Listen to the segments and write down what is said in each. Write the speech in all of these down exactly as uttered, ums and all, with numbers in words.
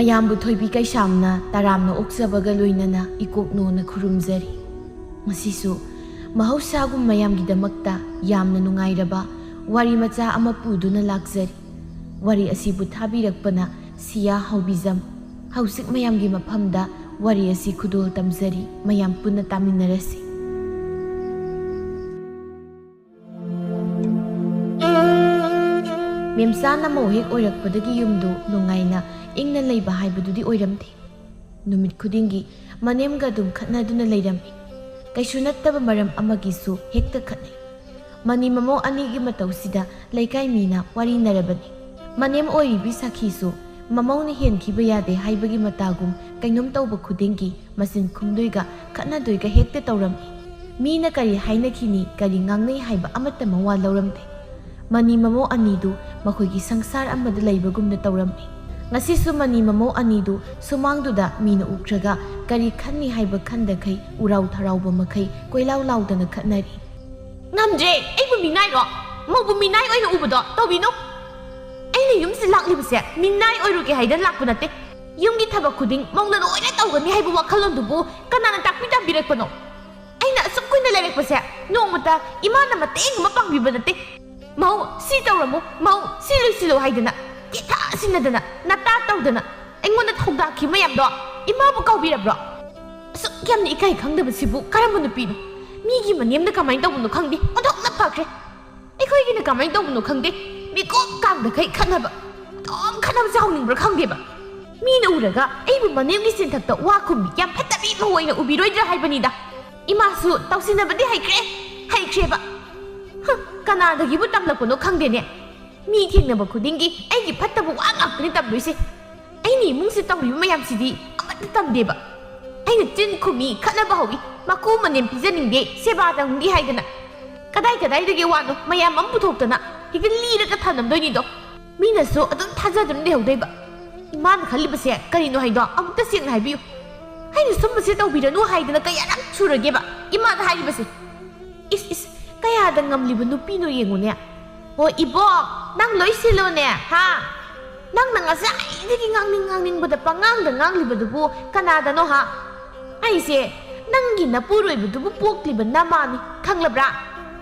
ꯃꯌꯥꯝꯕꯨ ꯊꯣꯏꯕꯤ ꯀꯩꯁꯥꯝꯅ ꯇꯔꯥꯝꯅ ꯑꯣꯛꯆꯕꯒ ꯂꯣꯏꯅꯅ ꯏꯀꯣꯛꯅꯣꯅ ꯈꯨꯔꯨꯝꯖꯔꯤ꯫ ꯉꯁꯤꯁꯨ ꯃꯍꯧꯁꯥꯒꯨꯝ ꯃꯌꯥꯝꯒꯤꯗꯃꯛꯇ ꯌꯥꯝꯅ ꯅꯨꯡꯉꯥꯏꯔꯕ ꯋꯥꯔꯤ ꯃꯆꯥ ꯑꯃ ꯄꯨꯗꯨꯅ ꯂꯥꯛꯆꯔꯤ꯫ ꯋꯥꯔꯤ ꯑꯁꯤꯕꯨ ꯊꯥꯕꯤꯔꯛꯄꯅ ꯁꯤꯌꯥ ꯍꯥꯎꯕꯤꯖꯝ꯫ ꯍꯧꯖꯤꯛ ꯃꯌꯥꯝꯒꯤ ꯃꯐꯝꯗ ꯋꯥꯔꯤ ꯑꯁꯤ ꯈꯨꯗꯣꯜ ꯇꯝꯖꯔꯤ꯫ ꯃꯌꯥꯝ ꯄꯨꯟꯅ ꯇꯥꯃꯤꯟꯅꯔꯁꯤ꯫ ꯃꯦꯝꯆꯥꯅ ꯃꯧ ꯍꯦꯛ ꯑꯣꯏꯔꯛꯄꯗꯒꯤ ꯌꯨꯝꯗꯨ ꯅꯨꯡꯉꯥꯏꯅ ꯏꯪꯅ ꯂꯩꯕ ꯍꯥꯏꯕꯗꯨꯗꯤ ꯑꯣꯏꯔꯝꯗꯦ꯫ ꯅꯨꯃꯤꯠ ꯈꯨꯗꯤꯡꯒꯤ ꯃꯅꯦꯝꯒ ꯑꯗꯨꯝ ꯈꯠꯅꯗꯨꯅ ꯂꯩꯔꯝꯃꯤ꯫ ꯀꯩꯁꯨ ꯅꯠꯇꯕ ꯃꯔꯝ ꯑꯃꯒꯤꯁꯨ ꯍꯦꯛꯇ ꯈꯠꯅꯩ꯫ ꯃꯅꯤ ꯃꯃꯧ ꯑꯅꯤꯒꯤ ꯃꯇꯧꯁꯤꯗ ꯂꯩꯀꯥꯏ ꯃꯤꯅ ꯋꯥꯔꯤꯅꯔꯕꯅꯤ꯫ ꯃꯅꯦꯝ ꯑꯣꯏꯔꯤꯕꯤ ꯁꯥꯈꯤꯁꯨ ꯃꯃꯧꯅ ꯍꯦꯟꯈꯤꯕ ꯌꯥꯗꯦ ꯍꯥꯏꯕꯒꯤ ꯃꯇꯥꯒꯨꯝ ꯀꯩꯅꯣꯝ ꯇꯧꯕ ꯈꯨꯗꯤꯡꯒꯤ ꯃꯆꯤꯟ ꯈꯨꯝꯗꯣꯏꯒ ꯈꯠꯅꯗꯣꯏꯒ ꯍꯦꯛꯇ ꯇꯧꯔꯝꯃꯤ꯫ ꯃꯤꯅ ꯀꯔꯤ ꯍꯥꯏꯅꯈꯤꯅꯤ, ꯀꯔꯤ ꯉꯥꯡꯅꯩ ꯍꯥꯏꯕ ꯑꯃꯠꯇ ꯃꯋꯥ ꯂꯧꯔꯝꯗꯦ꯫ ꯃꯅꯤ ꯃꯃꯧ ꯑꯅꯤꯗꯨ ꯃꯈꯣꯏꯒꯤ ꯁꯪꯁꯥꯔ ꯑꯃꯗ ꯂꯩꯕꯒꯨꯝꯅ ꯇꯧꯔꯝꯃꯤ꯫ ꯉꯁꯤꯁꯨ ꯃꯅꯤ ꯃꯃꯧ ꯑꯅꯤꯗꯨ ꯁꯨꯃꯥꯡꯗꯨꯗ ꯃꯤꯅ ꯎꯈ꯭ꯔꯒ ꯀꯔꯤ ꯈꯟꯅꯤ ꯍꯥꯏꯕ ꯈꯟꯗꯈꯩ ꯎꯔꯥꯎ ꯊꯔꯥꯎꯕ ꯃꯈꯩ ꯀꯣꯏꯂꯥꯎ ꯂꯥꯎꯗꯅ ꯈꯠꯅꯔꯤ꯫ "ꯉꯝꯗ꯭ꯔꯦ, ꯑꯩꯕꯨ ꯃꯤꯅꯥꯏꯔꯣ? ꯃꯧꯕꯨ ꯃꯤꯅꯥꯏ ꯑꯣꯏꯅ ꯎꯕꯗꯣ ꯇꯧꯕꯤꯅꯨ꯫ ꯑꯩꯅ ꯌꯨꯝꯁꯤꯗ ꯂꯥꯛꯂꯤꯕꯁꯦ ꯃꯤꯅꯥꯏ ꯑꯣꯏꯔꯨꯒꯦ ꯍꯥꯏꯗꯅ ꯂꯥꯛꯄ ꯅꯠꯇꯦ꯫ ꯌꯨꯝꯒꯤ ꯊꯕꯛ ꯈꯨꯗꯤꯡ ꯃꯧꯅ ꯂꯣꯏꯅ ꯇꯧꯒꯅꯤ ꯍꯥꯏꯕ ꯋꯥꯈꯜꯂꯣꯟꯗꯨꯕꯨ ꯀꯅꯥꯅ ꯇꯥꯛꯄꯤ ꯇꯝꯕꯤꯔꯛꯄꯅꯣ? ꯑꯩꯅ ꯑꯁꯨꯛ ꯀꯨꯏꯅ ꯂꯩꯔꯛꯄꯁꯦ ꯅꯣꯡꯃꯇ ꯏꯃꯥꯅ ꯃꯇꯦꯡ ꯑꯃ ꯄꯥꯡꯕꯤꯕ ꯅꯠꯇꯦ꯫ ꯃꯧ ꯁꯤ ꯇꯧꯔꯝꯃꯨ, ꯃꯧ ꯁꯤ ꯂꯣꯏꯁꯤꯜꯂꯨ ꯍꯥꯏꯗꯅ, ꯀꯦꯊꯥ ꯁꯤꯟꯅꯗꯅ, ꯅꯇꯥ ꯇꯧꯗꯅ, ꯑꯩꯉꯣꯟꯗ ꯊꯧꯗꯥꯛꯈꯤꯕ ꯃꯌꯥꯝꯗꯣ ꯏꯃꯥꯕꯨ ꯀꯥꯎꯕꯤꯔꯕ꯭ꯔꯣ? ꯑꯁꯨꯛ ꯌꯥꯝꯅ ꯏꯀꯥꯏ ꯈꯪꯗꯕꯁꯤꯕꯨ ꯀꯔꯝꯕ ꯅꯨꯄꯤꯅꯣ? ꯃꯤꯒꯤ ꯃꯅꯦꯝꯅ ꯀꯃꯥꯏꯅ ꯇꯧꯕꯅꯣ ꯈꯪꯗꯦ, ꯑꯣꯟꯊꯣꯛꯅ ꯐꯈ꯭ꯔꯦ꯫ ꯑꯩꯈꯣꯏꯒꯤꯅ ꯀꯃꯥꯏꯅ ꯇꯧꯕꯅꯣ ꯈꯪꯗꯦ, ꯃꯤꯀꯣꯛ ꯀꯥꯡꯗꯈꯩ ꯈꯠꯅꯕ, ꯑꯗꯨꯝ ꯈꯠꯅꯕꯁꯦ ꯍꯧꯅꯤꯡꯕ꯭ꯔꯥ ꯈꯪꯗꯦꯕ꯫ ꯃꯤꯅ ꯎꯔꯒ ꯑꯩꯕꯨ ꯃꯅꯦꯝꯒꯤ ꯆꯤꯟꯊꯛꯇ ꯋꯥ ꯈꯨꯝꯕꯤ ꯌꯥꯝ ꯐꯠꯇꯕꯤ ꯃꯧ ꯑꯣꯏꯅ ꯎꯕꯤꯔꯣꯏꯗ꯭ꯔꯥ ꯍꯥꯏꯕꯅꯤꯗ꯫ ꯏꯃꯥꯁꯨ ꯇꯧꯁꯤꯟꯅꯕꯗꯤ ꯍꯩꯈ꯭ꯔꯦ, ꯍꯩꯈ꯭ꯔꯦꯕ꯫ ꯍ, ꯀꯅꯥꯗꯒꯤꯕꯨ ꯇꯝꯂꯛꯄꯅꯣ ꯈꯪꯗꯦꯅꯦ꯫ ꯃꯤ ꯊꯦꯡꯅꯕ ꯈꯨꯗꯤꯡꯒꯤ ꯑꯩꯒꯤ ꯐꯠꯇꯕ ꯋꯥ ꯉꯥꯛꯇꯅꯤ ꯇꯝꯗꯣꯏꯁꯦ꯫ ꯑꯩꯅ ꯏꯃꯨꯡꯁꯤ ꯇꯧꯔꯤꯕ ꯃꯌꯥꯝꯁꯤꯗꯤ ꯑꯃꯠꯇ ꯇꯝꯗꯦꯕ꯫ ꯑꯩꯅ ꯆꯤꯟ ꯈꯨꯝꯃꯤ, ꯈꯠꯅꯕ ꯍꯧꯏ, ꯃꯀꯨ ꯃꯅꯦꯝ ꯄꯤꯖꯅꯤꯡꯗꯦ, ꯁꯦꯕꯥ ꯇꯧꯅꯤꯡꯗꯦ ꯍꯥꯏꯗꯅ꯫ ꯀꯗꯥꯏ ꯀꯗꯥꯏꯗꯒꯤ ꯋꯥꯅꯣ ꯃꯌꯥꯝ ꯑꯃ ꯄꯨꯊꯣꯛꯇꯅ ꯍꯦꯛꯇ ꯂꯤꯔꯒ ꯊꯝꯂꯝꯗꯣꯏꯅꯤꯗꯣ꯫ ꯃꯤꯅꯁꯨ ꯑꯗꯨꯝ ꯊꯥꯖꯗꯨꯅ ꯂꯩꯍꯧꯗꯣꯏꯕ꯫ ꯏꯃꯥꯅ ꯈꯜꯂꯤꯕꯁꯦ ꯀꯔꯤꯅꯣ ꯍꯥꯏꯗꯣ ꯑꯃꯨꯛꯇ ꯁꯦꯡꯅ ꯍꯥꯏꯕꯤꯌꯨ꯫ ꯑꯩꯅ ꯁꯨꯝꯕꯁꯦ ꯇꯧꯕꯤꯔꯅꯨ ꯍꯥꯏꯗꯅ ꯀꯌꯥꯔꯛ ꯁꯨꯔꯒꯦꯕ ꯏꯃꯥꯗ ꯍꯥꯏꯔꯤꯕꯁꯦ? ꯏꯁ, ꯏꯁ, ꯀꯌꯥꯗ ꯉꯝꯂꯤꯕ ꯅꯨꯄꯤꯅꯣ ꯌꯦꯡꯉꯨꯅꯦ꯫ "ꯍꯣ ꯏꯕꯣꯛ, ꯅꯪ ꯂꯣꯏ ꯁꯤꯜꯂꯣꯅꯦ, ꯍꯥ?" ꯅꯪꯅ ꯉꯁꯥꯏꯗꯒꯤ ꯉꯥꯡꯅꯤꯡ ꯉꯥꯡꯅꯤꯡꯕꯗ ꯄꯉꯥꯡꯗ ꯉꯥꯡꯂꯤꯕꯗꯨꯕꯨ ꯀꯅꯥꯗꯅꯣ ꯍꯥ? ꯑꯩꯁꯦ ꯅꯪꯒꯤ ꯅꯄꯨꯔꯣꯏꯕꯗꯨꯕꯨ ꯄꯣꯛꯂꯤꯕ ꯅꯃꯥꯅꯤ, ꯈꯪꯂꯕ꯭ꯔꯥ?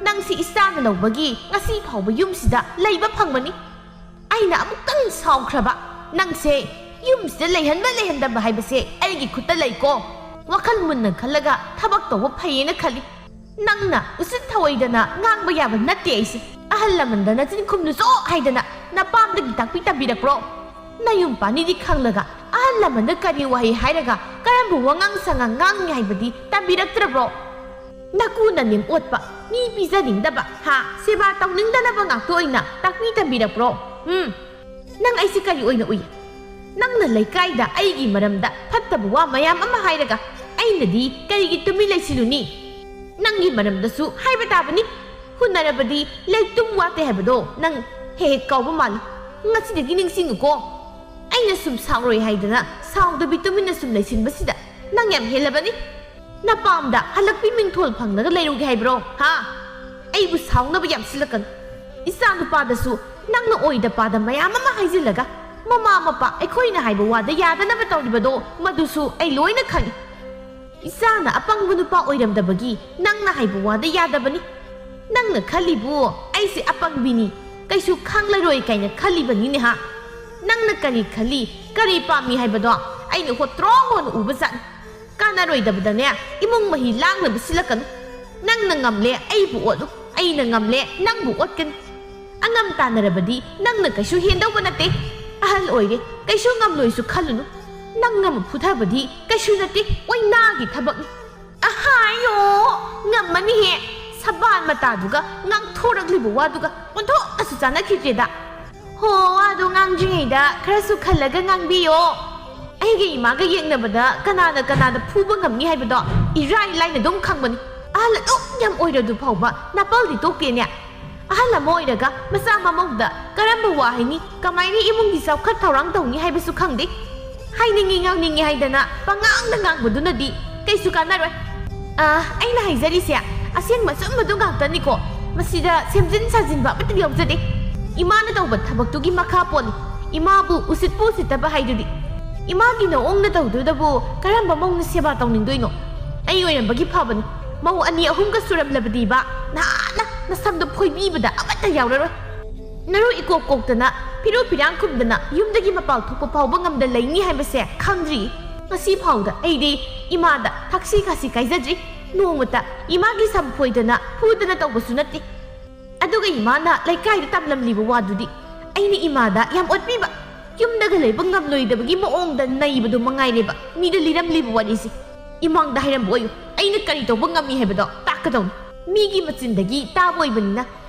ꯅꯪꯁꯤ ꯏꯆꯥꯅ ꯂꯧꯕꯒꯤ ꯉꯁꯤ ꯐꯥꯎꯕ ꯌꯨꯝꯁꯤꯗ ꯂꯩꯕ ꯐꯪꯕꯅꯤ꯫ ꯑꯩꯅ ꯑꯃꯨꯛꯇꯪ ꯁꯥꯎꯈ꯭ꯔꯕ, ꯅꯪꯁꯦ ꯌꯨꯝꯁꯤꯗ ꯂꯩꯍꯟꯕ ꯂꯩꯍꯟꯗꯕ ꯍꯥꯏꯕꯁꯦ ꯑꯩꯒꯤ ꯈꯨꯠꯇ ꯂꯩꯀꯣ꯫ ꯋꯥꯈꯜ ꯃꯨꯟꯅ ꯈꯜꯂꯒ ꯊꯕꯛ ꯇꯧꯕ ꯐꯩꯌꯦꯅ ꯈꯜꯂꯤ꯫ ꯅꯪꯅ ꯎꯁꯤꯠ ꯊꯑꯣꯏꯗꯅ ꯉꯥꯡꯕ ꯌꯥꯕ ꯅꯠꯇꯦ ꯑꯩꯁꯦ꯫ ꯑꯍꯜ ꯂꯃꯟꯗ ꯅꯆꯤꯟ ꯈꯨꯝꯂꯨꯆꯣ ꯍꯥꯏꯗꯅ ꯅꯄꯥꯝꯗꯒꯤ ꯇꯥꯛꯄꯤ ꯇꯝꯕꯤꯔꯛꯄ꯭ꯔꯣ? ꯅꯌꯨꯝ ꯄꯥꯅꯤꯗꯤ ꯈꯪꯂꯒ ꯑꯍꯜ ꯂꯃꯟꯗ ꯀꯔꯤ ꯋꯥꯍꯩ ꯍꯥꯏꯔꯒ ꯀꯔꯝꯕ ꯋꯥꯉꯥꯡ ꯁꯉꯥꯡ ꯉꯥꯡꯉꯤ ꯍꯥꯏꯕꯗꯤ ꯇꯝꯕꯤꯔꯛꯇ꯭ꯔꯕ꯭ꯔꯣ? ꯅꯀꯨ ꯅꯅꯦꯝ ꯑꯣꯠꯄ, ꯃꯤ ꯄꯤꯖꯅꯤꯡꯗꯕ, ꯍꯥ? ꯁꯦꯕꯥ ꯇꯧꯅꯤꯡꯗꯅꯕ ꯉꯥꯛꯇ ꯑꯣꯏꯅ ꯇꯥꯛꯄꯤ ꯇꯝꯕꯤꯔꯛꯄ꯭ꯔꯣ? ꯎꯝ꯫ ꯅꯪ ꯑꯩꯁꯤ ꯀꯔꯤ ꯑꯣꯏꯅ ꯎꯏ? ꯅꯪꯅ ꯂꯩꯀꯥꯏꯗ ꯑꯩꯒꯤ ꯃꯔꯝꯗ ꯐꯠꯇꯕ ꯋꯥ ꯃꯌꯥꯝ ꯑꯃ ꯍꯥꯏꯔꯒ ꯑꯩꯅꯗꯤ ꯀꯔꯤꯒꯤ ꯇꯨꯃꯤꯟ ꯂꯩꯁꯤꯜꯂꯨꯅꯤ? ꯅꯪꯒꯤ ꯃꯔꯝꯗꯁꯨ ꯍꯥꯏꯕ ꯇꯥꯕꯅꯤ꯫ ꯍꯨꯟꯅꯔꯕꯗꯤ ꯂꯩꯇꯨꯝ ꯋꯥꯠꯇꯦ ꯍꯥꯏꯕꯗꯣ ꯅꯪ ꯍꯦꯛ ꯍꯦꯛ ꯀꯥꯎꯕ ꯃꯥꯜꯂꯤ꯫ ꯉꯁꯤꯗꯒꯤ ꯅꯤꯡꯁꯤꯡꯉꯨꯀꯣ꯫ ꯑꯩꯅ ꯁꯨꯝ ꯁꯥꯎꯔꯣꯏ ꯍꯥꯏꯗꯅ ꯁꯥꯎꯗꯕꯤ ꯇꯨꯃꯤꯟꯅ ꯁꯨꯝ ꯂꯩꯁꯤꯟꯕꯁꯤꯗ ꯅꯪ ꯌꯥꯝ ꯍꯦꯜꯂꯕꯅꯤ꯫ ꯅꯄꯥꯝꯗ ꯍꯜꯂꯛꯄꯤ ꯃꯤꯡꯊꯣꯜ ꯐꯪꯂꯒ ꯂꯩꯔꯨꯒꯦ ꯍꯥꯏꯕ꯭ꯔꯣ? ꯍꯥ? ꯑꯩꯕꯨ ꯁꯥꯎꯅꯕ ꯌꯥꯝ ꯁꯤꯜꯂꯛꯀꯅꯨ꯫ ꯏꯆꯥ ꯅꯨꯄꯥꯗꯁꯨ ꯅꯪꯅ ꯑꯣꯏꯗ ꯄꯥꯗ ꯃꯌꯥꯝ ꯑꯃ ꯍꯥꯏꯖꯤꯜꯂꯒ ꯃꯃꯥ ꯃꯄꯥ ꯑꯩꯈꯣꯏꯅ ꯍꯥꯏꯕ ꯋꯥꯗ ꯌꯥꯗꯅꯕ ꯇꯧꯔꯤꯕꯗꯣ ꯃꯗꯨꯁꯨ ꯑꯩ ꯂꯣꯏꯅ ꯈꯪꯏ꯫ ꯏꯆꯥꯅ ꯑꯄꯪꯕ ꯅꯨꯄꯥ ꯑꯣꯏꯔꯝꯗꯕꯒꯤ ꯅꯪꯅ ꯍꯥꯏꯕ ꯋꯥꯗ ꯌꯥꯗꯕꯅꯤ꯫ ꯅꯪꯅ ꯈꯜꯂꯤꯕꯨ ꯑꯩꯁꯦ ꯑꯄꯪꯕꯤꯅꯤ, ꯀꯩꯁꯨ ꯈꯪꯂꯔꯣꯏ ꯀꯥꯏꯅ ꯈꯜꯂꯤꯕꯅꯤꯅꯦ ꯍꯥ? ꯅꯪꯅ ꯀꯔꯤ ꯈꯜꯂꯤ, ꯀꯔꯤ ꯄꯥꯝꯃꯤ ꯍꯥꯏꯕꯗꯣ ꯑꯩꯅ ꯍꯣꯠꯇ꯭ꯔꯣ ꯍꯣꯟꯅ ꯎꯕ ꯖꯥꯠꯅꯤ꯫ ꯀꯥꯟꯅꯔꯣꯏꯗꯕꯗꯅꯦ ꯏꯃꯨꯡ ꯃꯍꯤ ꯂꯥꯡꯅꯕ ꯁꯤꯜꯂꯛꯀꯅꯨ꯫ ꯅꯪꯅ ꯉꯝꯂꯦ ꯑꯩꯕꯨ ꯑꯣꯠꯂꯨ, ꯑꯩꯅ ꯉꯝꯂꯦ ꯅꯪꯕꯨ ꯑꯣꯠꯀꯅꯤ꯫ ꯑꯉꯝ ꯇꯥꯟꯅꯔꯕꯗꯤ ꯅꯪꯅ ꯀꯩꯁꯨ ꯍꯦꯟꯗꯧꯕ ꯅꯠꯇꯦ꯫ ꯑꯍꯜ ꯑꯣꯏꯔꯦ, ꯀꯩꯁꯨ ꯉꯝꯂꯣꯏꯁꯨ ꯈꯜꯂꯨꯅꯨ꯫ ꯅꯪ ꯑꯃ ꯐꯨꯊꯕꯗꯤ ꯀꯩꯁꯨ ꯅꯠꯇꯦ, ꯑꯣꯏꯅꯥꯒꯤ ꯊꯕꯛꯅꯤ꯫ ꯑꯍꯥꯌꯣ, ꯉꯝꯃꯅꯤꯍꯦ꯫ ꯁꯕꯥꯟ ꯃꯇꯥꯗꯨꯒ ꯉꯥꯡꯊꯣꯔꯛꯂꯤꯕ ꯋꯥꯗꯨꯒ ꯑꯣꯟꯊꯣꯛꯅꯁꯨ ꯆꯥꯟꯅꯈꯤꯗ꯭ꯔꯦꯗ꯫ ꯍꯣ, ꯋꯥꯗꯣ ꯉꯥꯡꯗ꯭ꯔꯤꯉꯩꯗ ꯈꯔꯁꯨ ꯈꯜꯂꯒ ꯉꯥꯡꯕꯤꯌꯣ꯫ ꯑꯩꯒ ꯏꯃꯥꯒ ꯌꯦꯡꯅꯕꯗ ꯀꯅꯥꯅ ꯀꯅꯥꯗ ꯐꯨꯕ ꯉꯝꯃꯤ ꯍꯥꯏꯕꯗꯣ ꯏꯔꯥꯏ ꯂꯥꯏꯅ ꯑꯗꯨꯝ ꯈꯪꯕꯅꯤ꯫ ꯑꯍꯜ ꯑꯗꯨꯛ ꯌꯥꯝ ꯑꯣꯏꯔꯗꯨ ꯐꯥꯎꯕ ꯅꯥꯄꯜꯗꯤ ꯇꯣꯛꯇꯦꯅꯦ꯫ ꯑꯍꯜ ꯑꯃ ꯑꯣꯏꯔꯒ ꯃꯆꯥ ꯃꯃꯧꯗ ꯀꯔꯝꯕ ꯋꯥ ꯍꯥꯏꯅꯤ, ꯀꯃꯥꯏꯅ ꯏꯃꯨꯡꯒꯤ ꯆꯥꯎꯈꯠ ꯊꯧꯔꯥꯡ ꯇꯧꯅꯤ ꯍꯥꯏꯕꯁꯨ ꯈꯪꯗꯦ꯫ ꯍꯥꯏꯅꯤꯡꯉꯤ ꯉꯥꯡꯅꯤꯡꯉꯤ ꯍꯥꯏꯗꯅ ꯄꯉꯥꯡꯗ ꯉꯥꯡꯕꯗꯨꯅꯗꯤ ꯀꯩꯁꯨ ꯀꯥꯟꯅꯔꯣꯏ꯫ ꯑ, ꯑꯩꯅ ꯍꯥꯏꯖꯔꯤꯁꯦ ꯑꯁꯦꯡꯕ ꯑꯆꯨꯝꯕꯗꯨ ꯉꯥꯛꯇꯅꯤꯀꯣ꯫ ꯃꯁꯤꯗ ꯁꯦꯝꯖꯤꯟ ꯁꯥꯖꯤꯟꯕ ꯑꯃꯠꯇ ꯌꯥꯎꯖꯗꯦ꯫ ꯏꯃꯥꯅ ꯇꯧꯕ ꯊꯕꯛꯇꯨꯒꯤ ꯃꯈꯥ ꯄꯣꯜꯂꯤ꯫ ꯏꯃꯥꯕꯨ ꯎꯁꯤꯠꯄꯨ ꯎꯁꯤꯠꯇꯕ ꯍꯥꯏꯗꯨꯗꯤ꯫ ꯏꯃꯥꯒꯤ ꯅꯑꯣꯡꯅ ꯇꯧꯗꯨꯗꯕꯨ ꯀꯔꯝꯕ ꯃꯧꯅ ꯁꯦꯕꯥ ꯇꯧꯅꯤꯡꯗꯣꯏꯅꯣ? ꯑꯩ ꯑꯣꯏꯔꯝꯕꯒꯤ ꯐꯕꯅꯤ꯫ ꯃꯧ ꯑꯅꯤ ꯑꯍꯨꯝꯒ ꯁꯨꯔꯝꯂꯕꯗꯤꯕ ꯅꯍꯥꯟꯅ ꯅꯁꯝꯗꯣ ꯐꯣꯏꯕꯤꯕꯗ ꯑꯃꯠꯇ ꯌꯥꯎꯔꯔꯣꯏ꯫ ꯅꯔꯨ ꯏꯀꯣꯛ ꯀꯣꯛꯇꯅ, ꯐꯤꯔꯨ ꯐꯤꯔꯥꯡ ꯈꯨꯝꯗꯅ ꯌꯨꯝꯗꯒꯤ ꯃꯄꯥꯜ ꯊꯣꯛꯄ ꯐꯥꯎꯕ ꯉꯝꯗ ꯂꯩꯅꯤ ꯍꯥꯏꯕꯁꯦ ꯈꯪꯗ꯭ꯔꯤ꯫ ꯉꯁꯤ ꯐꯥꯎꯗ ꯑꯩꯗꯤ ꯏꯃꯥꯗ ꯊꯛꯁꯤ ꯈꯥꯁꯤ ꯀꯥꯏꯖꯗ꯭ꯔꯤ꯫ ꯅꯣꯡꯃꯇ ꯏꯃꯥꯒꯤ ꯁꯝ ꯐꯣꯏꯗꯅ ꯐꯨꯗꯅ ꯇꯧꯕꯁꯨ ꯅꯠꯇꯦ꯫ ꯑꯗꯨꯒ ꯏꯃꯥꯅ ꯂꯩꯀꯥꯏꯗ ꯇꯝꯂꯝꯂꯤꯕ ꯋꯥꯗꯨꯗꯤ ꯑꯩꯅ ꯏꯃꯥꯗ ꯌꯥꯝ ꯑꯣꯠꯄꯤꯕ, ꯌꯨꯝꯗꯒ ꯂꯩꯕ ꯉꯝꯂꯣꯏꯗꯕꯒꯤ ꯃꯑꯣꯡꯗ ꯅꯩꯕꯗꯣ ꯃꯉꯥꯏꯔꯦꯕ ꯃꯤꯗ ꯂꯤꯔꯝꯂꯤꯕ ꯋꯥꯔꯤꯁꯦ꯫ ꯏꯃꯥꯡꯗ ꯍꯥꯏꯔꯝꯕ ꯑꯣꯏꯌꯨ, ꯑꯩꯅ ꯀꯔꯤ ꯇꯧꯕ ꯉꯝꯃꯤ ꯍꯥꯏꯕꯗꯣ ꯇꯥꯛꯀꯗꯧꯅꯤ꯫ ꯃꯤꯒꯤ ꯃꯆꯤꯟꯗꯒꯤ ꯇꯥꯕ ꯑꯣꯏꯕꯅꯤꯅ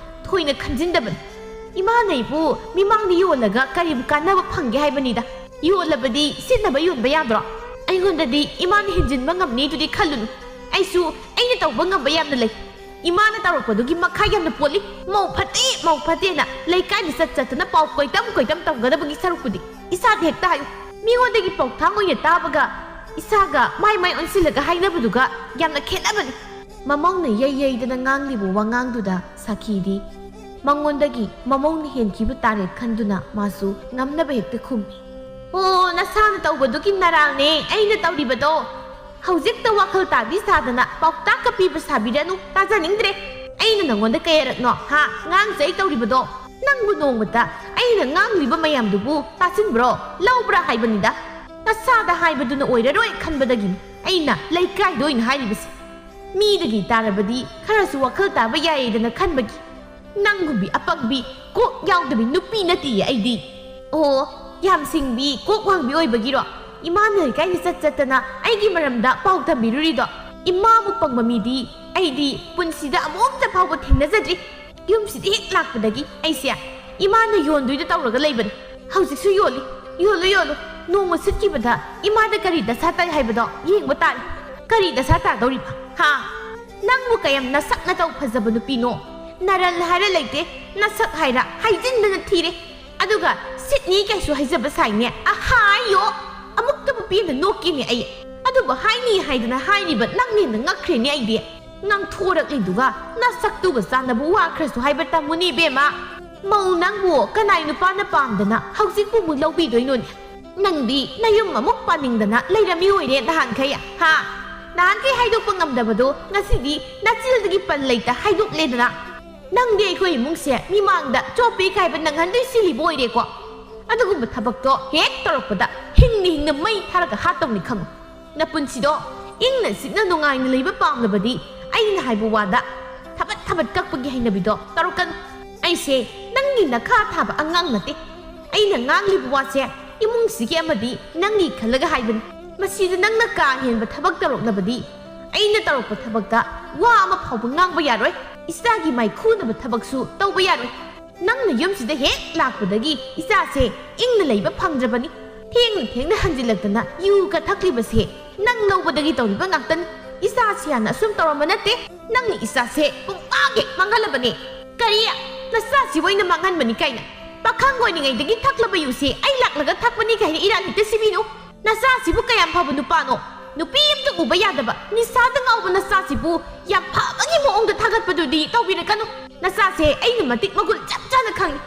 ꯊꯣꯏꯅ ꯈꯟꯖꯤꯟꯗꯕꯅꯤ꯫ ꯏꯃꯥꯅ ꯑꯩꯕꯨ ꯃꯤꯃꯥꯡꯗ ꯌꯣꯜꯂꯒ ꯀꯔꯤꯕꯨ ꯀꯥꯟꯅꯕ ꯐꯪꯒꯦ ꯍꯥꯏꯕꯅꯤꯗ꯫ ꯌꯣꯜꯂꯕꯗꯤ ꯁꯤꯠꯅꯕ ꯌꯣꯟꯕ ꯌꯥꯗ꯭ꯔꯣ? ꯑꯩꯉꯣꯟꯗꯗꯤ ꯏꯃꯥꯅ ꯍꯦꯟꯖꯤꯟꯕ ꯉꯝꯅꯤꯗꯨꯗꯤ ꯈꯜꯂꯨꯅꯨ꯫ ꯑꯩꯁꯨ ꯑꯩꯅ ꯇꯧꯕ ꯉꯝꯕ ꯌꯥꯝꯅ ꯂꯩ꯫ ꯏꯃꯥꯅ ꯇꯧꯔꯛꯄꯗꯨꯒꯤ ꯃꯈꯥ ꯌꯥꯝꯅ ꯄꯣꯜꯂꯤ꯫ ꯃꯧ ꯐꯠꯇꯦ, ꯃꯧ ꯐꯠꯇꯦꯅ ꯂꯩꯀꯥꯏꯗ ꯆꯠ ꯆꯠꯇꯅ ꯄꯥꯎ ꯀꯣꯏꯇꯝ ꯀꯣꯏꯇꯝ ꯇꯧꯒꯗꯕꯒꯤ ꯁꯔꯨꯛꯄꯨꯗꯤ ꯏꯁꯥꯗ ꯍꯦꯛꯇ ꯍꯥꯏꯌꯨ꯫ ꯃꯤꯉꯣꯟꯗꯒꯤ ꯄꯥꯎꯊꯥꯡ ꯑꯣꯏꯅ ꯇꯥꯕꯒ ꯏꯁꯥꯒ ꯃꯥꯏ ꯃꯥꯏ ꯑꯣꯟꯁꯤꯜꯂꯒ ꯍꯥꯏꯅꯕꯗꯨꯒ ꯌꯥꯝꯅ ꯈꯦꯠꯅꯕꯅꯤ꯫ ꯃꯃꯧꯅ ꯌꯩ ꯌꯩꯗꯅ ꯉꯥꯡꯂꯤꯕ ꯋꯥꯉꯥꯡꯗꯨꯗ ꯁꯥꯈꯤꯗꯤ ꯃꯉꯣꯟꯗꯒꯤ ꯃꯃꯧꯅ ꯍꯦꯟꯈꯤꯕ ꯇꯥꯔꯦ ꯈꯟꯗꯨꯅ ꯃꯥꯁꯨ ꯉꯝꯅꯕ ꯍꯦꯛꯇ ꯈꯨꯝꯃꯤ꯫ "ꯑꯣ, ꯅꯁꯥꯅ ꯇꯧꯕꯗꯨꯒꯤ ꯅꯔꯥꯜꯅꯦ ꯑꯩꯅ ꯇꯧꯔꯤꯕꯗꯣ꯫ ꯍꯧꯖꯤꯛꯇ ꯋꯥꯈꯜ ꯇꯥꯕꯤ ꯁꯥꯗꯅ ꯄꯥꯎꯇꯥꯛꯀ ꯄꯤꯕ ꯁꯥꯕꯤꯔꯅꯨ, ꯇꯥꯖꯅꯤꯡꯗ꯭ꯔꯦ꯫ ꯑꯩꯅ ꯅꯪꯉꯣꯟꯗ ꯀꯌꯥꯔꯛꯅꯣ, ꯍꯥ, ꯉꯥꯡꯖꯩ ꯇꯧꯔꯤꯕꯗꯣ? ꯅꯪꯕꯨ ꯅꯣꯡꯃꯇ ꯑꯩꯅ ꯉꯥꯡꯂꯤꯕ ꯃꯌꯥꯝꯗꯨꯕꯨ ꯇꯥꯁꯤꯟꯕ꯭ꯔꯣ, ꯂꯧꯕ꯭ꯔꯥ ꯍꯥꯏꯕꯅꯤꯗ꯫ ꯅꯁꯥꯗ ꯍꯥꯏꯕꯗꯨꯅ ꯑꯣꯏꯔꯔꯣꯏ ꯈꯟꯕꯗꯒꯤꯅꯤ ꯑꯩꯅ ꯂꯩꯀꯥꯏꯗ ꯑꯣꯏꯅ ꯍꯥꯏꯔꯤꯕꯁꯦ꯫ ꯃꯤꯗꯒꯤ ꯇꯥꯔꯕꯗꯤ ꯈꯔꯁꯨ ꯋꯥꯈꯜ ꯇꯥꯕ ꯌꯥꯏꯌꯦꯗꯅ ꯈꯟꯕꯒꯤ꯫ ꯅꯪꯒꯨꯝꯕꯤ ꯑꯄꯪꯕꯤ, ꯀꯣꯛ ꯌꯥꯎꯗꯕꯤ ꯅꯨꯄꯤ ꯅꯠꯇꯤꯌꯦ ꯑꯩꯗꯤ꯫ ꯑꯣ, ꯌꯥꯝ ꯁꯤꯡꯕꯤ, ꯀꯣꯛ ꯋꯥꯡꯕꯤ ꯑꯣꯏꯕꯒꯤꯔꯣ ꯏꯃꯥꯅ ꯂꯩꯀꯥꯏꯗ ꯆꯠ ꯆꯠꯇꯅ ꯑꯩꯒꯤ ꯃꯔꯝꯗ ꯄꯥꯎ ꯇꯝꯕꯤꯔꯨꯔꯤꯗꯣ? ꯏꯃꯥꯕꯨ ꯄꯪꯕ ꯃꯤꯗꯤ ꯑꯩꯗꯤ ꯄꯨꯟꯁꯤꯗ ꯑꯃꯨꯛꯇ ꯐꯥꯎꯕ ꯊꯦꯡꯅꯖꯗ꯭ꯔꯤ꯫ ꯌꯨꯝꯁꯤꯗ ꯍꯦꯛ ꯂꯥꯛꯄꯗꯒꯤ ꯑꯩꯁꯦ ꯏꯃꯥꯅ ꯌꯣꯟꯗꯣꯏꯗ ꯇꯧꯔꯒ ꯂꯩꯕꯅꯤ꯫ ꯍꯧꯖꯤꯛꯁꯨ ꯌꯣꯜꯂꯤ꯫ ꯌꯣꯜꯂꯨ, ꯌꯣꯜꯂꯨ꯫ ꯅꯣꯡꯃ ꯁꯤꯠꯈꯤꯕꯗ ꯏꯃꯥꯗ ꯀꯔꯤ ꯗꯁꯥ ꯇꯥꯏ ꯍꯥꯏꯕꯗꯣ ꯌꯦꯡꯕ ꯇꯥꯔꯦ꯫ ꯀꯔꯤ ꯗꯁꯥ ꯇꯥꯗꯧꯔꯤꯕ, ꯍꯥ? ꯅꯪꯕꯨ ꯀꯌꯥꯝ ꯅꯁꯛ ꯅꯇꯧ ꯐꯖꯕ ꯅꯨꯄꯤꯅꯣ? ꯅꯔꯜ ꯍꯥꯏꯔ ꯂꯩꯇꯦ, ꯅꯁꯛ ꯍꯥꯏꯔ ꯍꯥꯏꯖꯤꯟꯗꯅ ꯊꯤꯔꯦ꯫ ꯑꯗꯨꯒ ꯁꯤꯠꯅꯤ ꯀꯩꯁꯨ ꯍꯥꯏꯖꯕ ꯁꯥꯏꯅꯦ꯫ ꯑꯍꯥꯌꯣ! ꯑꯃꯨꯛꯇꯕꯨ ꯄꯦꯟꯅ ꯅꯣꯛꯀꯦꯅꯦ ꯑꯩ꯫ ꯑꯗꯨꯕꯨ ꯍꯥꯏꯅꯤ ꯍꯥꯏꯗꯅ ꯍꯥꯏꯔꯤꯕ ꯅꯪꯅ ꯍꯦꯟꯅ ꯉꯛꯈ꯭ꯔꯦꯅꯦ ꯑꯩꯗꯤ꯫ ꯉꯥꯡꯊꯣꯔꯛꯂꯤꯗꯨꯒ ꯅꯁꯛꯇꯨꯒ ꯆꯥꯟꯅꯕ ꯋꯥ ꯈꯔꯁꯨ ꯍꯥꯏꯕ ꯇꯝꯃꯨꯅꯦ ꯏꯕꯦꯝꯃ꯫ ꯃꯧ ꯅꯪꯕꯨ ꯀꯅꯥꯏ ꯅꯨꯄꯥꯅ ꯄꯥꯝꯗꯅ ꯍꯧꯖꯤꯛꯄꯨ ꯑꯃꯨꯛ ꯂꯧꯕꯤꯗꯣꯏꯅꯣꯅꯦ? ꯅꯪꯗꯤ ꯅꯌꯨꯝ ꯑꯃꯨꯛ ꯄꯥꯅꯤꯡꯗꯅ ꯂꯩꯔꯝꯃꯤ ꯑꯣꯏꯔꯦ ꯅꯍꯥꯟꯈꯩ, ꯍꯥ? ꯅꯍꯥꯟꯈꯩ ꯍꯥꯏꯗꯣꯛꯄ ꯉꯝꯗꯕꯗꯣ ꯉꯁꯤꯗꯤ ꯅꯆꯤꯜꯗꯒꯤ ꯄꯟ ꯂꯩꯇ ꯍꯥꯏꯗꯣꯛꯂꯦꯗꯅ꯫ ꯅꯪꯗꯤ ꯑꯩꯈꯣꯏ ꯏꯃꯨꯡꯁꯦ ꯃꯤꯃꯥꯡꯗ ꯆꯣꯞꯄꯦ ꯀꯥꯏꯕ ꯅꯪꯍꯟꯗꯣꯏ ꯁꯤꯜꯂꯤꯕ ꯑꯣꯏꯔꯦꯀꯣ꯫ ꯑꯗꯨꯒꯨꯝꯕ ꯊꯕꯛꯇꯣ ꯍꯦꯛ ꯇꯧꯔꯛꯄꯗ ꯍꯤꯡꯅ ꯍꯤꯡꯅ ꯃꯩ ꯊꯥꯔꯒ ꯍꯥꯠꯇꯧꯅꯤ ꯈꯪꯉꯨ꯫ ꯅꯄꯨꯟꯁꯤꯗꯣ ꯏꯪꯅ ꯆꯤꯛꯅ ꯅꯨꯡꯉꯥꯏꯅ ꯂꯩꯕ ꯄꯥꯝꯂꯕꯗꯤ ꯑꯩꯅ ꯍꯥꯏꯕ ꯋꯥꯗ ꯊꯕꯠ ꯊꯕꯠ ꯀꯛꯄꯒꯤ ꯍꯩꯅꯕꯤꯗꯣ ꯇꯧꯔꯛꯀꯅꯨ꯫ ꯑꯩꯁꯦ ꯅꯪꯒꯤ ꯅꯈꯥ ꯊꯥꯕ ꯑꯉꯥꯡ ꯅꯠꯇꯦ꯫ ꯑꯩꯅ ꯉꯥꯡꯂꯤꯕ ꯋꯥꯁꯦ ꯏꯃꯨꯡꯁꯤꯒꯤ ꯑꯃꯗꯤ ꯅꯪꯒꯤ ꯈꯜꯂꯒ ꯍꯥꯏꯕꯅꯤ꯫ ꯃꯁꯤꯗ ꯅꯪꯅ ꯀꯥ ꯍꯦꯟꯕ ꯊꯕꯛ ꯇꯧꯔꯛꯂꯕꯗꯤ ꯑꯩꯅ ꯇꯧꯔꯛꯄ ꯊꯕꯛꯇ ꯋꯥ ꯑꯃ ꯐꯥꯎꯕ ꯉꯥꯡꯕ ꯌꯥꯔꯣꯏ꯫ ꯏꯆꯥꯒꯤ ꯃꯥꯏꯈꯨꯅꯕ ꯊꯕꯛꯁꯨ ꯇꯧꯕ ꯌꯥꯔꯣꯏ꯫ ꯅꯪꯅ ꯌꯨꯝꯁꯤꯗ ꯍꯦꯛ ꯂꯥꯛꯄꯗꯒꯤ ꯏꯆꯥꯁꯦ ꯏꯪꯅ ꯂꯩꯕ ꯐꯪꯗ꯭ꯔꯕꯅꯤ꯫ ꯊꯦꯡꯅ ꯊꯦꯡꯅ ꯍꯟꯖꯤꯜꯂꯛꯇꯅ ꯌꯨꯒ ꯊꯛꯂꯤꯕꯁꯦ ꯅꯪ ꯂꯧꯕꯗꯒꯤ ꯇꯧꯔꯤꯕ ꯉꯥꯛꯇꯅꯤ꯫ ꯏꯆꯥꯁꯤ ꯍꯥꯟꯅ ꯑꯁꯨꯝ ꯇꯧꯔꯝꯕ ꯅꯠꯇꯦ꯫ ꯅꯪꯅ ꯏꯆꯥꯁꯦ ꯄꯨꯡꯃꯥꯡ ꯍꯦꯛ ꯃꯥꯡꯍꯜꯂꯕꯅꯦ꯫ ꯀꯔꯤ? ꯅꯆꯥꯁꯤꯕꯨ ꯑꯩꯅ ꯃꯥꯡꯍꯟꯕꯅꯤ ꯀꯥꯏꯅ? ꯄꯥꯈꯪ ꯑꯣꯏꯔꯤꯉꯩꯗꯒꯤ ꯊꯛꯂꯕ ꯌꯨꯁꯦ ꯑꯩ ꯂꯥꯛꯂꯒ ꯊꯛꯄꯅꯤ ꯀꯥꯏꯅ ꯏꯔꯥꯟ ꯍꯦꯛꯇ ꯁꯤꯕꯤꯅꯨ꯫ ꯅꯆꯥꯁꯤꯕꯨ ꯀꯌꯥꯝ ꯐꯕ ꯅꯨꯄꯥꯅꯣ? ꯅꯨꯄꯤ ꯑꯝꯇ ꯎꯕ ꯌꯥꯗꯕ ꯅꯤꯁꯥꯗ ꯉꯥꯎꯕ ꯅꯆꯥꯁꯤꯕꯨ ꯌꯥꯝ ꯐꯕꯒꯤ ꯃꯑꯣꯡꯗ ꯊꯥꯒꯠꯄꯗꯨꯗꯤ ꯇꯧꯕꯤꯔꯛꯀꯅꯨ꯫ ꯅꯆꯥꯁꯦ ꯑꯩꯅ ꯃꯇꯤꯛ ꯃꯒꯨꯟ ꯆꯞ ꯆꯥꯅ ꯈꯪꯏ꯫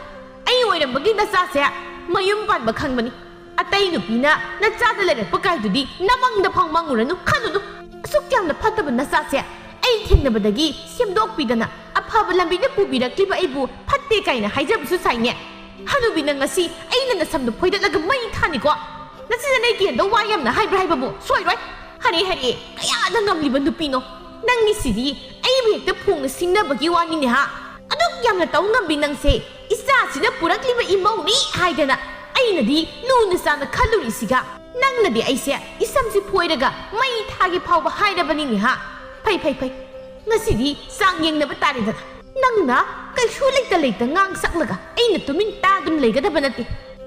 ꯑꯩ ꯑꯣꯏꯔꯝꯕꯒꯤ ꯅꯆꯥꯁꯦ ꯃꯌꯨꯝ ꯄꯥꯟꯕ ꯈꯪꯕꯅꯤ꯫ ꯑꯇꯩ ꯅꯨꯄꯤꯅ ꯅꯆꯥꯗ ꯂꯩꯔꯛꯄ ꯀꯥꯏꯗꯨꯗꯤ ꯅꯃꯪꯗ ꯐꯥꯎ ꯃꯪꯉꯨꯔꯅꯨ, ꯈꯜꯂꯨꯅꯨ꯫ ꯑꯁꯨꯛ ꯌꯥꯝꯅ ꯐꯠꯇꯕ ꯅꯆꯥꯁꯦ ꯑꯩ ꯊꯦꯡꯅꯕꯗꯒꯤ ꯁꯦꯝꯗꯣꯛꯄꯤꯗꯅ ꯑꯐꯕ ꯂꯝꯕꯤꯗ ꯄꯨꯕꯤꯔꯛꯂꯤꯕ ꯑꯩꯕꯨ ꯐꯠꯇꯦ ꯀꯥꯏꯅ ꯍꯥꯏꯖꯕꯁꯨ ꯁꯥꯏꯅꯦ꯫ ꯍꯅꯨꯕꯤ, ꯅꯪ ꯉꯁꯤ ꯑꯩꯅ ꯅꯁꯝꯗꯨ ꯐꯣꯏꯗꯠꯂꯒ ꯃꯩ ꯊꯥꯅꯤꯀꯣ꯫ ꯅꯆꯤꯟ ꯅꯅꯥꯏ ꯀꯦꯟꯗꯧ ꯋꯥ ꯌꯥꯝꯅ ꯍꯥꯏꯕ꯭ꯔꯥ ꯍꯥꯏꯕꯕꯨ ꯁꯣꯏꯔꯣꯏ꯫ ꯍꯔꯦ ꯍꯔꯦ, ꯀꯌꯥꯗ ꯉꯝꯂꯤꯕ ꯅꯨꯄꯤꯅꯣ꯫ ꯅꯪꯒꯤꯁꯤꯗꯤ ꯑꯩꯕꯨ ꯍꯦꯛꯇ ꯐꯣꯡꯅ ꯁꯤꯡꯅꯕꯒꯤ ꯋꯥꯅꯤꯅꯦ ꯍꯥ꯫ ꯑꯗꯨꯛ ꯌꯥꯝꯅ ꯇꯧ ꯉꯝꯕꯤ ꯅꯪꯁꯦ ꯏꯆꯥꯁꯤꯅ ꯄꯨꯔꯛꯂꯤꯕ ꯏꯃꯧꯅꯤ ꯍꯥꯏꯗꯅ ꯑꯩꯅꯗꯤ ꯂꯨꯅ ꯆꯥꯅ ꯈꯜꯂꯨꯔꯤꯁꯤꯒ ꯅꯪꯅꯗꯤ ꯑꯩꯁꯦ ꯏꯁꯝꯁꯤ ꯐꯣꯏꯔꯒ ꯃꯩ ꯊꯥꯒꯦ ꯐꯥꯎꯕ ꯍꯥꯏꯔꯕꯅꯤꯅꯦ ꯍꯥ꯫ ꯐꯩ, ꯐꯩ, ꯐꯩ꯫ ꯉꯁꯤꯗꯤ ꯆꯥꯡ ꯌꯦꯡꯅꯕ ꯇꯥꯔꯦꯗꯅ꯫ ꯅꯪꯅ ꯀꯩꯁꯨ ꯂꯩꯇ ꯂꯩꯇ ꯉꯥꯡ ꯁꯛꯂꯒ ꯑꯩꯅ ꯇꯨꯃꯤꯟ ꯇꯥꯗꯨꯅ ꯂꯩꯒꯗꯕ ꯅꯠꯇꯦ꯫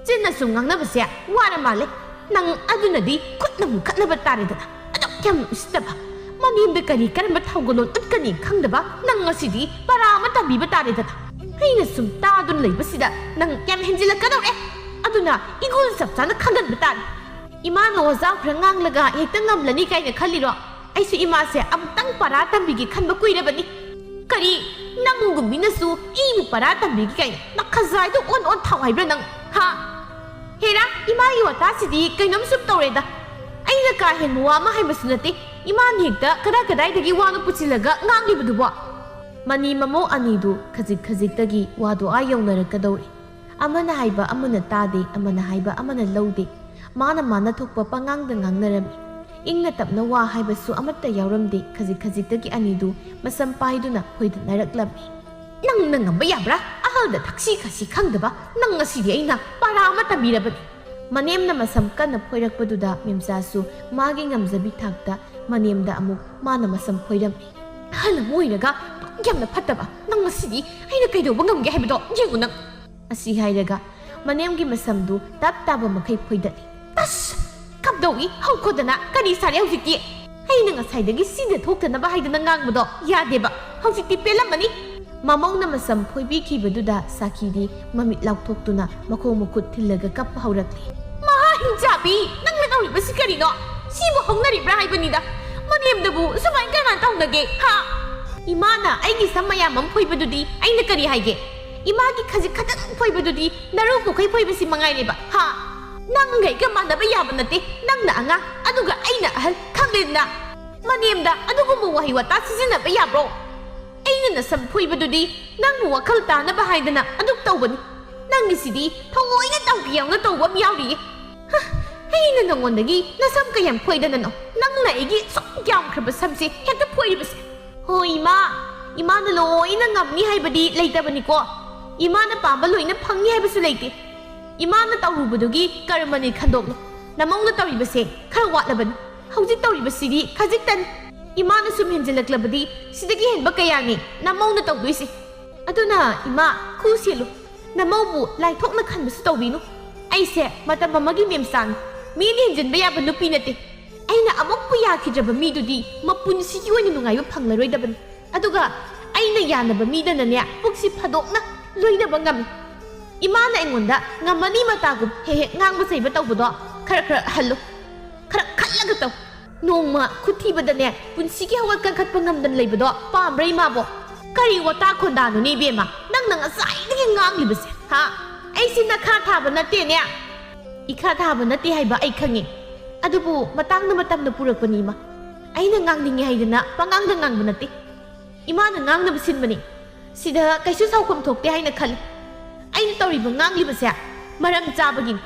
ꯆꯤꯟꯅ ꯁꯨꯝ ꯉꯥꯡꯅꯕꯁꯦ ꯋꯥꯔ ꯃꯥꯜꯂꯦ꯫ ꯅꯪ ꯑꯗꯨꯅꯗꯤ ꯈꯨꯠꯅ ꯃꯨꯛꯈꯠꯅꯕ ꯇꯥꯔꯦꯗꯅ꯫ ꯑꯗꯨꯛ ꯌꯥꯝꯅ ꯎꯁꯤꯠꯇꯕ꯫ ꯃꯅꯦꯝꯗ ꯀꯔꯤ ꯀꯔꯝꯕ ꯊꯧꯒꯜꯂꯣꯟ ꯎꯠꯀꯅꯤ ꯈꯪꯗꯕ ꯅꯪ ꯉꯁꯤꯗꯤ ꯄꯔꯥ ꯑꯃ ꯇꯝꯕꯤꯕ ꯇꯥꯔꯦꯗꯅ꯫ ꯑꯩꯅ ꯁꯨꯝ ꯇꯥꯗꯨꯅ ꯂꯩꯕꯁꯤꯗ ꯅꯪ ꯌꯥꯝ ꯍꯦꯟꯖꯤꯜꯂꯛꯀꯗꯧꯔꯦ꯫ ꯑꯗꯨꯅ ꯏꯒꯨꯜ ꯆꯞ ꯆꯥꯅ ꯈꯪꯍꯟꯕ ꯇꯥꯔꯦ꯫ ꯏꯃꯥꯅ ꯋꯥꯖꯥꯎ ꯈꯔ ꯉꯥꯡꯂꯒ ꯍꯦꯛꯇ ꯉꯝꯂꯅꯤ ꯀꯥꯏꯅ ꯈꯜꯂꯤꯔꯣ? ꯑꯩꯁꯨ ꯏꯃꯥꯁꯦ ꯑꯃꯨꯛꯇꯪ ꯄꯔꯥ ꯇꯝꯕꯤꯒꯦ ꯈꯟꯕ ꯀꯨꯏꯔꯕꯅꯤ꯫ ꯀꯔꯤ? ꯅꯪꯒꯨꯝꯕꯤꯅꯁꯨ ꯑꯩꯕꯨ ꯄꯔꯥ ꯇꯝꯕꯤꯒꯦ ꯀꯥꯏꯅ ꯅꯈꯖꯥꯏꯗꯣ ꯑꯣꯟ ꯑꯣꯟ ꯊꯥꯎ ꯍꯥꯏꯕ꯭ꯔꯥ ꯅꯪ? ꯍꯥ? ꯍꯦꯔꯥ, ꯏꯃꯥꯒꯤ ꯋꯥꯇꯥꯁꯤꯗꯤ ꯀꯩꯅꯣꯝ ꯁꯨꯝ ꯇꯧꯔꯦꯗ꯫ ꯑꯩꯅ ꯀꯥ ꯍꯦꯟꯕ ꯋꯥ ꯑꯃ ꯍꯥꯏꯕꯁꯨ ꯅꯠꯇꯦ꯫ ꯏꯃꯥꯅ ꯍꯦꯛꯇ ꯀꯗꯥꯏ ꯀꯗꯥꯏꯗꯒꯤ ꯋꯥꯅꯣ ꯄꯨꯁꯤꯜꯂꯒ ꯉꯥꯡꯂꯤꯕꯗꯨꯕꯣ? ꯃꯅꯤ ꯃꯃꯧ ꯑꯅꯤꯗꯨ ꯈꯖꯤꯛ ꯈꯖꯤꯛꯇꯒꯤ ꯋꯥꯗꯣ ꯑꯥ ꯌꯧꯅꯔꯛꯀꯗꯧꯔꯦ꯫ ꯑꯃꯅ ꯍꯥꯏꯕ ꯑꯃꯅ ꯇꯥꯗꯦ, ꯑꯃꯅ ꯍꯥꯏꯕ ꯑꯃꯅ ꯂꯧꯗꯦ꯫ ꯃꯥꯅ ꯃꯥꯅ ꯊꯣꯛꯄ ꯄꯉꯥꯡꯗ ꯉꯥꯡꯅꯔꯝꯃꯤ꯫ ꯏꯪꯅ ꯇꯞꯅ ꯋꯥ ꯍꯥꯏꯕꯁꯨ ꯑꯃꯠꯇ ꯌꯥꯎꯔꯝꯗꯦ꯫ ꯈꯖꯤꯛ ꯈꯖꯤꯛꯇꯒꯤ ꯑꯅꯤꯗꯨ ꯃꯁꯝ ꯄꯥꯏꯗꯨꯅ ꯈꯣꯏꯗꯅꯔꯛꯂꯝꯃꯤ꯫ "ꯅꯪꯅ ꯉꯝꯕ ꯌꯥꯕ꯭ꯔꯥ? ꯑꯍꯜꯗ ꯊꯛꯁꯤ ꯈꯥꯁꯤ ꯈꯪꯗꯕ ꯅꯪ! ꯉꯁꯤꯗꯤ ꯑꯩꯅ ꯄꯥꯔꯥ ꯑꯃ ꯇꯝꯕꯤꯔꯕꯅꯤ꯫" ꯃꯅꯦꯝꯅ ꯃꯁꯝ ꯀꯟꯅ ꯐꯣꯏꯔꯛꯄꯗꯨꯗ ꯃꯦꯝꯆꯥꯁꯨ ꯃꯥꯒꯤ ꯉꯝꯖꯕꯤ ꯊꯥꯛꯇ ꯃꯅꯦꯝꯗ ꯑꯃꯨꯛ ꯃꯥꯅ ꯃꯁꯝ ꯐꯣꯏꯔꯝꯃꯤ꯫ "ꯑꯍꯜ ꯑꯃ ꯑꯣꯏꯔꯒ ꯄꯨꯛ ꯌꯥꯝꯅ ꯐꯠꯇꯕ ꯅꯪ! ꯉꯁꯤꯗꯤ ꯑꯩꯅ ꯀꯩꯗꯧꯕ ꯉꯝꯒꯦ ꯍꯥꯏꯕꯗꯣ ꯌꯦꯡꯉꯨ ꯅꯪ!" ꯑꯁꯤ ꯍꯥꯏꯔꯒ ꯃꯅꯦꯝꯒꯤ ꯃꯁꯝꯗꯨ ꯇꯞ ꯇꯥꯕ ꯃꯈꯩ ꯐꯣꯏꯗꯠꯂꯤ꯫ "ꯇꯁ! ꯀꯞꯗꯧꯏ ꯍꯧꯈꯣꯗꯅ ꯀꯔꯤ ꯁꯥꯔꯦ ꯍꯧꯖꯤꯛꯇꯤ? ꯑꯩꯅ ꯉꯁꯥꯏꯗꯒꯤ ꯁꯤꯗ ꯊꯣꯛꯇꯅꯕ ꯍꯥꯏꯗꯅ ꯉꯥꯡꯕꯗꯣ ꯌꯥꯗꯦꯕ꯫ ꯍꯧꯖꯤꯛꯇꯤ ꯄꯦꯜꯂꯝꯃꯅꯤ꯫" ꯃꯃꯧꯅ ꯃꯁꯝ ꯐꯣꯏꯕꯤꯈꯤꯕꯗꯨꯗ ꯁꯥꯈꯤꯗꯤ ꯃꯃꯤꯠ ꯂꯥꯎꯊꯣꯛꯇꯨꯅ ꯃꯈꯣꯡ ꯃꯈꯨꯠ ꯊꯤꯜꯂꯒ ꯀꯞꯄ ꯍꯧꯔꯛꯂꯤ꯫ "ꯃꯍꯥ ꯍꯤꯡꯆꯥꯕꯤ, ꯅꯪꯅ ꯇꯧꯔꯤꯕꯁꯤ ꯀꯔꯤꯅꯣ? ꯁꯤꯕꯨ ꯍꯧꯅꯔꯤꯕ꯭ꯔꯥ ꯍꯥꯏꯕꯅꯤꯗ꯫ ꯃꯅꯦꯝꯗꯕꯨ ꯁꯨꯃꯥꯏꯅ ꯀꯅꯥ ꯇꯧꯅꯒꯦ, ꯍꯥ? ꯏꯃꯥꯅ ꯑꯩꯒꯤ ꯁꯝ ꯃꯌꯥꯝ ꯑꯃ ꯐꯣꯏꯕꯗꯨꯗꯤ ꯑꯩꯅ ꯀꯔꯤ ꯍꯥꯏꯒꯦ? ꯏꯃꯥꯒꯤ ꯈꯖꯤꯛ ꯈꯛꯇꯪ ꯐꯣꯏꯕꯗꯨꯗꯤ ꯅꯔꯨ ꯀꯣꯛꯈꯩ ꯐꯣꯏꯕꯁꯤ ꯃꯉꯥꯏꯔꯦꯕ, ꯍꯥ? ꯅꯪꯒ ꯑꯩꯒ ꯃꯥꯟꯅꯕ ꯌꯥꯕ ꯅꯠꯇꯦ꯫ ꯅꯪꯅ ꯑꯉꯥꯡ, ꯑꯗꯨꯒ ꯑꯩꯅ ꯑꯍꯜ, ꯈꯪꯂꯦꯗꯅ? ꯃꯅꯦꯝꯗ ꯑꯗꯨꯒꯨꯝꯕ ꯋꯥꯍꯩ ꯋꯥꯇꯥ ꯁꯤꯖꯤꯟꯅꯕ ꯌꯥꯕ꯭ꯔꯣ? ꯑꯩꯅ ꯅꯁꯝ ꯐꯣꯏꯕꯗꯨꯗꯤ ꯅꯪꯕꯨ ꯋꯥꯈꯜ ꯇꯥꯅꯕ ꯍꯥꯏꯗꯅ ꯑꯗꯨꯛ ꯇꯧꯕꯅꯤ꯫ ꯅꯪꯒꯤꯁꯤꯗꯤ ꯊꯑꯣꯏꯅ ꯇꯧꯒꯦ ꯌꯥꯎꯅ ꯇꯧꯕ ꯑꯃ ꯌꯥꯎꯔꯤꯌꯦ꯫ ꯍ, ꯑꯩꯅ ꯅꯉꯣꯟꯗꯒꯤ ꯅꯁꯝ ꯀꯌꯥꯝ ꯐꯣꯏꯗꯅꯅꯣ? ꯅꯪꯅ ꯑꯩꯒꯤ ꯁꯨꯛ ꯌꯥꯝꯈ꯭ꯔꯕ ꯁꯝꯁꯦ ꯍꯦꯛꯇ ꯐꯣꯏꯔꯤꯕꯁꯦ꯫ ꯍꯣꯏ, ꯏꯃꯥ, ꯏꯃꯥꯅ ꯂꯣꯏꯅ ꯉꯝꯅꯤ ꯍꯥꯏꯕꯗꯤ ꯂꯩꯇꯕꯅꯤꯀꯣ꯫ ꯏꯃꯥꯅ ꯄꯥꯝꯕ ꯂꯣꯏꯅ ꯐꯪꯅꯤ ꯍꯥꯏꯕꯁꯨ ꯂꯩꯇꯦ꯫ ꯏꯃꯥꯅ ꯇꯧꯔꯨꯕꯗꯨꯒꯤ ꯀꯔꯃꯅꯤ ꯈꯟꯗꯣꯛꯂꯣ꯫ ꯅꯃꯧꯅ ꯇꯧꯔꯤꯕꯁꯦ ꯈꯔ ꯋꯥꯠꯂꯕꯅꯤ꯫ ꯍꯧꯖꯤꯛ ꯇꯧꯔꯤꯕꯁꯤꯗꯤ ꯈꯖꯤꯛꯇꯅꯤ꯫ ꯏꯃꯥꯅ ꯁꯨꯝ ꯍꯦꯟꯖꯤꯜꯂꯛꯂꯕꯗꯤ ꯁꯤꯗꯒꯤ ꯍꯦꯟꯕ ꯀꯌꯥꯅꯤ ꯅꯃꯧꯅ ꯇꯧꯗꯣꯏꯁꯦ꯫ ꯑꯗꯨꯅ ꯏꯃꯥ, ꯈꯨ ꯁꯦꯜꯂꯨ꯫ ꯅꯃꯧꯕꯨ ꯂꯥꯏꯊꯣꯛꯅ ꯈꯟꯕꯁꯨ ꯇꯧꯕꯤꯅꯨ꯫ ꯑꯩꯁꯦ ꯃꯇꯝ ꯑꯃꯒꯤ ꯃꯦꯝꯆꯥꯅꯤ꯫ ꯃꯤꯅ ꯍꯦꯟꯖꯤꯟꯕ ꯌꯥꯕ ꯅꯨꯄꯤ ꯅꯠꯇꯦ꯫ ꯑꯩꯅ ꯑꯃꯨꯛꯄꯨ ꯌꯥꯈꯤꯗ꯭ꯔꯕ ꯃꯤꯗꯨꯗꯤ ꯃꯄꯨꯟꯁꯤꯒꯤ ꯑꯣꯏꯅ ꯅꯨꯡꯉꯥꯏꯕ ꯐꯪꯂꯔꯣꯏꯗꯕꯅꯤ꯫ ꯑꯗꯨꯒ ꯑꯩꯅ ꯌꯥꯅꯕ ꯃꯤꯗꯅꯅꯦ ꯄꯨꯛꯁꯤ ꯐꯥꯗꯣꯛꯅ ꯂꯣꯏꯅꯕ ꯉꯝꯃꯤ꯫ ꯏꯃꯥꯅ ꯑꯩꯉꯣꯟꯗ ꯉꯝꯃꯅꯤ ꯃꯇꯥꯒꯨꯝ ꯍꯦꯛ ꯍꯦꯛ ꯉꯥꯡꯕ ꯆꯩꯕ ꯇꯧꯕꯗꯣ ꯈꯔ ꯈꯔ ꯍꯜꯂꯨ꯫ ꯈꯔ ꯈꯜꯂꯒ ꯇꯧ꯫ ꯅꯣꯡꯃ ꯈꯨꯠꯊꯤꯕꯗꯅꯦ ꯄꯨꯟꯁꯤꯒꯤ ꯍꯧꯒꯠ ꯀꯥꯡꯈꯠꯄ ꯉꯝꯗꯅ ꯂꯩꯕꯗꯣ ꯄꯥꯝꯕ꯭ꯔꯥ ꯏꯃꯥꯕꯣ? ꯀꯔꯤ ꯋꯥꯇꯥ ꯈꯣꯟꯗꯥꯅꯣꯅꯦ ꯏꯕꯦꯝꯃ? ꯅꯪꯅ ꯉꯁꯥꯏꯗꯒꯤ ꯉꯥꯡꯂꯤꯕꯁꯦ, ꯍꯥ? ꯑꯩꯁꯤ ꯅꯈꯥ ꯊꯥꯕ ꯅꯠꯇꯦꯅꯦ꯫ ꯏꯈꯥ ꯊꯥꯕ ꯅꯠꯇꯦ ꯍꯥꯏꯕ ꯑꯩ ꯈꯪꯉꯤ꯫ ꯑꯗꯨꯕꯨ ꯃꯇꯥꯡꯅ ꯃꯇꯝꯅ ꯄꯨꯔꯛꯄꯅꯤ, ꯏꯃꯥ꯫ ꯑꯩꯅ ꯉꯥꯡꯅꯤꯡꯉꯦ ꯍꯥꯏꯗꯅ ꯄꯉꯥꯡꯗ ꯉꯥꯡꯕ ꯅꯠꯇꯦ꯫ ꯏꯃꯥꯅ ꯉꯥꯡꯅꯕ ꯁꯤꯟꯕꯅꯤ꯫ ꯁꯤꯗ ꯀꯩꯁꯨ ꯁꯥꯎꯐꯝ ꯊꯣꯛꯇꯦ ꯍꯥꯏꯅ ꯈꯜꯂꯤ꯫ ꯑꯩꯅ ꯇꯧꯔꯤꯕ ꯉꯥꯡꯂꯤꯕꯁꯦ ꯃꯔꯝ ꯆꯥꯕꯒꯤꯅꯤ꯫